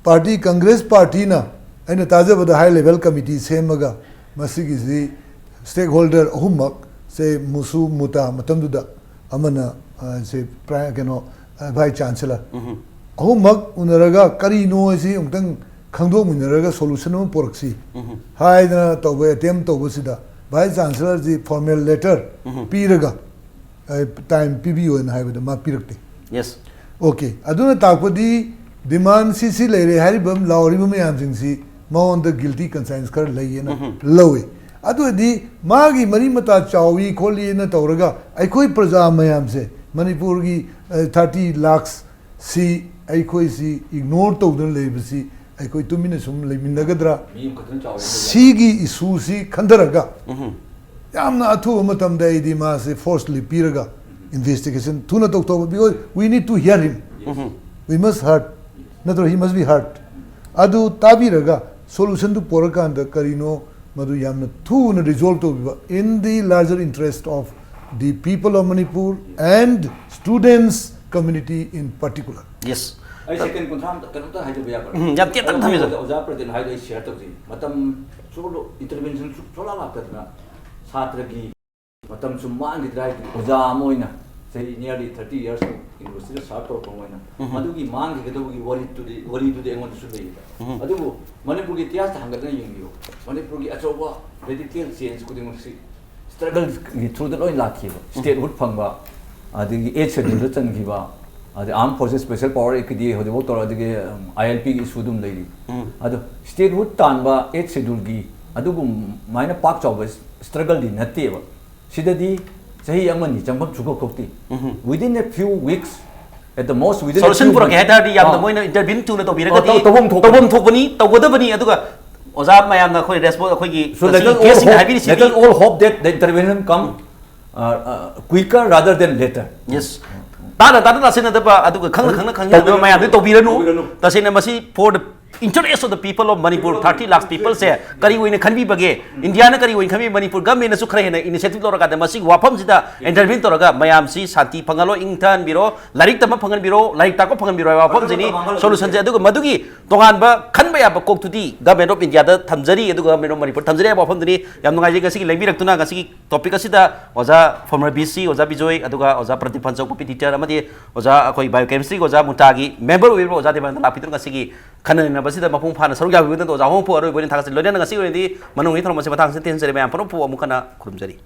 ꯄꯥꯔꯇꯤ, ꯀꯪꯒ꯭ꯔꯦꯁ ꯄꯥꯔꯇꯤꯅ, ꯑꯩꯅ ꯇꯥꯖꯕꯗ, ꯍꯥꯏ ꯂꯦꯚꯦꯜ ꯀꯃꯤꯇꯤ ꯁꯦꯝꯃꯒ ꯃꯁꯤꯒꯤꯁꯤ ꯁ꯭ꯇꯦꯛ ꯍꯣꯜꯗꯔ ꯑꯍꯨꯝꯃꯛ ꯁꯦ ꯃꯨꯁꯨ ꯃꯨꯇꯥ ꯃꯇꯝꯗꯨꯗ ꯑꯃꯅ ꯑ, ꯁꯦ ꯄ꯭ꯔꯥꯏ ꯀꯩꯅꯣ ꯑ, ꯚꯥꯏꯁ ꯆꯥꯟꯁꯦꯂꯔ, ꯑꯍꯨꯝꯃꯛ ꯎꯅꯔꯒ ꯀꯔꯤꯅꯣ ꯍꯥꯏꯁꯤ ꯑꯃꯨꯛꯇꯪ ꯈꯪꯗꯣꯛꯃꯤꯟꯅꯔꯒ ꯁꯣꯂꯨꯁꯟ ꯑꯃ ꯄꯨꯔꯛꯁꯤ ꯍꯥꯏꯗꯅ ꯇꯧꯕ ꯑꯦꯇꯦꯝ ꯇꯧꯕꯁꯤꯗ ꯚꯥꯏꯁ ꯆꯥꯟꯁꯦꯂꯔꯁꯤ ꯐꯣꯔꯃꯦꯜ ꯂꯦꯇꯔ ꯄꯤꯔꯒ ꯇꯥꯏꯝ ꯄꯤꯕꯤꯌꯣꯅ ꯍꯥꯏꯕꯗ ꯃꯥ ꯄꯤꯔꯛꯇꯦ꯫ ꯌꯦꯁ꯫ ꯑꯣꯀꯦ, ꯑꯗꯨꯅ ꯇꯥꯛꯄꯗꯤ ꯗꯤꯃꯥꯟꯁꯤ ꯁꯤ ꯂꯩꯔꯦ ꯍꯥꯏꯔꯤꯕ ꯂꯥꯎꯔꯤꯕ ꯃꯌꯥꯝꯁꯤꯡꯁꯤ ꯃꯉꯣꯟꯗ ꯒꯤꯜꯇꯤ ꯀꯟꯁꯥꯏꯟꯁ ꯈꯔ ꯂꯩꯌꯦꯅ ꯂꯧꯏ꯫ ꯑꯗꯨ ꯑꯣꯏꯔꯗꯤ ꯃꯥꯒꯤ ꯃꯔꯤ ꯃꯇꯥ ꯆꯥꯎꯏ ꯈꯣꯠꯂꯤꯅ ꯇꯧꯔꯒ ꯑꯩꯈꯣꯏ ꯄ꯭ꯔꯖꯥ ꯃꯌꯥꯝꯁꯦ ꯃꯅꯤꯄꯨꯔꯒꯤ ꯊꯥꯔꯇꯤ ꯂꯥꯛꯁ ꯁꯤ ꯑꯩꯈꯣꯏꯁꯤ ꯏꯒꯅꯣꯔ ꯇꯧꯗꯨꯅ ꯂꯩꯕꯁꯤ ꯑꯩꯈꯣꯏ ꯇꯨꯃꯤꯟꯅ ꯁꯨꯝ ꯂꯩꯃꯤꯟꯅꯒꯗ꯭ꯔꯥ? ꯃꯤ ꯑꯃꯈꯛꯇꯅ ꯆꯥꯎꯔꯦ ꯍꯥꯏꯕ ꯌꯥꯔꯣꯏ꯫ ꯁꯤꯒꯤ ꯏꯁꯨꯁꯤ ꯈꯟꯊꯔꯒ ꯌꯥꯝꯅ ꯑꯊꯨꯕ ꯃꯇꯝꯗ ꯑꯩꯗꯤ ꯃꯥꯁꯦ ꯐꯣꯔꯁꯂꯤ ꯄꯤꯔꯒ ꯏꯟꯚꯦꯁꯇꯤꯒꯦꯁꯟ ꯊꯨꯅ ꯇꯧꯊꯣꯛꯄ, because we need to hear him, we must heard, ꯅꯠꯇ꯭ꯔ he must be heard. ꯑꯗꯨ ꯇꯥꯕꯤꯔꯒ ꯁꯣꯂꯨꯁꯟꯗꯨ ꯄꯣꯔꯀꯥꯟꯗ ꯀꯔꯤꯅꯣ ꯃꯗꯨ ꯌꯥꯝꯅ ꯊꯨꯅ ꯔꯤꯖꯣꯜꯕ ꯇꯧꯕꯤꯕ in the larger interest of the people of Manipur and students community in particular. Yes. ꯑꯩ ꯁꯦꯀꯦꯟ ꯀꯨꯟꯊ꯭ꯔꯥ ꯑꯝꯇ ꯀꯩꯅꯣꯝꯇ ꯍꯥꯏꯖꯕ ꯌꯥꯕ꯭ꯔꯥ? ꯎꯝ, ꯌꯥꯝ ꯇꯦꯟꯇꯛꯅ ꯊꯝꯕꯤꯌꯨ, ꯁꯥꯔ꯫ ꯑꯣꯖꯥ ꯄ꯭ꯔꯗꯤꯞꯅ ꯍꯥꯏꯗꯣ ꯑꯩ ꯁꯤꯌꯔ ꯇꯧꯖꯩ꯫ ꯃꯇꯝ ꯁꯨ ꯏꯟꯇꯔꯚꯦꯟꯁꯟ ꯁꯨ ꯁꯨꯡꯂꯥꯛ ꯂꯥꯛꯇꯗꯅ ꯁꯥꯇ꯭ꯔꯒꯤ ꯃꯇꯝ ꯁꯨꯝ ꯃꯥꯡꯈꯤꯗ꯭ꯔꯥ ꯍꯥꯏꯗꯤ ꯑꯣꯖꯥ ꯑꯃ ꯑꯣꯏꯅ ꯆꯍꯤ nearly thirty years university ꯗ ꯁꯥꯔꯚ ꯇꯧꯔꯛꯄ ꯑꯃ ꯑꯣꯏꯅ ꯃꯗꯨꯒꯤ ꯃꯥꯡꯈꯤꯒꯗꯕꯒꯤ ꯋꯥꯔꯤꯗꯨꯗꯤ ꯋꯥꯔꯤꯗꯨꯗꯤ ꯑꯩꯉꯣꯟꯗꯁꯨ ꯂꯩꯌꯦꯕ꯫ ꯑꯗꯨꯕꯨ ꯃꯅꯤꯄꯨꯔꯒꯤ ꯏꯇꯤꯍꯥꯁꯇ ꯍꯥꯡꯒꯠꯇꯅ ꯌꯦꯡꯕꯤꯌꯨ, ꯃꯅꯤꯄꯨꯔꯒꯤ ꯑꯆꯧꯕ ꯔꯦꯗꯤꯀꯦꯜ ꯆꯦꯟꯖ ꯈꯨꯗꯤꯡꯃꯛꯁꯤ ꯁ꯭ꯇ꯭ꯔꯒꯜꯒꯤ ꯊ꯭ꯔꯨꯗ ꯂꯣꯏ ꯂꯥꯛꯈꯤꯕ꯫ ꯁ꯭ꯇꯦꯠꯍꯨꯗ ꯐꯪꯕ, ꯑꯗꯒꯤ ꯑꯩꯠ ꯁꯦꯗ꯭ꯌꯨꯜꯗ ꯆꯟꯈꯤꯕ, ꯑꯗꯩ ꯑꯥꯔꯝ ꯐꯣꯔꯁꯦꯁ ꯁ꯭ꯄꯦꯁꯦꯜ ꯄꯥꯋꯔ ꯑꯦꯛꯀꯤꯗꯤ ꯍꯧꯖꯤꯛꯐꯥꯎ ꯇꯧꯔ, ꯑꯗꯒꯤ ꯑꯥꯏ ꯑꯦꯜ ꯄꯤꯒꯤ ꯏꯁꯨ ꯑꯗꯨꯝ ꯂꯩꯔꯤ꯫ ꯑꯗꯣ ꯁ꯭ꯇꯦꯠꯍꯨꯗ ꯇꯥꯟꯕ ꯑꯩꯠ ꯁꯦꯗ꯭ꯌꯨꯜꯒꯤ ꯑꯗꯨꯒꯨꯝꯃꯥꯏꯅ ꯄꯥꯛ ꯆꯥꯎꯕ ꯁ꯭ꯇ꯭ꯔꯒꯜꯗꯤ ꯅꯠꯇꯦꯕ꯫ ꯁꯤꯗꯗꯤ ꯆꯍꯤ ꯑꯃꯅꯤ ꯆꯪꯐꯝ ꯁꯨꯡꯊꯣꯛ ꯊꯣꯛꯇꯦ꯫ Within a few weeks, at the most within a solution few ꯄꯨꯔꯛꯀꯦ months. ꯍꯥꯏ ꯇꯥꯔꯗꯤ ꯌꯥꯝꯅ ꯑꯥ꯫ ꯃꯣꯏꯅ ꯏꯟꯇꯔꯚꯤꯟ ꯊꯨꯅ ꯇꯧꯕꯤꯔꯒꯗꯤ ꯑꯣ, ꯇꯧ-, ꯇꯧꯐꯝ ꯊꯣꯛꯄꯅꯤ꯫ ꯇꯧꯐꯝ ꯊꯣꯛꯄꯅꯤ, ꯇꯧꯒꯗꯕꯅꯤ꯫ ꯑꯗꯨꯒ ꯑꯣꯖꯥ ꯃꯌꯥꯝꯅ ꯑꯩꯈꯣꯏ ꯔꯦꯁꯄꯣꯟ ꯑꯩꯈꯣꯏꯒꯤ So let us all ꯒꯦꯁꯁꯤꯡꯅ hope, ꯍꯥꯏꯕꯤꯔꯤꯁꯤꯗꯤ let us all hope that the intervention come uh, uh, quicker rather than later. Yes. ꯇꯥꯅ ꯇꯥꯅ ꯇꯥꯁꯤꯟꯅꯗꯕ ꯑꯗꯨꯒ ꯈꯪꯅ ꯈꯪꯅ ꯈꯪꯅꯗꯕ ꯇꯧꯕꯤꯔꯅꯨ꯫ ꯃꯌꯥꯝꯗꯨ ꯇꯧꯕꯤꯔꯅꯨ꯫ ꯇꯁꯦꯡꯅ ꯃꯁꯤ for the interest of the people of Manipur, thirty lakhs people ꯁꯦ ꯀꯔꯤ ꯑꯣꯏꯅ ꯈꯟꯕꯤꯕꯒꯦ, ꯏꯟꯗꯤꯌꯥꯅ ꯀꯔꯤ ꯑꯣꯏꯅ ꯈꯟꯕꯤ, ꯃꯅꯤꯄꯨꯔ ꯒꯃꯦꯟꯅꯁꯨ ꯈꯔ ꯍꯦꯟꯅ ꯏꯅꯤꯁꯤꯌꯦꯇꯤꯚ ꯂꯧꯔꯀꯥꯟꯗ ꯃꯁꯤꯒꯤ ꯋꯥꯐꯝꯁꯤꯗ ꯏꯟꯇꯔꯚꯤꯟ ꯇꯧꯔꯒ ꯃꯌꯥꯝꯁꯤ ꯁꯥꯟꯇꯤ ꯐꯪꯍꯜꯂꯣ, ꯏꯪꯊꯍꯟꯕꯤꯔꯣ, ꯂꯥꯏꯔꯤꯛ ꯇꯝꯕ ꯐꯪꯍꯟꯕꯤꯔꯣ, ꯂꯥꯏꯔꯤꯛ ꯇꯥꯛꯄ ꯐꯪꯍꯟꯕꯤꯔꯣ ꯍꯥꯏꯕ ꯋꯥꯐꯝꯁꯤꯅꯤ꯫ ꯁꯣꯂꯨꯁꯟꯁꯦ ꯑꯗꯨꯒ ꯃꯗꯨꯒꯤ ꯇꯣꯉꯥꯟꯕ ꯈꯟꯕ ꯌꯥꯕ ꯀꯣꯛꯇꯨꯗꯤ Government of India ꯗ ꯊꯝꯖꯔꯤ, ꯑꯗꯨꯒ Government of Manipur ꯊꯝꯖꯔꯤ ꯍꯥꯏꯕ ꯋꯥꯐꯝꯗꯨꯅꯤ꯫ ꯌꯥꯝ ꯅꯨꯡꯉꯥꯏꯖꯩ ꯉꯁꯤꯒꯤ ꯂꯩꯕꯤꯔꯛꯇꯨꯅ꯫ ꯉꯁꯤꯒꯤ topic ꯑꯁꯤꯗ ꯑꯣꯖꯥ former V C ꯑꯣꯖꯥ ꯕꯤꯖꯣꯏ, ꯑꯗꯨꯒ ꯑꯣꯖꯥ ꯄ꯭ꯔꯗꯤꯞ ꯐꯟꯆꯧ, ꯄꯨꯄꯤ teacher, ꯑꯃꯗꯤ ꯑꯣꯖꯥ ꯑꯩꯈꯣꯏ biochemistry ꯒꯤ ꯑꯣꯖꯥ ꯃꯨꯇꯥꯒꯤ member ꯑꯣꯏꯕ ꯑꯣꯖꯥ ꯗꯦꯕꯥꯅꯟꯗ ꯂꯥꯛꯄꯤꯗꯨꯅ ꯉꯁꯤꯒꯤ ꯈꯟꯅ ꯅꯩꯅꯕꯁꯤꯗ ꯃꯄꯨꯡ ꯐꯥꯅ ꯁꯔꯨꯛ ꯌꯥꯕꯤꯕꯗ ꯑꯣꯖꯥ ꯍꯣꯡꯄꯨ ꯑꯔꯣꯏꯕ ꯑꯣꯏꯅ ꯊꯥꯒꯠꯆꯔꯤ꯫ ꯂꯣꯏꯅꯅ ꯉꯁꯤ ꯑꯣꯏꯅꯗꯤ ꯃꯅꯨꯡꯒꯤ ꯊꯧꯔꯝ ꯑꯁꯤ ꯃꯇꯥꯡꯁꯤꯗ ꯇꯦꯟꯖꯔꯦ꯫ ꯃꯌꯥꯝ ꯄꯨꯝꯅꯃꯛꯄꯨ ꯑꯃꯨꯛ ꯍꯟꯅ ꯈꯨꯔꯨꯝꯖꯔꯤ꯫